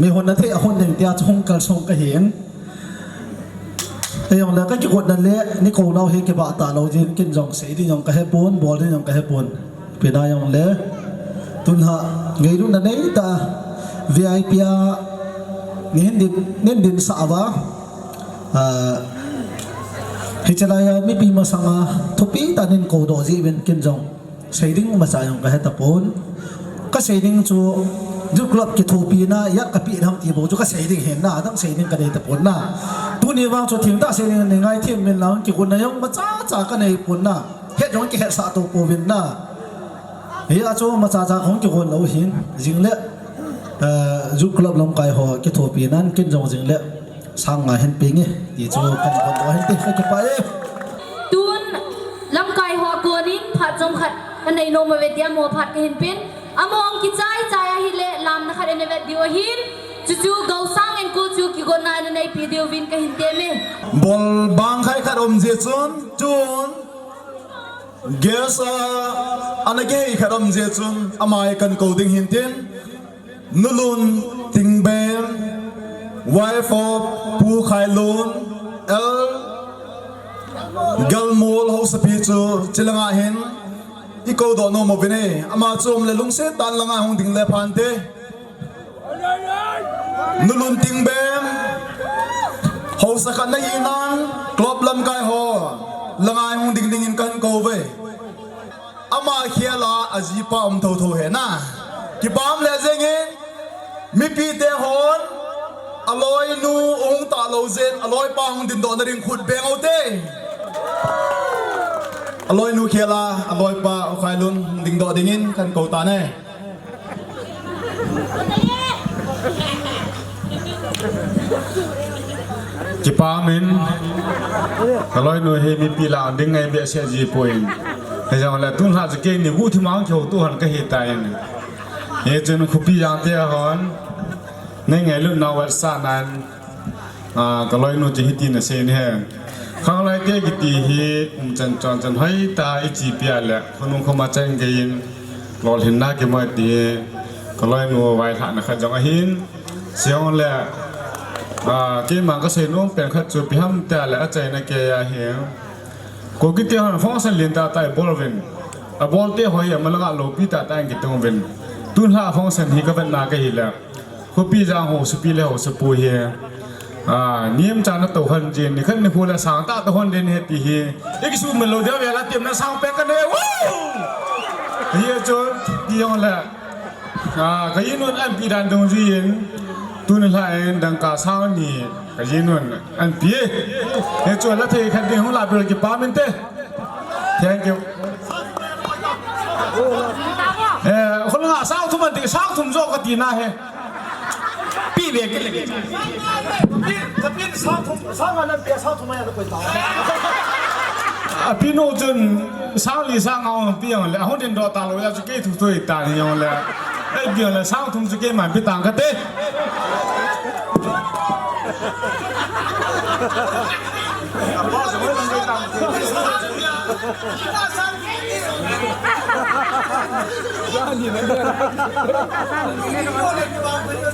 Mihonna thei, ahon ding tia chu hung kalsong kahin. Kei jong le ka kigotna le, nei kou nau hi kibah talou jeh in ken jong sei ding jong ka hepon, bol ding jong ka hepon. Pina jong le, tunha ngailutna neitah a V I P a neihin din, neihin dinsah uva, ah, hiche laiya mipi masanga thupi tah in kou doh jeh uvin ken jong sei ding imacha jong kahe tapon. Kasei ding chu, Youth Club kithopina ijat kapeh ham ti bou chu kasei ding ahin na, adang sei ding kanei tapon na. Tuni vang chu thengtah sei ding nei ngaithem uvin lang, kigonna jong imacha cha kanei pon na. Het jong kihetsah to pouvin na. Hia chu imacha cha kahung kigon lou ahin, jing le, eh, Youth Club lamkai ho kithopina in ken jong jing le sang nga hin peng e, ti chu kahin phongdoh ahin te, kakipah e. Tun lamkai ho a konin phat chomkhat kanei nom uve tia, amaho phat kahin pen. Amaho hung kichai chai ahile lamna khat ana vet diu ahin. Chuchu Gosang and Co chu kigonna ana neipi diuvin kahin tem e. Bol bang khai khat um jeh chun, tun guest, ah, ana kihei khat um jeh chun, ama hi kahin kou ding ahin tin. Nulun Tingbem, wife of Pu Khailun, L Galmol Haosapi chu, chulanga hin ikou doh nom uvin e. Ama chu um le lungset tah in langa hung ding le phante. Nulun Tingbem, haosa khat nahi nan, club lamkai ho langa hung ding dingin kahin kou uve. Ama khel a ajipa um thotho ahi na. Kipah le jeng e, mipite hon, aloinu hung talou jeh in, aloipa hung dindoh na ding khut beng ute. Aloinu khel a, aloipa U Khailun hung dingdoh dingin kahin kou tan e. Kipah in, kaloinu hi mipi lah a ding ngai behseh jipoi. Hijongle tunlhah chu keini guhthim a kihoutoh hon kahi tan. Hichun khopi jang te hon, nei ngailutna vetsahnan, ah, kaloinu chu hitin asei in ahi. Khanglai te kiti hi umchan chonchan hoitah a ichepi a le, khonung khoma chan gei in lolhinna kimu e ti hi kaloinu vailhahna khat jong ahin. Chujongle, ah, keima kasei nom pen khat chu ipi ham itile achaina kei ahi. Kuki te hon function lentah tah abol uvin, abol te ho hi amalanga loupi tahtah in kitung uvin. Tunlhah function hi kavetna kahi le, khopi jang haosapi le haosapu hi, ah, nemcha natou hon jin, nikhat nikho le sangtah tou hon ding ahi ti hi ikisuhmil lou diu vela temna sang pen kanei. Woo! Hichu, tijongle, ah, ka inun anpi dan dungjuiyin, tunlhah in dangka sang ni ka inun anpi. Hichu la thei khat ding hung la bil, kipah inte. Thank you. Eh, khulnga sang thum anti, sang thum jo kati na he. Pi ve kit le. Ka pin sang thum, sang nga nan pia sang thum a ya koi ta. Apinu chun sang li sang nga pi jongle, ahung dindoh talou ya chu kei thu thoi ta ni jongle. Ei pi jongle sang thum chu keiman pi tang kate.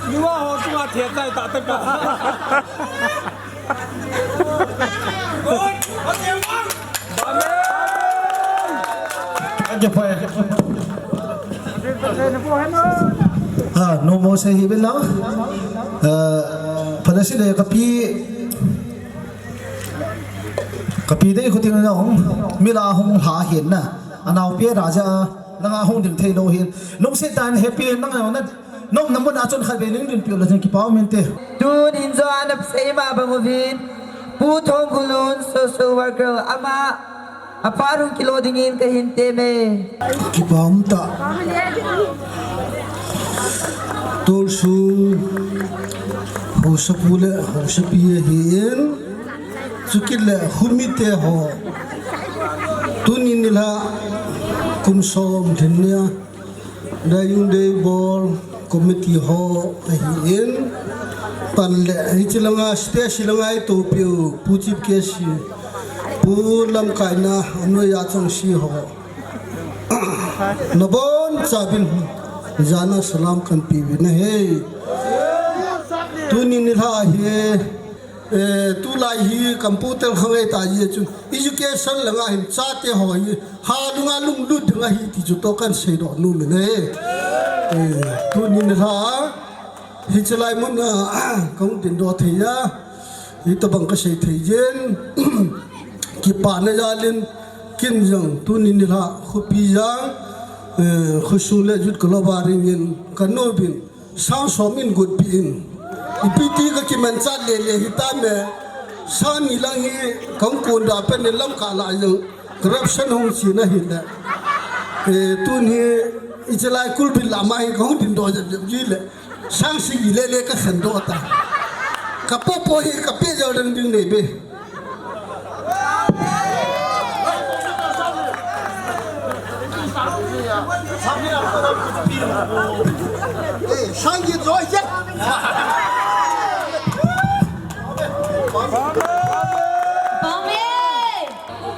Nima ho chunga thiat lai tah tah ka. Amen. Ha, no more say hi bel lang. Eh, phalasi le kapi, kapi dei khuting na hung, mi la hung lha hin na. Anaopi Raja, langa hung ding thei lou hin. Lungset tah in happy nang na. Nomna mun a chun khatvei ning dinpiu le chun kipah um inte. Tun hin jo ana sei ma bang uvin, Pu Thongkhulun, social worker, ama, apa rung kilo dingin kahin tem e. Kipah um tah. Tolsung haosapu le haosapi ahin, chukit le khomite ho. Tuni nilhah kum som lhin nia. Dayung Day Ball Committee ho ahin, pan le hiche langa stage langa itopiu Pu Chief Guest, Pu Lamkaina, anoi a chang si ho. Nabon chauvin jana salam kahin pe uve nahe. Tuni nilhah hi Eh, tulai hi computer khangai ta ji chu. Education langa hin chate ho hi ha lunga lunglut ding ahi ti chu to kan seidoh nom in ahi. Eh, tuni nilhah a, hiche lai mun a, kahung dindoh thei a, hitobang kasei thei jin, kipana jalin, ken jong tuni nilhah, khopi jang, eh, khosung le Youth Club a ringin, kanu bin, sang som in gutpi in. Ipi ti kakimanchat lele hitam e. Sang ni lang hi kahung konda pen in lamkah lah jong corruption hung chena hile. Eh, tun hi hiche lai kulbin lah ma hi kahung dindoh jep jep ji le. Sang sagi lele kasandoh ta. Kapopo hi kapeh jal dang ding nei be.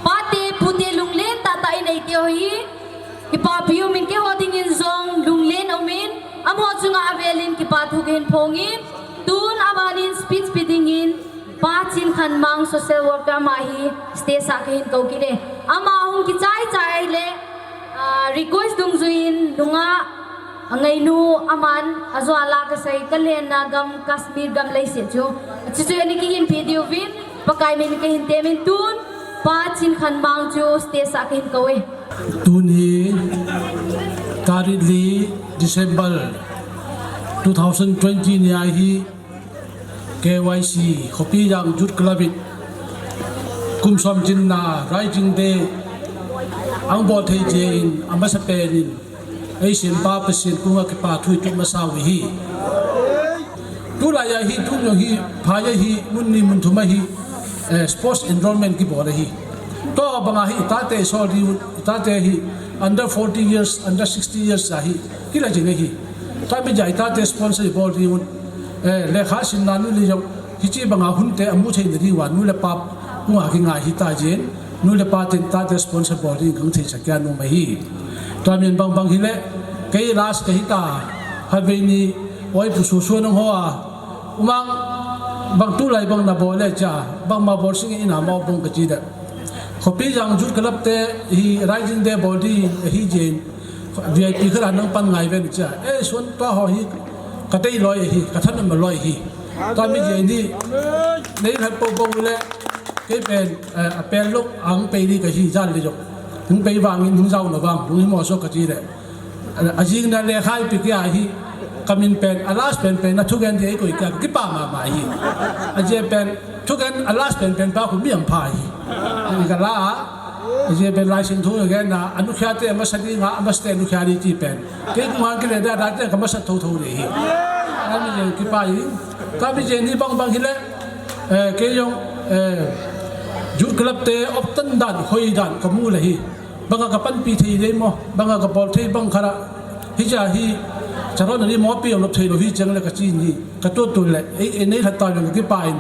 Pate, pute lunglen tahtah in eiti ho hi. Kipapi umin keiho dingin jong lunglen umin. Amaho chunga avelin kipa thu kahin phongin. Tun amanin speech pe dingin. Pa Chinkhanmang social worker ama hi stage a kahin kou kit e. Ama hung kichai chai le, ah, request dungjuiyin nungah angainu aman ajo a la kasei kalenna gam Kashmir gam leiset chu. Chuchu ani kihin pe diuvin Pakai min kahin temin tun Pa Chinkhanmang chu stage a kahin kou e. Tuni tarik li December two thousand twenty ni ahi. K Y C, Khopi Jang Youth Club in kum som chinna Rising Day ahung bol thei jeh in, amasapen in eisempa Pathen kunga kipa thu itup masa u ahi. Tulai a hi, tun jong hi, phai a hi, mun ni mun thum a hi, eh, sports enrollment kibol ahi. Tua banga hi, itate sol diu, itate hi, under forty years, under sixty years a hi, kila jing ahi. Tua mi jai tate sponsor bol diu, Eh, lekha simna nu le jong, hiche banga hunte amu theina diuva, nu le pa, kunga kingai hita jin, nu le pa ten tate sponsor bol ding kang thei sakya nu ma hi. Tua min bang bang hile, kei last kahita, haveini, oi pu su su nang hoa, umang, bang tulai bang nabol le cha, bang mabol sing ina mo bong kachi da. Khopi Jang Youth Club te, hi Rising Day bol ding, hi jin, V I P khala nang pan ngai ven cha. Eh, sun tua ho hi, katei loi hi, kathanam loi hi. Tua mi jeh ni, nei lhat po po le, kei pen, eh, apel lou, ahung pei ni kahi jal le jong. Hung pei vangin, hung jao na vang, hung hi mo so kachi le. Ajing na le khai pi kia hi, kamin pen, a last pen pen, na thugen di koi kia, kipa mama hi. Aje pen, thugen, a last pen pen pa khu mi am pha hi. Ni kala, Ajeh pen Lai Siangtho a gen na, anukhia te amasa dinga, amasa te anukhia di ti pen. Kei kuman kile da, da te kamasa tho tho le hi. Ami jeng kipa hi. Kami jeng ni bang bang hile, eh, kei jong, eh, Youth Club te optan dan, hoi dan, kamu le hi. Banga kapanpi thei le mo, banga kabol thei bang khala. Hiche hi, charon ni mo pi lop thei lou hi chang le kachi ni. Katu tu le, ei, ei nei lhat ta jong kipa in.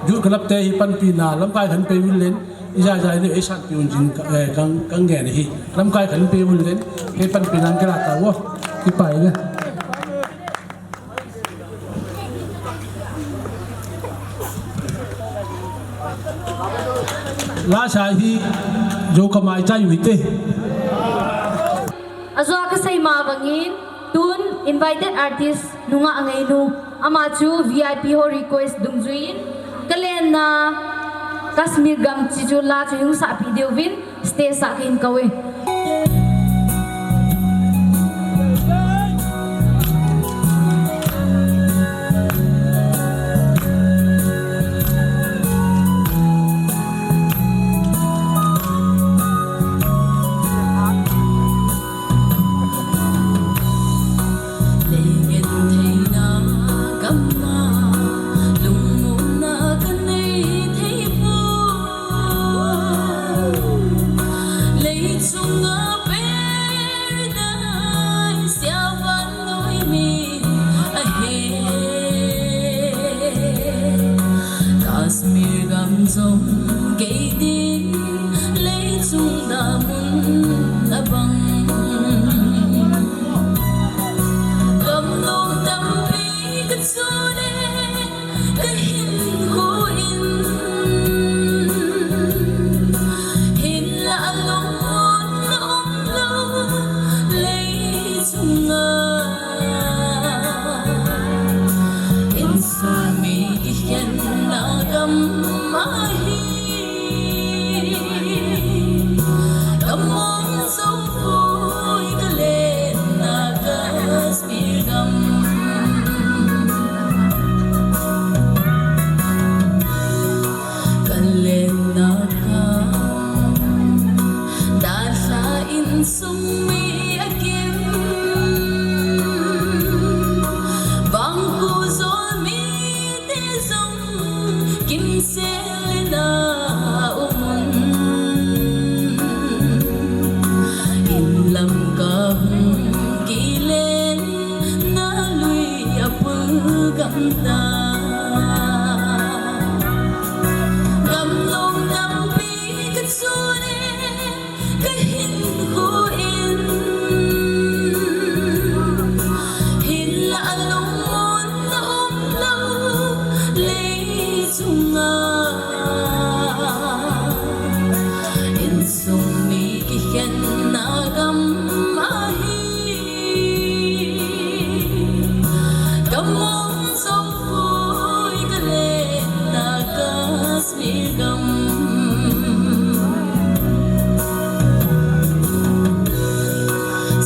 Youth Club te hi panpina, lamkai khan pe ul len. Ija ija ni ei san pi un jing, eh, kang, kang gen hi. Lamkai khan pe ul len. Ei panpina kila ta wo. Kipa in. Lasa hi jo kamai chai ui te. Ajua kasei ma bangin tun invited artist nunga angainu ama chu V I P ho request dungjuiyin kalenna Kashmir gam chi chu la chu hung sahpi diuvin stage a kahin kou e. Kalenna kam dalha, insung mi akim, vangkho jol mite jong kimsel in aumun. In lam kahung kilen na lui apul gam ta. Gamnom tampi kachon e, kahinkho in. Hinlah lungmonna umlou leichunga. Insung mi kikhenna gam ahi. Kamong soupui kalenna Kashmir gam.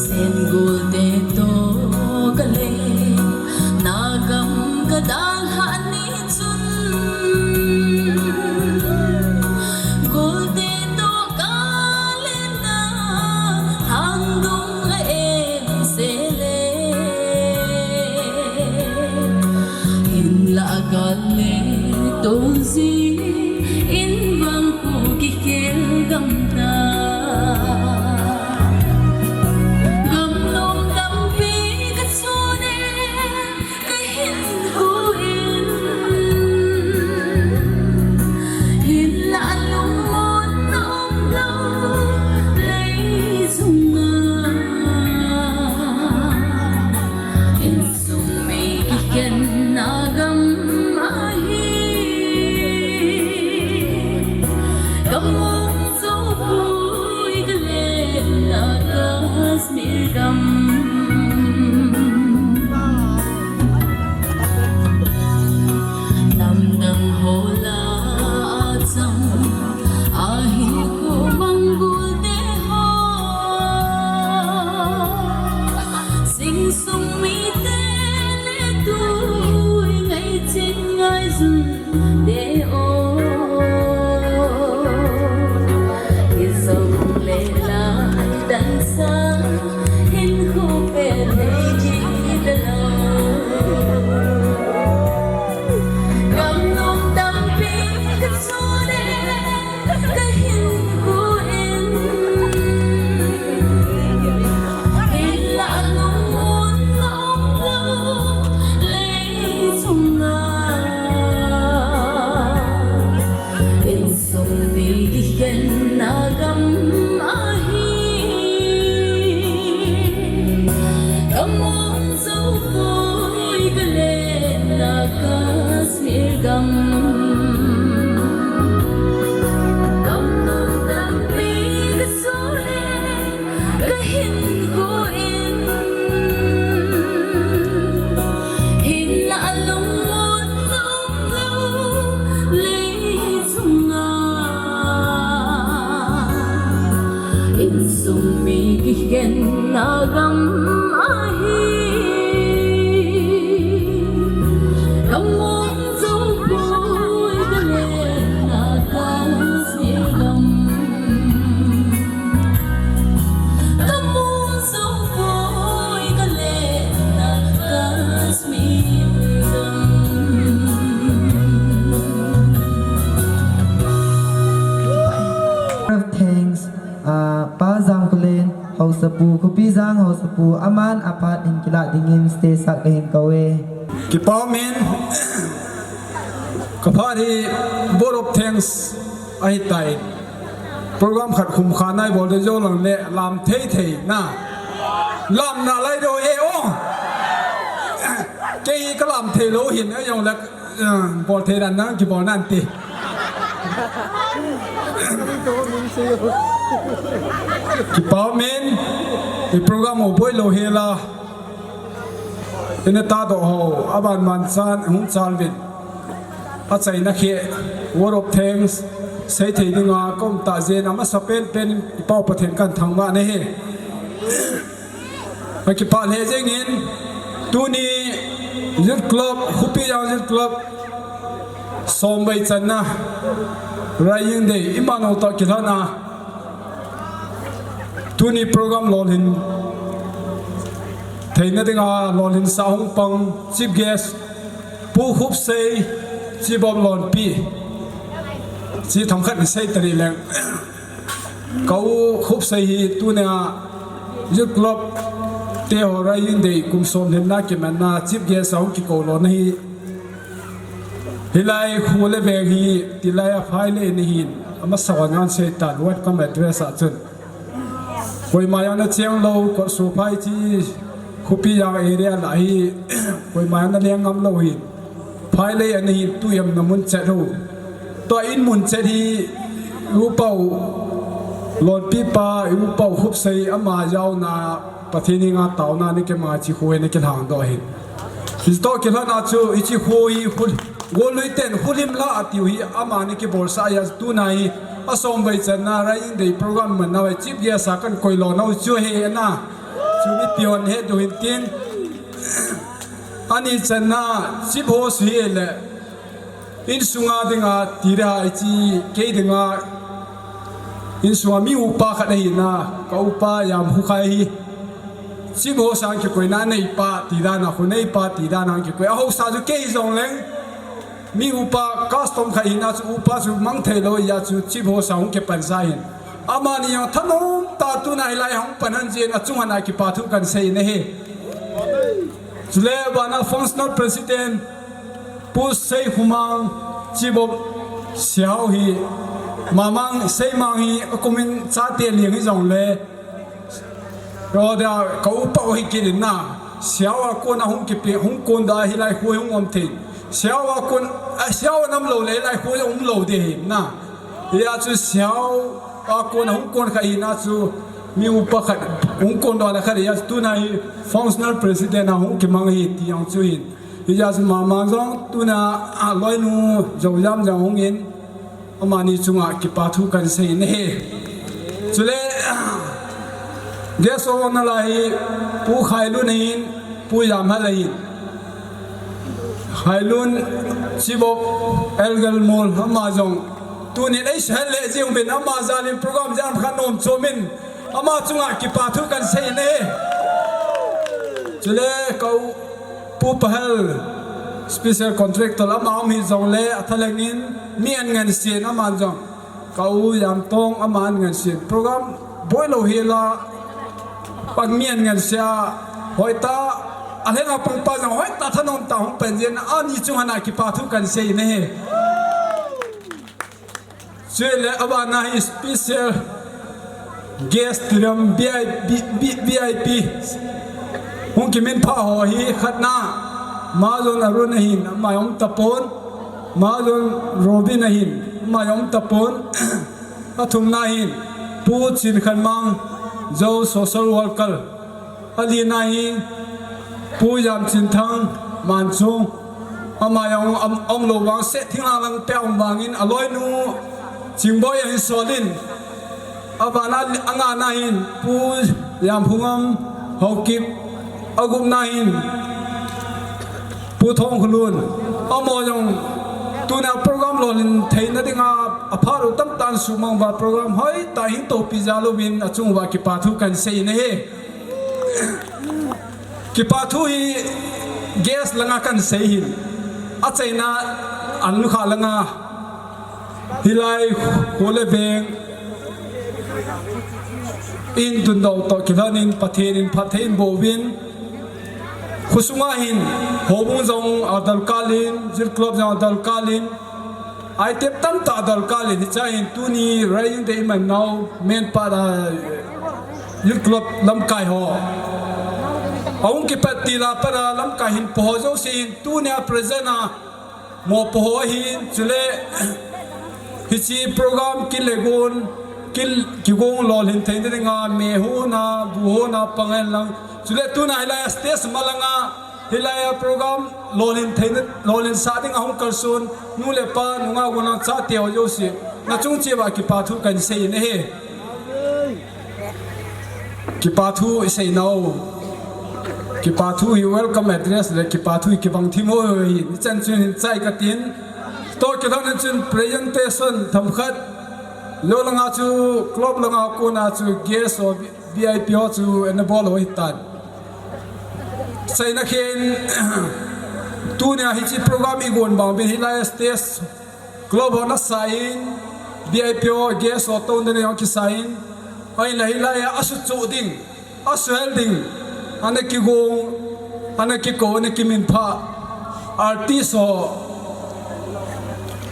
Sen golte toh kalenna gam kadalhah ni chun, golte toh kalenna hangdong a em sele. Hinlah gal le tong jing in vangkho kikhel gam ta. Gamnom tampi kachon e, kahinkho in. Hinlah lungmonna umlou leichunga. Insung mi kikhenna gam ahi. Kamong soupui kalenna Kashmir gam. Namdang ho lah a chang ahinkho mang golte ho. Insung mite le tui ngaiching ngaijun te o. Hijongle lai dan sang hinkho pet thei hita lou. Gamnom tampi kachon e, kahinkho in. Hinlah lungmonna umlou leichunga. Insung mi kikhenna gam ahi. Kamong soupui kalenna Kashmir gam. Gamnom tampi kachon e, kahinkho in. Hinlah lungmonna umlou leichunga. Insung mi kikhenna gam ahi. Kamong soupui kalenna Kashmir gam. Kamong soupui kalenna Kashmir gam. Thanks. Ah, Pa Jangkulen, Haosapu, Khupijang Haosapu, aman aphat in kilah dingin stage sah kahin kou e. Kipa umin, kaphat hi vote of thanks ahitai. Program khat khum kha nai bol de jo lang le lam thei thei na. Lam na lai do e o. Kei ka lam thei lou hin a jong le, ah, bol thei dan nang kibol nan ti. Kipa umin, i program u boi lou hela. Ina ta do ho, aban man chan, hung chan vin. Achaina khe, word of thanks, sei thei dinga, kom ta jen, amasa pen pen, i Pau Pathen kan thangvah na hi. Ka kipah lheh jengin, Tuni Youth Club, Khupijang Youth Club, somvei channa Rising Day, imanho toh kilhona tuni program lolhin theina dinga lolhinsah hung pang Chief Guest Pu Khupsei, Chief of Lonpi, chi themkhat ni sei tari leng. Ka u Khupsei hi tunia Youth Club te ho Rising Day kum som lhinna kimanna Chief Guest a hung kikou lona hi. Hilai khu le veng hi, tilai a phai le ni hin, amasa a ngan sei tan, welcome address a chun. Koima jong na cheng lou, Kotsophai chi, Khupijang area lah hi, koima jong na leng ngam lou hin. Phai le ani hin, tu jam na mun chet ho. Tua in mun chet hi, u pau, Lonpi pa, u pau Khupsei, ama jaona, Pathen henga taona nei kimang a chi khu hi nei kilhang doh hin. Hiche toh kilhona chu, hiche khu hi, khu, golui ten, khu lim la atiu hi, ama nei kibolsah a, tuna hi, asomvei channa, Rising Day program manna, Chief Guest a kan koi lonau chu ahi na. Chu mipi hon het diu hin tin. Ani channa, Chief Host hi le, insunga dinga, ti ding ahi chi, kei dinga, insunga mi upa khat ahi na, ka upa Jamkhukhai hi. Chief Host a kikoina neipa, ti dan a khu neipa, ti dan a kikoi. Ahaosa chu kei jong leng, mi upa custom khat hi na chu upa chu mang thei lou, hijeh chun Chief Host a hung kipan sa hin. Amani jong thanom tah tuna hilai hung pan hon jeh in achung hon a kipa thu kan sei in ahi. Chule abana Functional President, Pu Seikhomang, Chief of Siau hi, Mamang, Seimang hi, akumin chate leng hi jong le, Roda, ka upa u hi kit in na, Siau a kon a hung kipe, hung kon da hilai khu hung um thei. Siau a kon, a, Siau a nam lou le, hilai khu um lou ding hi na. Hijeh chun Siau a kon a hung kon kha hi na chu, mi upa khat, hung kon da la khat, hijeh chun tuna hi Functional President a hung kimang hi ti jong chu hin. Hijeh chun Mamang jong tuna aloinu Joujam jong hung in, amani chunga kipa thu kan sei in ahi. Chule, guest of honour la hi Pu Khailun ahin, Pu Jamhal ahin. Khailun Chief of Elgalmol, ama jong tunin ei sel le jing uvin ama jal in program jam khat nom chom in ama chunga kipa thu kan sei in ahi. Chule ka u Pu Pahal, special contractor, ama um hi jong le, athaleng in, mi an ngansen, ama jong. Ka u Jamtong, ama an ngansen. Program, boi lou hi la, pang mi an ngansia, hoitah, alheng a pang pa jong, hoitah thanom tah hung pan jin, ani chung hon a kipa thu kan sei in ahi. Chule abana hi special guest tiram V I P, V I P. Hung kimin pha ho hi khatna. Majon Arun ahin, ama um tapon. Majon Robin ahin, ama um tapon. Athumna hin, Pu Chinkhanmang, Zo social worker. Alina hi Pu Jamchinthang Manchung, ama jong um, um lou vang se thinglhang lang peh um vangin aloinu Chingboi ahin sol in, abana angana hin Pu Jamphungam Haokip, agupna hin Pu Thongkholun, amaho jong tuna program lolhin theina dinga aphat u tamtah in sumang uva program hoitah hin tohpi jal uvin achung uva kipa thu kan sei in ahi. Kipa thu hi guest langa kan sei hin. Achaina an lukha langa hilai khu le veng in tun dou toh kilhon in Pathen in phatthei in boh uvin. Khosunga hin houbung jong adalkal in, Youth Club jong adalkal in, item tamtah adalkal in, hiche hin tuni Rising Day iman nau, main part a Youth Club lamkai ho. Ahung kipat til a pat a lamkai hin po ho jouse hin tunia present a mopo ho ahin, chule hiche program kin le gon, kin kigong lolhin theina dinga, me hona, bu hona, pang hen lang. Chule tuna hilai a stage malanga, hilai a program lolhin theina, lolhinsah dinga hung kalson, nu le pa, nungah gonlang chate ho jouse, nachung cheh uva kipa thu kan sei in ahi. Kipa thu isei nau. Kipathu hi welcome address le kipathu hi kibang thim ho hi, nichan chun hin chai katin. Toh kilhon in chun presentation themkhat. Lolanga chu club langa kona chu guest ho, V I P ho chu ana bol ho hitan. Chaina khen, tunia hiche program igon bang uvin hilai stage club ho ana sa in, V I P ho, guest ho, toh ana nei ho kisa in, ahinla hilai a asuhchuh ding, asuhel ding, ana kigong, ana kikou, ana kiminphah artist ho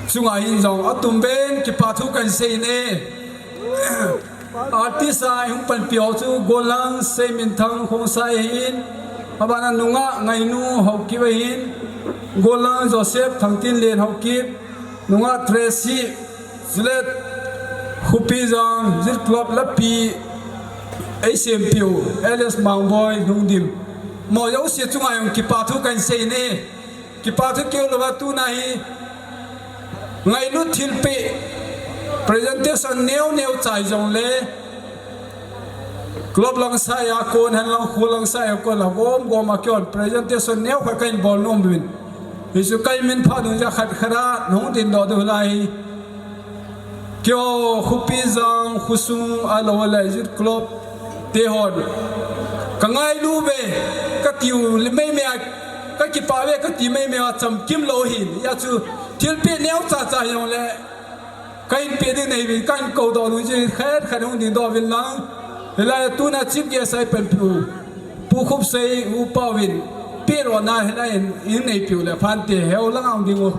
chunga hin jong atum pen kipathu kahin sei e. Artist a ihung panpi ho chu Gollang Seiminthang Khongsai ahin, abana nungah Ngainu Haokip ahin, Gollang Joseph Thangtinlen Haokip, nungah Tracy, chule Khupijang Youth Club lapi eisempiu L S Mangboi Lhungdim. Amaho jouse chunga jong kipathu kahin sei e. Kipathu keu louva tuna hi ngailut thilpeh presentation neo neo chai jongle club lang saiya kon hen lang, khul lang saiya kon lang, gom gom a kon presentation neo khat kahin bol nom uvin. Hichu kahin minphah dungjuiya khat khat a nahung dingdoh diu lai. Keiho Khupijang khosung ahilou le youth club te hon kangailu uve, katiu meimei a, kakipah uve kati meimei a chamkim lou ahin. Hijeh chun thilpeh neocha cha hijongle kahin peh ding nahiuvin, kahin koudoh nung chu khat khat hung dingdoh uvin lang. Hilai a tuna chief guest a ipanpiu Pu Khupsei upa uvin pehdohna hilai in, in neipiu le phante, heu langa hung ding u.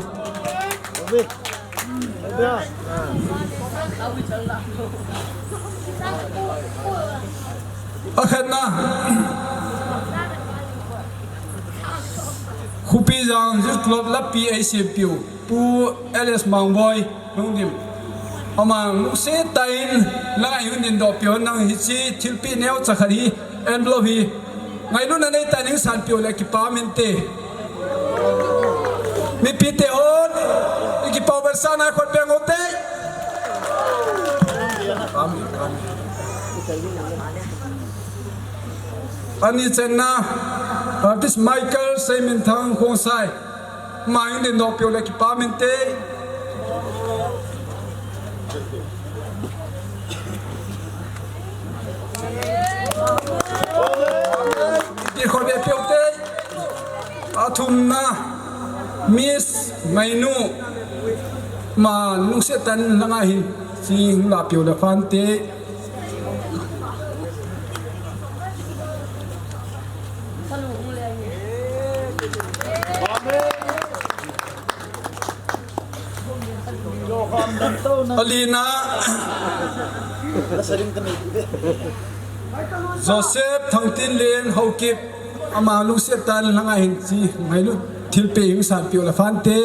Akhatna, Khupijang Youth Club lapi eisempiu Pu L S Mangboi Lhungdim. Ama lungset tah in langa ihung dingdoh peh hon, nang hiche thilpeh neocha khat hi, envelope hi ngailutna neitah in neisanpeh u le kipah inte. Mipite hon, ikipah u vetsahna khut beng u te. Ani channa, artist Michael Seiminthang Khongsai. Ama hung dingdoh peh u le kipah inte. Ti khut beng peh u te. Athumna, Miss Ngainu, ama lungset tah in langa hin, hiche hin la peh u le phante. Alina, Joseph Thangtinlen Haokip, ama lungset tah in langa hin hiche ngailut thilpeh hi sanpeh u le phante.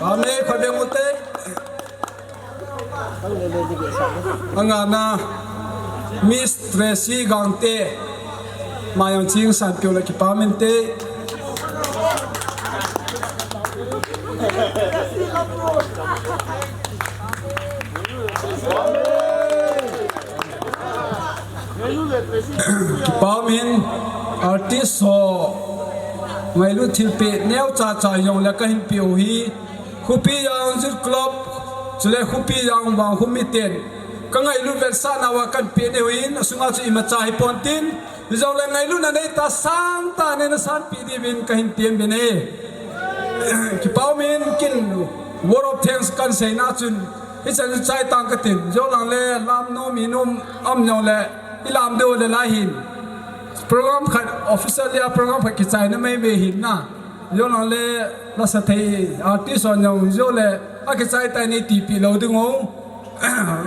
Amen. Khut beng u te. Angana, Miss Tracy Gangte, ama jong hiche hin sanpeh u le kipah inte. Kipah in, artist ho, ngailut thilpeh neocha cha hijongle kahin peh u hi, Khupijang Youth Club, chule Khupijang vangkho miten kangailut vetsahna uva kahin peh diu ahin, asunga chu imacha hipon tin, hijongle ngailutna neitah sangtah in neisanpeh diuvin kahin tem uvin ahi. Kipah in kin word of thanks kahin seina chun, hichan chu chai tang katin, hijongle lam nom, i nom, aum jongle ilam diu le lai hin. Program khat, official a program khat kichaina maimai hin na. Hijongle lasa thei artist hon jong hijongle akichai tai nei tipeh lou ding u.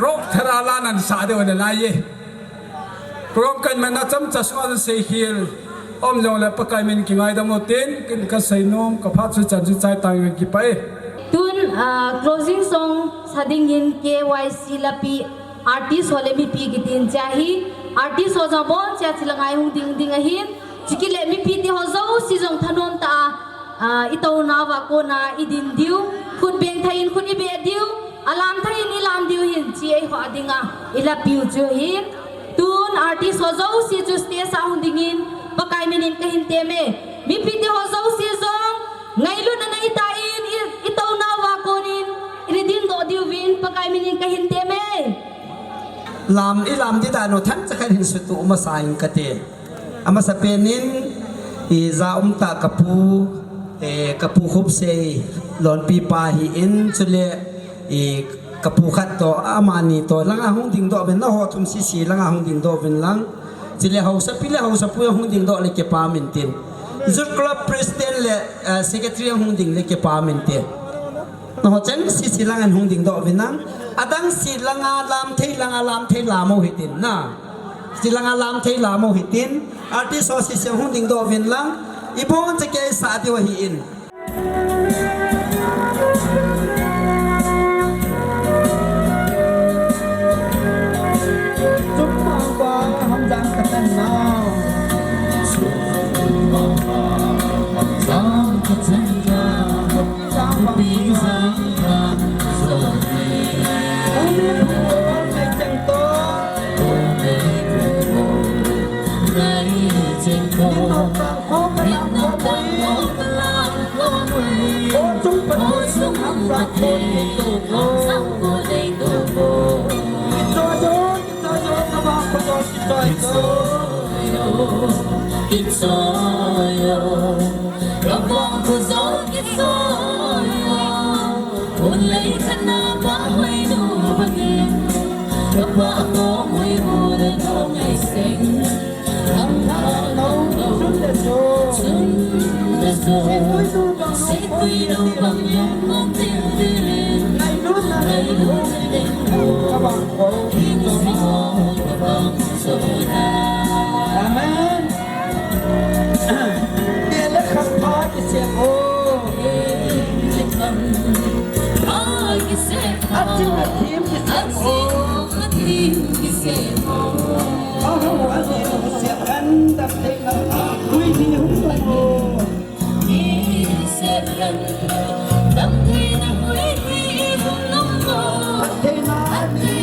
Rock thara la nan sa diu le lai e. Program kahin manna chomcha sunga chu seikhel aum jongle Pakai min kingaidam u tin, kin kasei nom, kaphat chu chan chu chai tang in kipah e. Tun, ah, closing song sa dingin K Y C lapi artist ho le mipi kitin cha hi, artist ho jong abon cha chilanga ihung ding ding ahin, chukit le mipite ho jouse jong thanom tah a, ah, itouna uva kona idin diu, khut beng thei in khut ibeh diu, Alam thei in ilam diu hin chi eihon dinga, ilapiu chu hin. Tun artist ho jouse chu stage a hung dingin, Pakai minin kahin teme. Mipi te ho jouse jong, ngailutna neitan, i, itounauva konin, ina dingdoh diuvin, Pakai minin kahin teme. Lam, ilam ding dan u themcha khat hin sutuh masa inge kati. Amasapen in, ija umtah kapu, eh, kapu Khupsei lonpi pa ahin, chule, eh, kapu khat toh, amani toh, langa hung dingdoh uvin, nangho thum sese langa hung dingdoh uvin lang. Chule haosapi le haosapu hung dingdoh le kipah in tin. Youth Club President le, eh, Secretary hung ding le kipah in tin. Nangho cheng sese langa hung dingdoh uvin lang. Adang sese langa lam thei langa lam thei lam u hitin na. Sese langa lam thei lam u hitin. Artist ho sese hung dingdoh uvin lang. Ibon chekei sa diu ahin. Amen. Kei le khangpha kisem o. Aching athim kisem o. Ahao alim kisem kan dam thei na hui ni hung o. Thei na ni.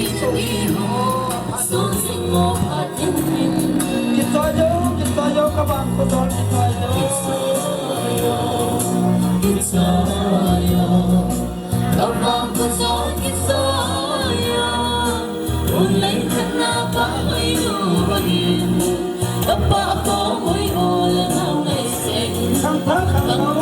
Kichoi jo, kichoi jo, kabang ko jo, kichoi jo. Khangpha, khangpha,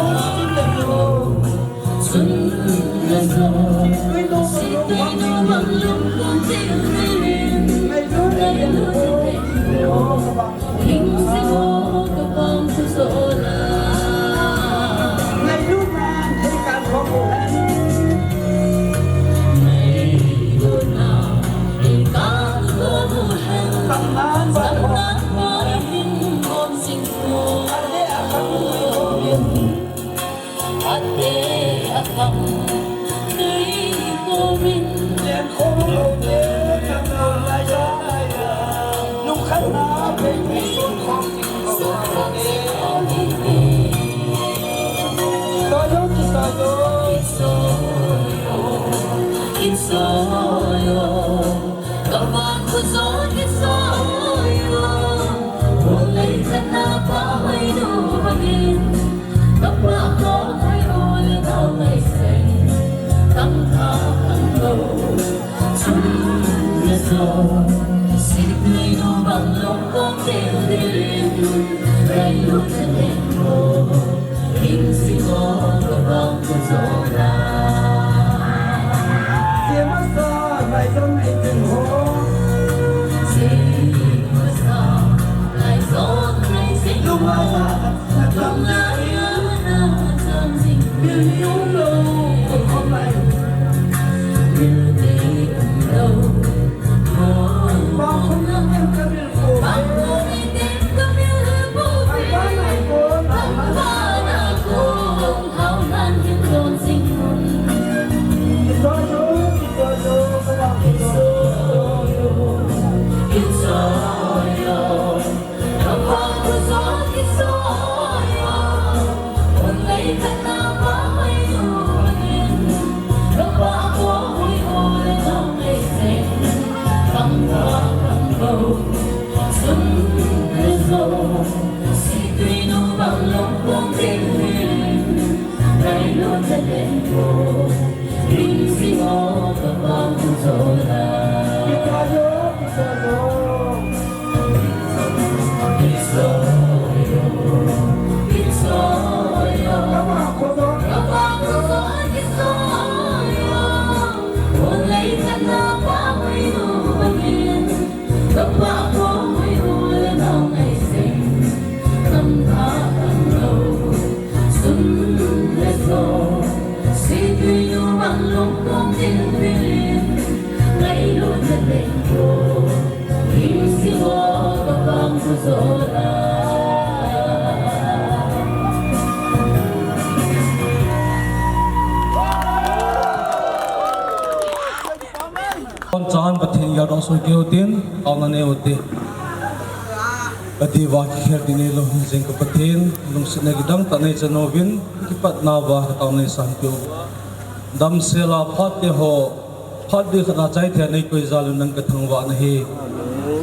Konchan Pathen gel dong sung keu tin, taona nei u te. Ka diva kikhel ding neilou jing ka Pathen, lungsetna kidang tah nei chan uvin, kipatna uva ka taona nei san peh uva. Damsel a phat te ho, phat ding khat a chai thei a nei koi jal un nang ka thangvah na ahi.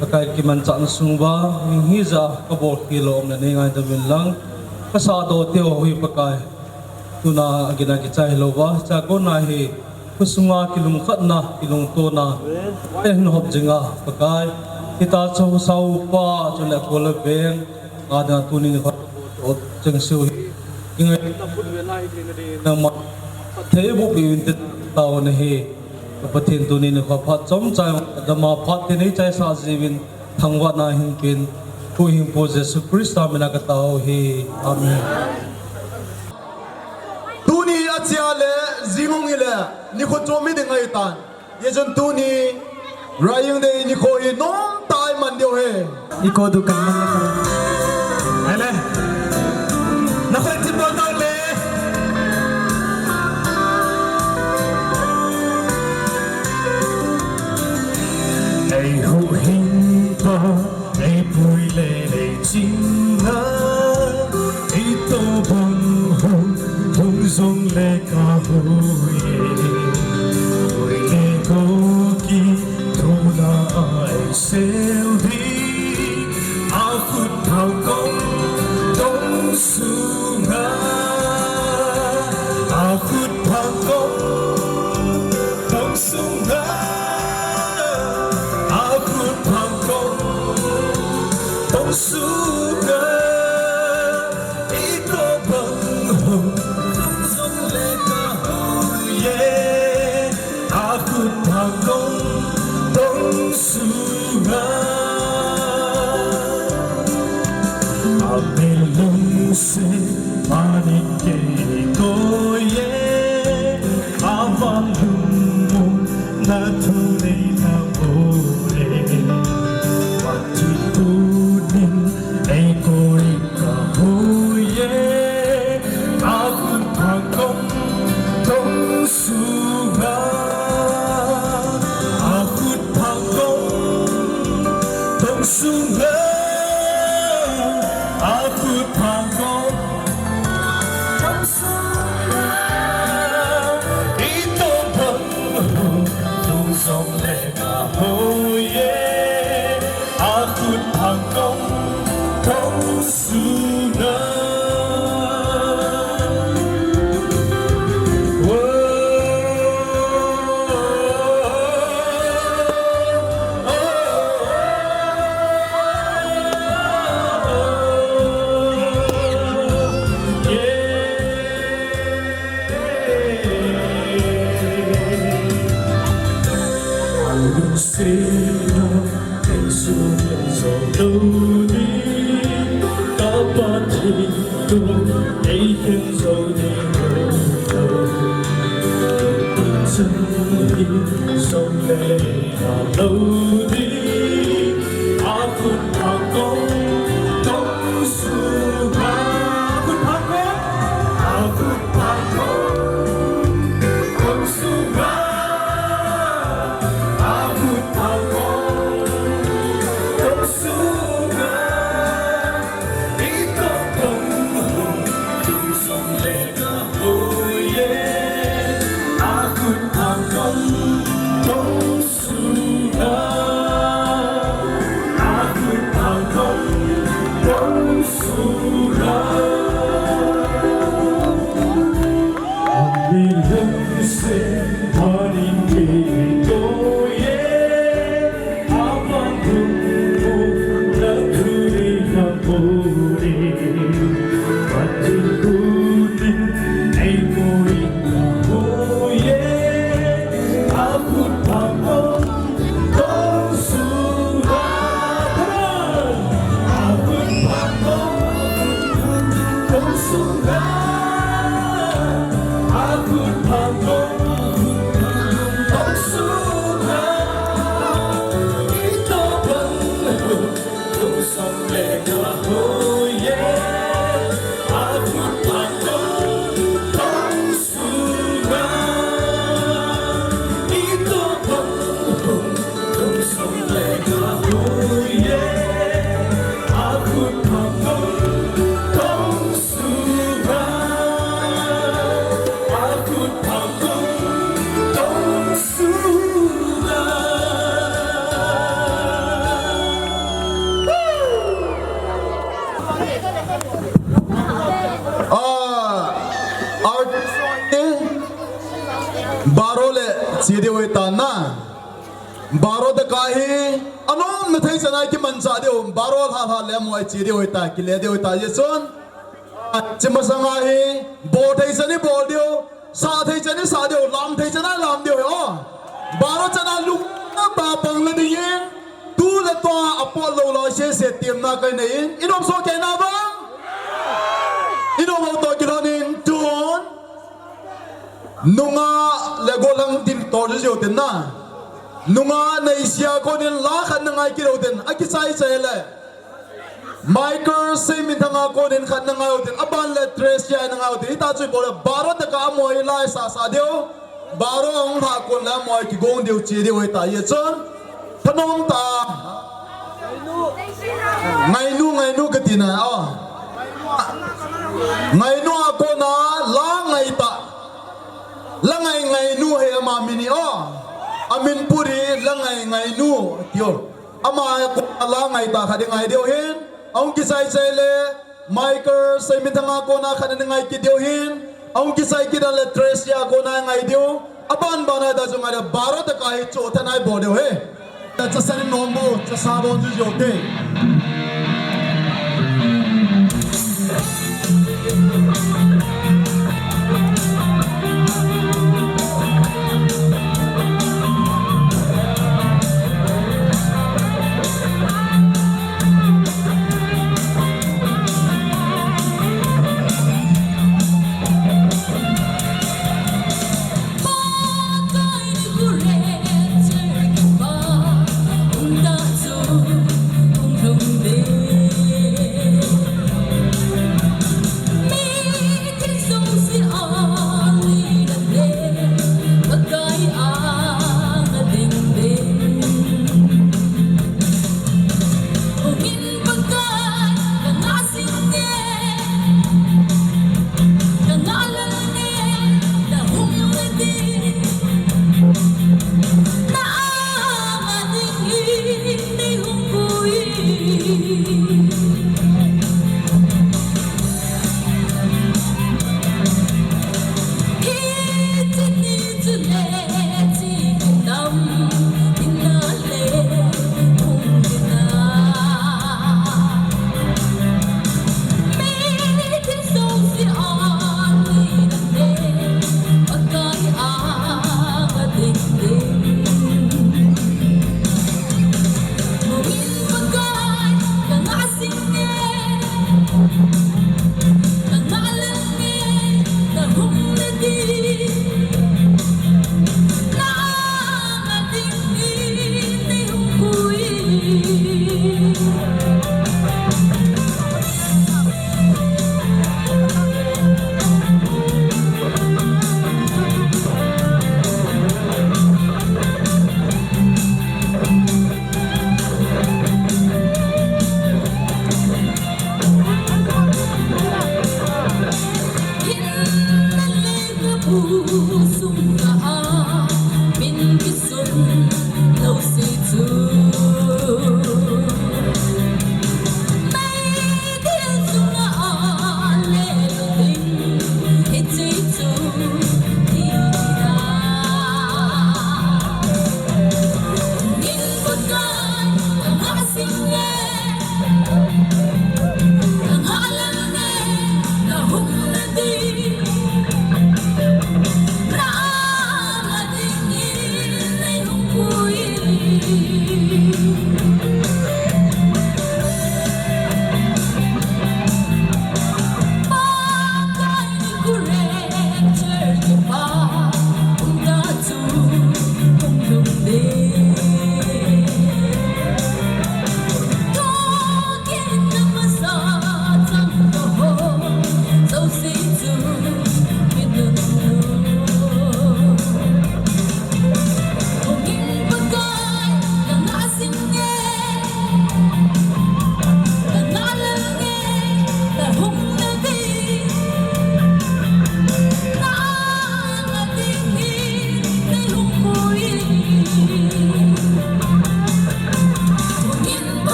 Pakai kimanchahna sung uva, mi hijat a ka bol khel lou um le nei ngaidam in lang. Ka sahdoh te ho hi Pakai. Tuna a gin a kichai hilou va, chakona hi, khosunga kilungkhatna, kilungtona, ahin hop jing a, Pakai. Hita chu sau pa, chule kol le veng, a ding a tuni nikho, cheng siu hi. Ingai ta put ve na hi ding ding, nangma, thei bu pi vin te tao na hi. Pathen tuni nikho phat chomcha, dama phat te nei chaisah jiuvin, thangvahna hin pen, Huhhingpu Jesu Christa mina ka tao hi. Amen. Tuni achia le, jing hung hile, nikho chom mi ding ahitan. Hijeh chun tuni, Raiying Day nikho hi nomtah a iman diu ahi. Ikho dukan man le kha. Ahile. Nakhut thim bol tau le. Ei huhhingpa, ei pui le ei ching a, i tobang hung, hung jong le ka hui e. Hui le go ki, tuna a ei sel ding, a khut thang kong tong sunga, a khut thang kong tong sunga, a khut thang kong tong sunga, i tobang hung, hung jong le ka hui e. A khut thang kong tong sunga, a melung se manin kei koi e, a van lung mong na thu nei na bol e. Pathen punin ei koi ka hui e, a khut thang kong tong sunga, a khut thang kong tong sunga, a khut thang kong tong sunga, i tobang hung, hung jong le ka hui e. A khut thang kong tong sunga. Sela, ei sung in jong lou ding, ka Pathen, ei hin jong ding lou. Ei chan in jong le ka lou ding, a khut thang kong tong sunga, a khut thang kong, a khut thang kong tong sunga, a khut thang kong tong sunga, i tobang hung, Deu hita na. Baro teka hi, anom na thei chana kimancha deu, baro lha lha le mo ai chi deu hita, kile deu hita, ye chun. Chi masanga hi, bol thei chani bol deu, sa thei chani sa deu, lam thei chana lam deu, o. Baro chana lung na ba pang le ding in, tu le tua apot lo lo se se tim na kai nei in, inom so ke na ba? Inom lo to kilon in, tun. Nunga le golang din tor jo tin na. Nunga neisia konin la khat na ngai kit u tin. Akichai chai le. Michael Seiminthanga konin khat na ngai u tin. Aban le Tresia na ngai u tin. Hita chu bol le baro teka mo lai sa sa deu. Baro ong lha kon le mo kigong deu chi deu hita ye chun. Thanom ta. Ngainu, ngainu kati na, o. Ngainu a kona la ngai ta. La ngai ngainu he ama min hi, o. Amin puri la ngai ngainu, tio. Ama a kona la ngai ta khat ngai deu hin. Aung kisai sai le. Michael Seiminthanga kona khat na ngai kit deu hin. Aung kisai kit a le Tresia kona ngai deu. Aban ban a da chu ngai le baro teka hi chu thanai bol deu he. Ta cha sari nom bo, cha sa bo ju jo te.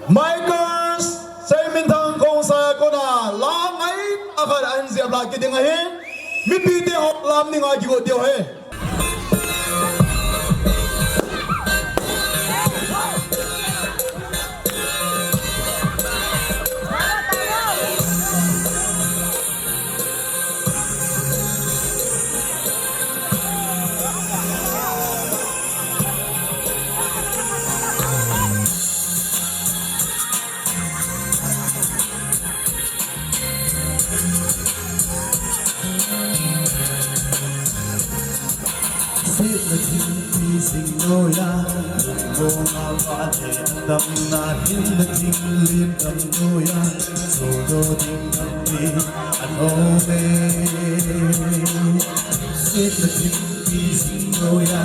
Michael Seiminthang Khongsai a kona la ngai a khat ahin jep lai kit ding ahi. Mipite ho lam ni ngai kigo teu he. Sitna thingpi jing noiya, lungmong a vale atamna, hinna thing lim dam noiya, sodoh ding tampi aum e. Sitna thingpi jing noiya,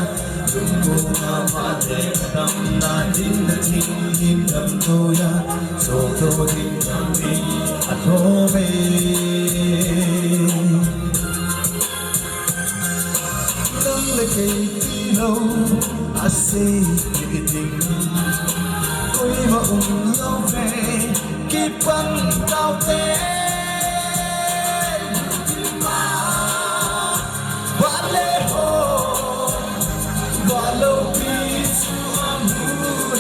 lungmong a vale atamna, hinna thing lim dam noiya, sodoh ding tampi aum e. Nang le kei tilou, asei kiti ding koima umlou ve, kipan taute. Vale ho, vale pi chu amu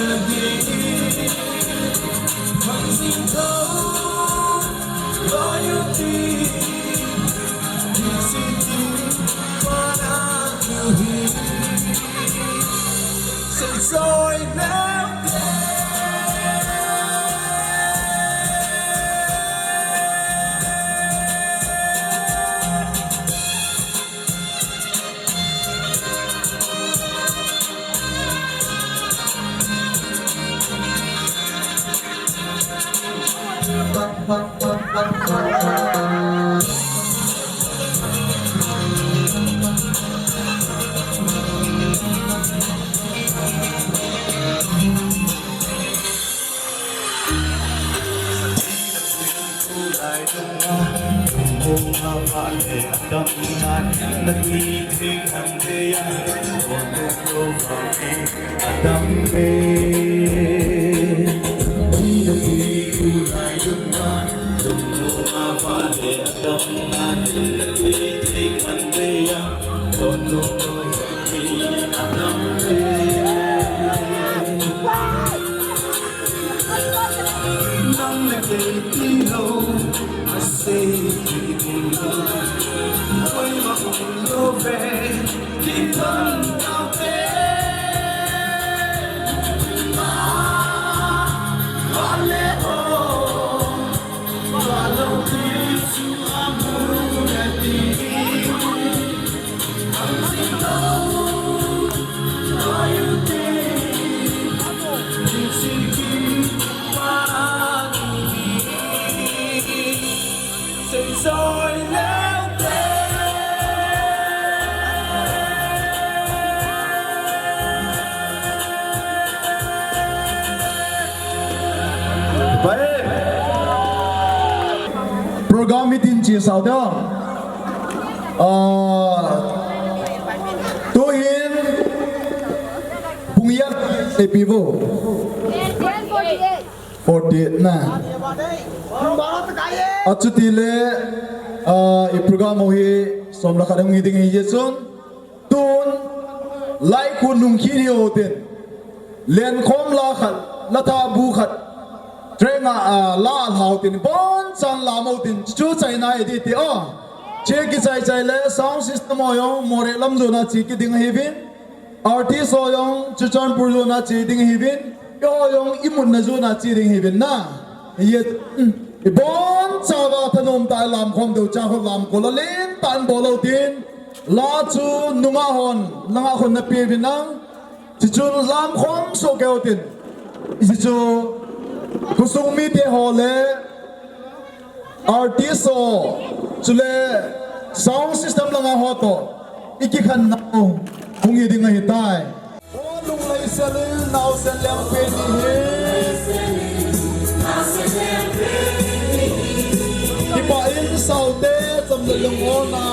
na ding, mang jing thou, loyalty. Nang le kei tilou, asei kiti ding koima umlou ve, kipan taute. Vale ho, vale pi chu amu na ding. Program hitin chesau te. Ah, tuhin pung ijat eipeh u? Forty-eight na. Achutile, ah, i program ho hi som le khat hung hi ding ahi jeh chun. Tun, lai khu nung khin hi utin. Lenkhom la khat, la thabu khat. Train a, ah, la lhau tin, bonchan lam utin, chu chaina hi ding ti o. Che kichai chai le, sound system ho jong, Moreh lam jona che kit ding ahiuvin. Artist ho jong, Churachandpur jona che ding ahiuvin. Eiho jong, imutna jona che ding ahiuvin na. Ye, mm, ibonchauva thanom tah a lamkhom deu cha ho lamkol alen tah in bol utin. La chu nungah hon, nungah hon na pe uvin lang. Chuchun lamkhom soh kei utin. Hichu khosung mite ho le artist ho, chule sound system langa ho toh ikikhen nau hung hi ding ahitai. O Lunglei Selin, naosen lengpin ihi. Kipah in Saute, chomle lungmonna.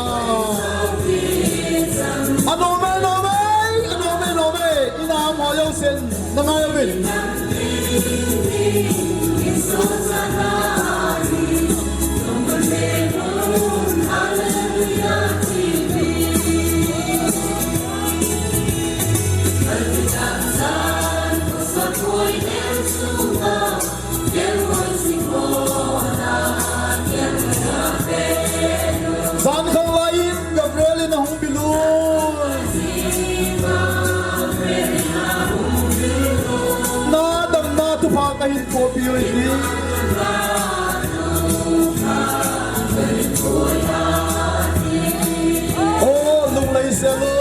Anom e, nom e, anom e, nom e. Ina mo jousen, na ngai uvin. Jan khat lai in Gabriel in ahung bil un. Na damna thupha kahin pohpeh u ahi. O, lunglai sel o.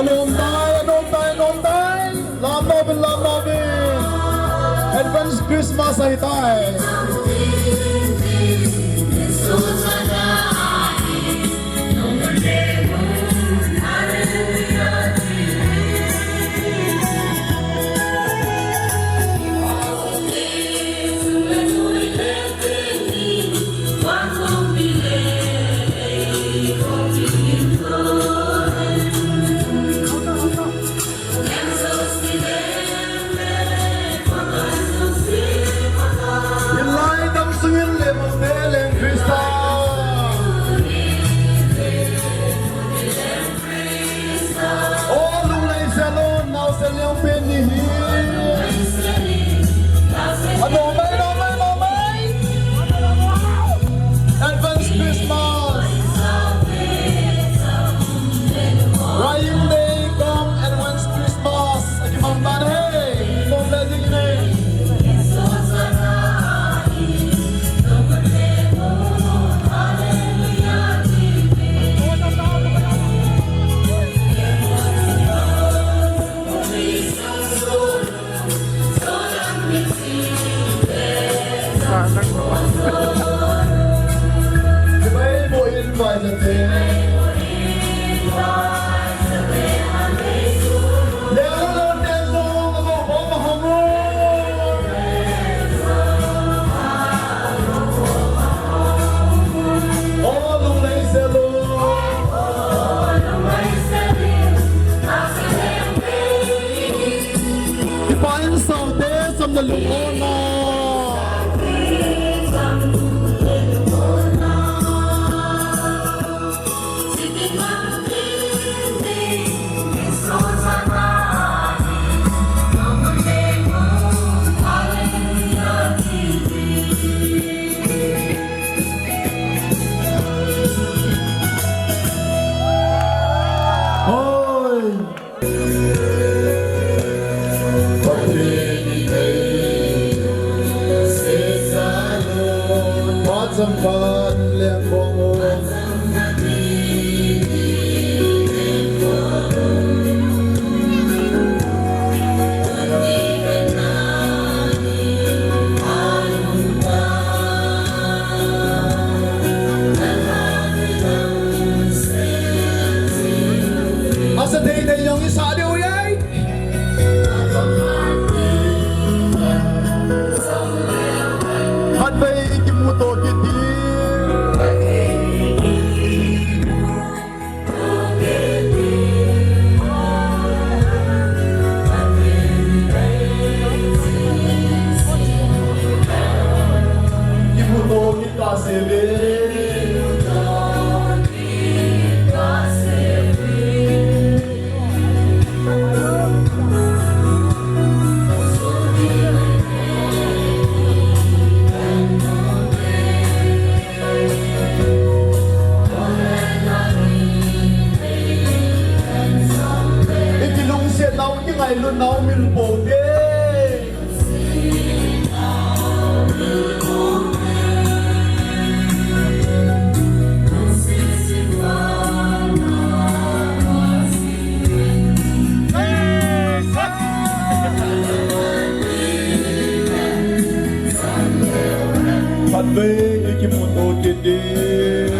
Anom tai, anom tai, anom tai. Lam nauvin, lam nauvin. Advance Christmas ahitai. Hilai dam sungin le mong te leng Krista. O, lunglai sel o, naosen leng pen ni hi. Anom mai, nom mai, nom mai. Advance Christmas. Rain day come, advance Christmas. Aki mang ban he. Nom le ding ni. Kipa in saute, sam le lung on a. Oi. Asa thei thei jong i sa diu ahi. Khatvei kimuto kit ding. Kimuto kit ta seh ve. Ve, ikimuto kit ding.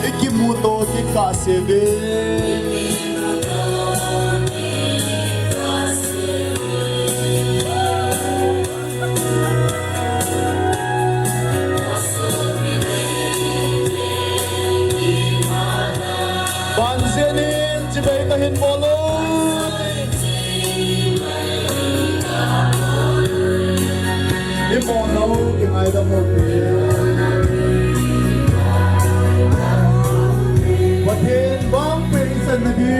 Ikimuto kit kase ve. Vanzen in chibai kahin bol u. Ibolnau, ingaidam u. Pathen vangpeh ichan nadi.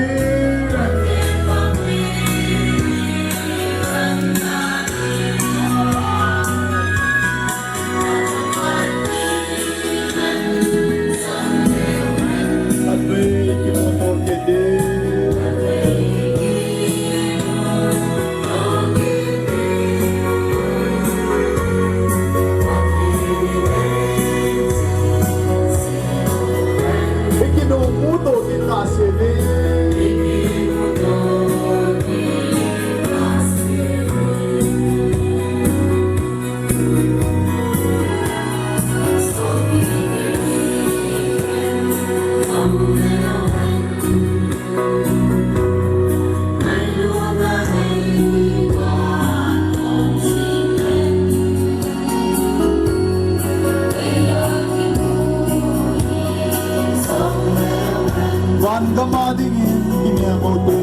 Van gam a dingin i neo u te.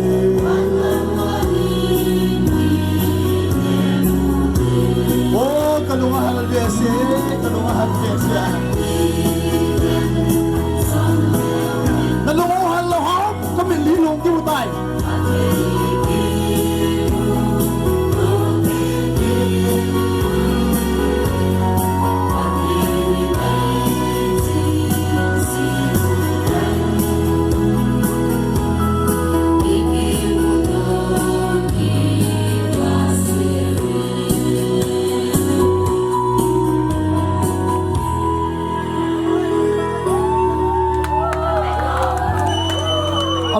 O, ka lung a hal behseh, ka lung a hal behseh. Na lung u hal lou ham, ka mit li lung kiu tai.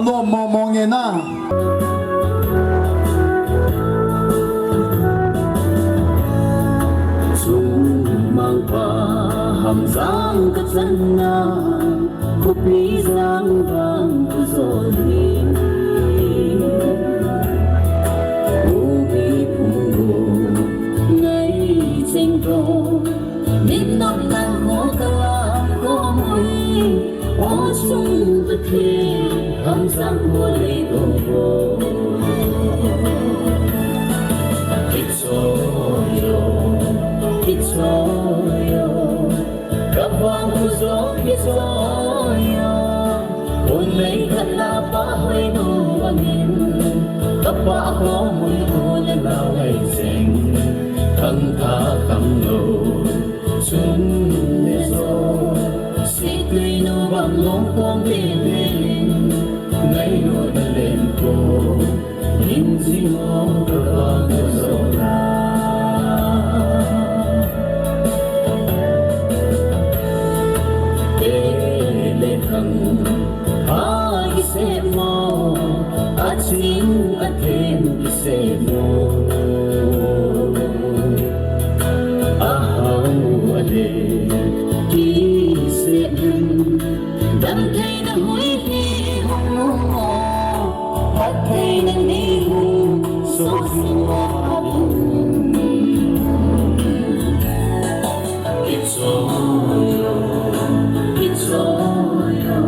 Anom mong mong e na. Chungmang pa Hamjang ka chan na, khopi jang vang ka jol ni. Khopi phung go ngai cheng go, min nok tang ho ka lam ko mui. O chung Pathen, Hamjang ho lei dong ho. Kichoi o, kichoi o, ka vang u jong kichoi o. Hung lei khat na pa hoi nu bangin, ka pa ho mui u le nau ngai cheng, khang tha khang lou. Chun le jo, situi nu bang long kong te te in, ngai nu na len ko, ning jing o ka vang ka jo na. Te le khang, a i se mo, a ching a them i se mo. Ahao ale kisem, damtheina hui hi hung mo, phattheina ni hung soh jing o. Kichoi o, kichoi o.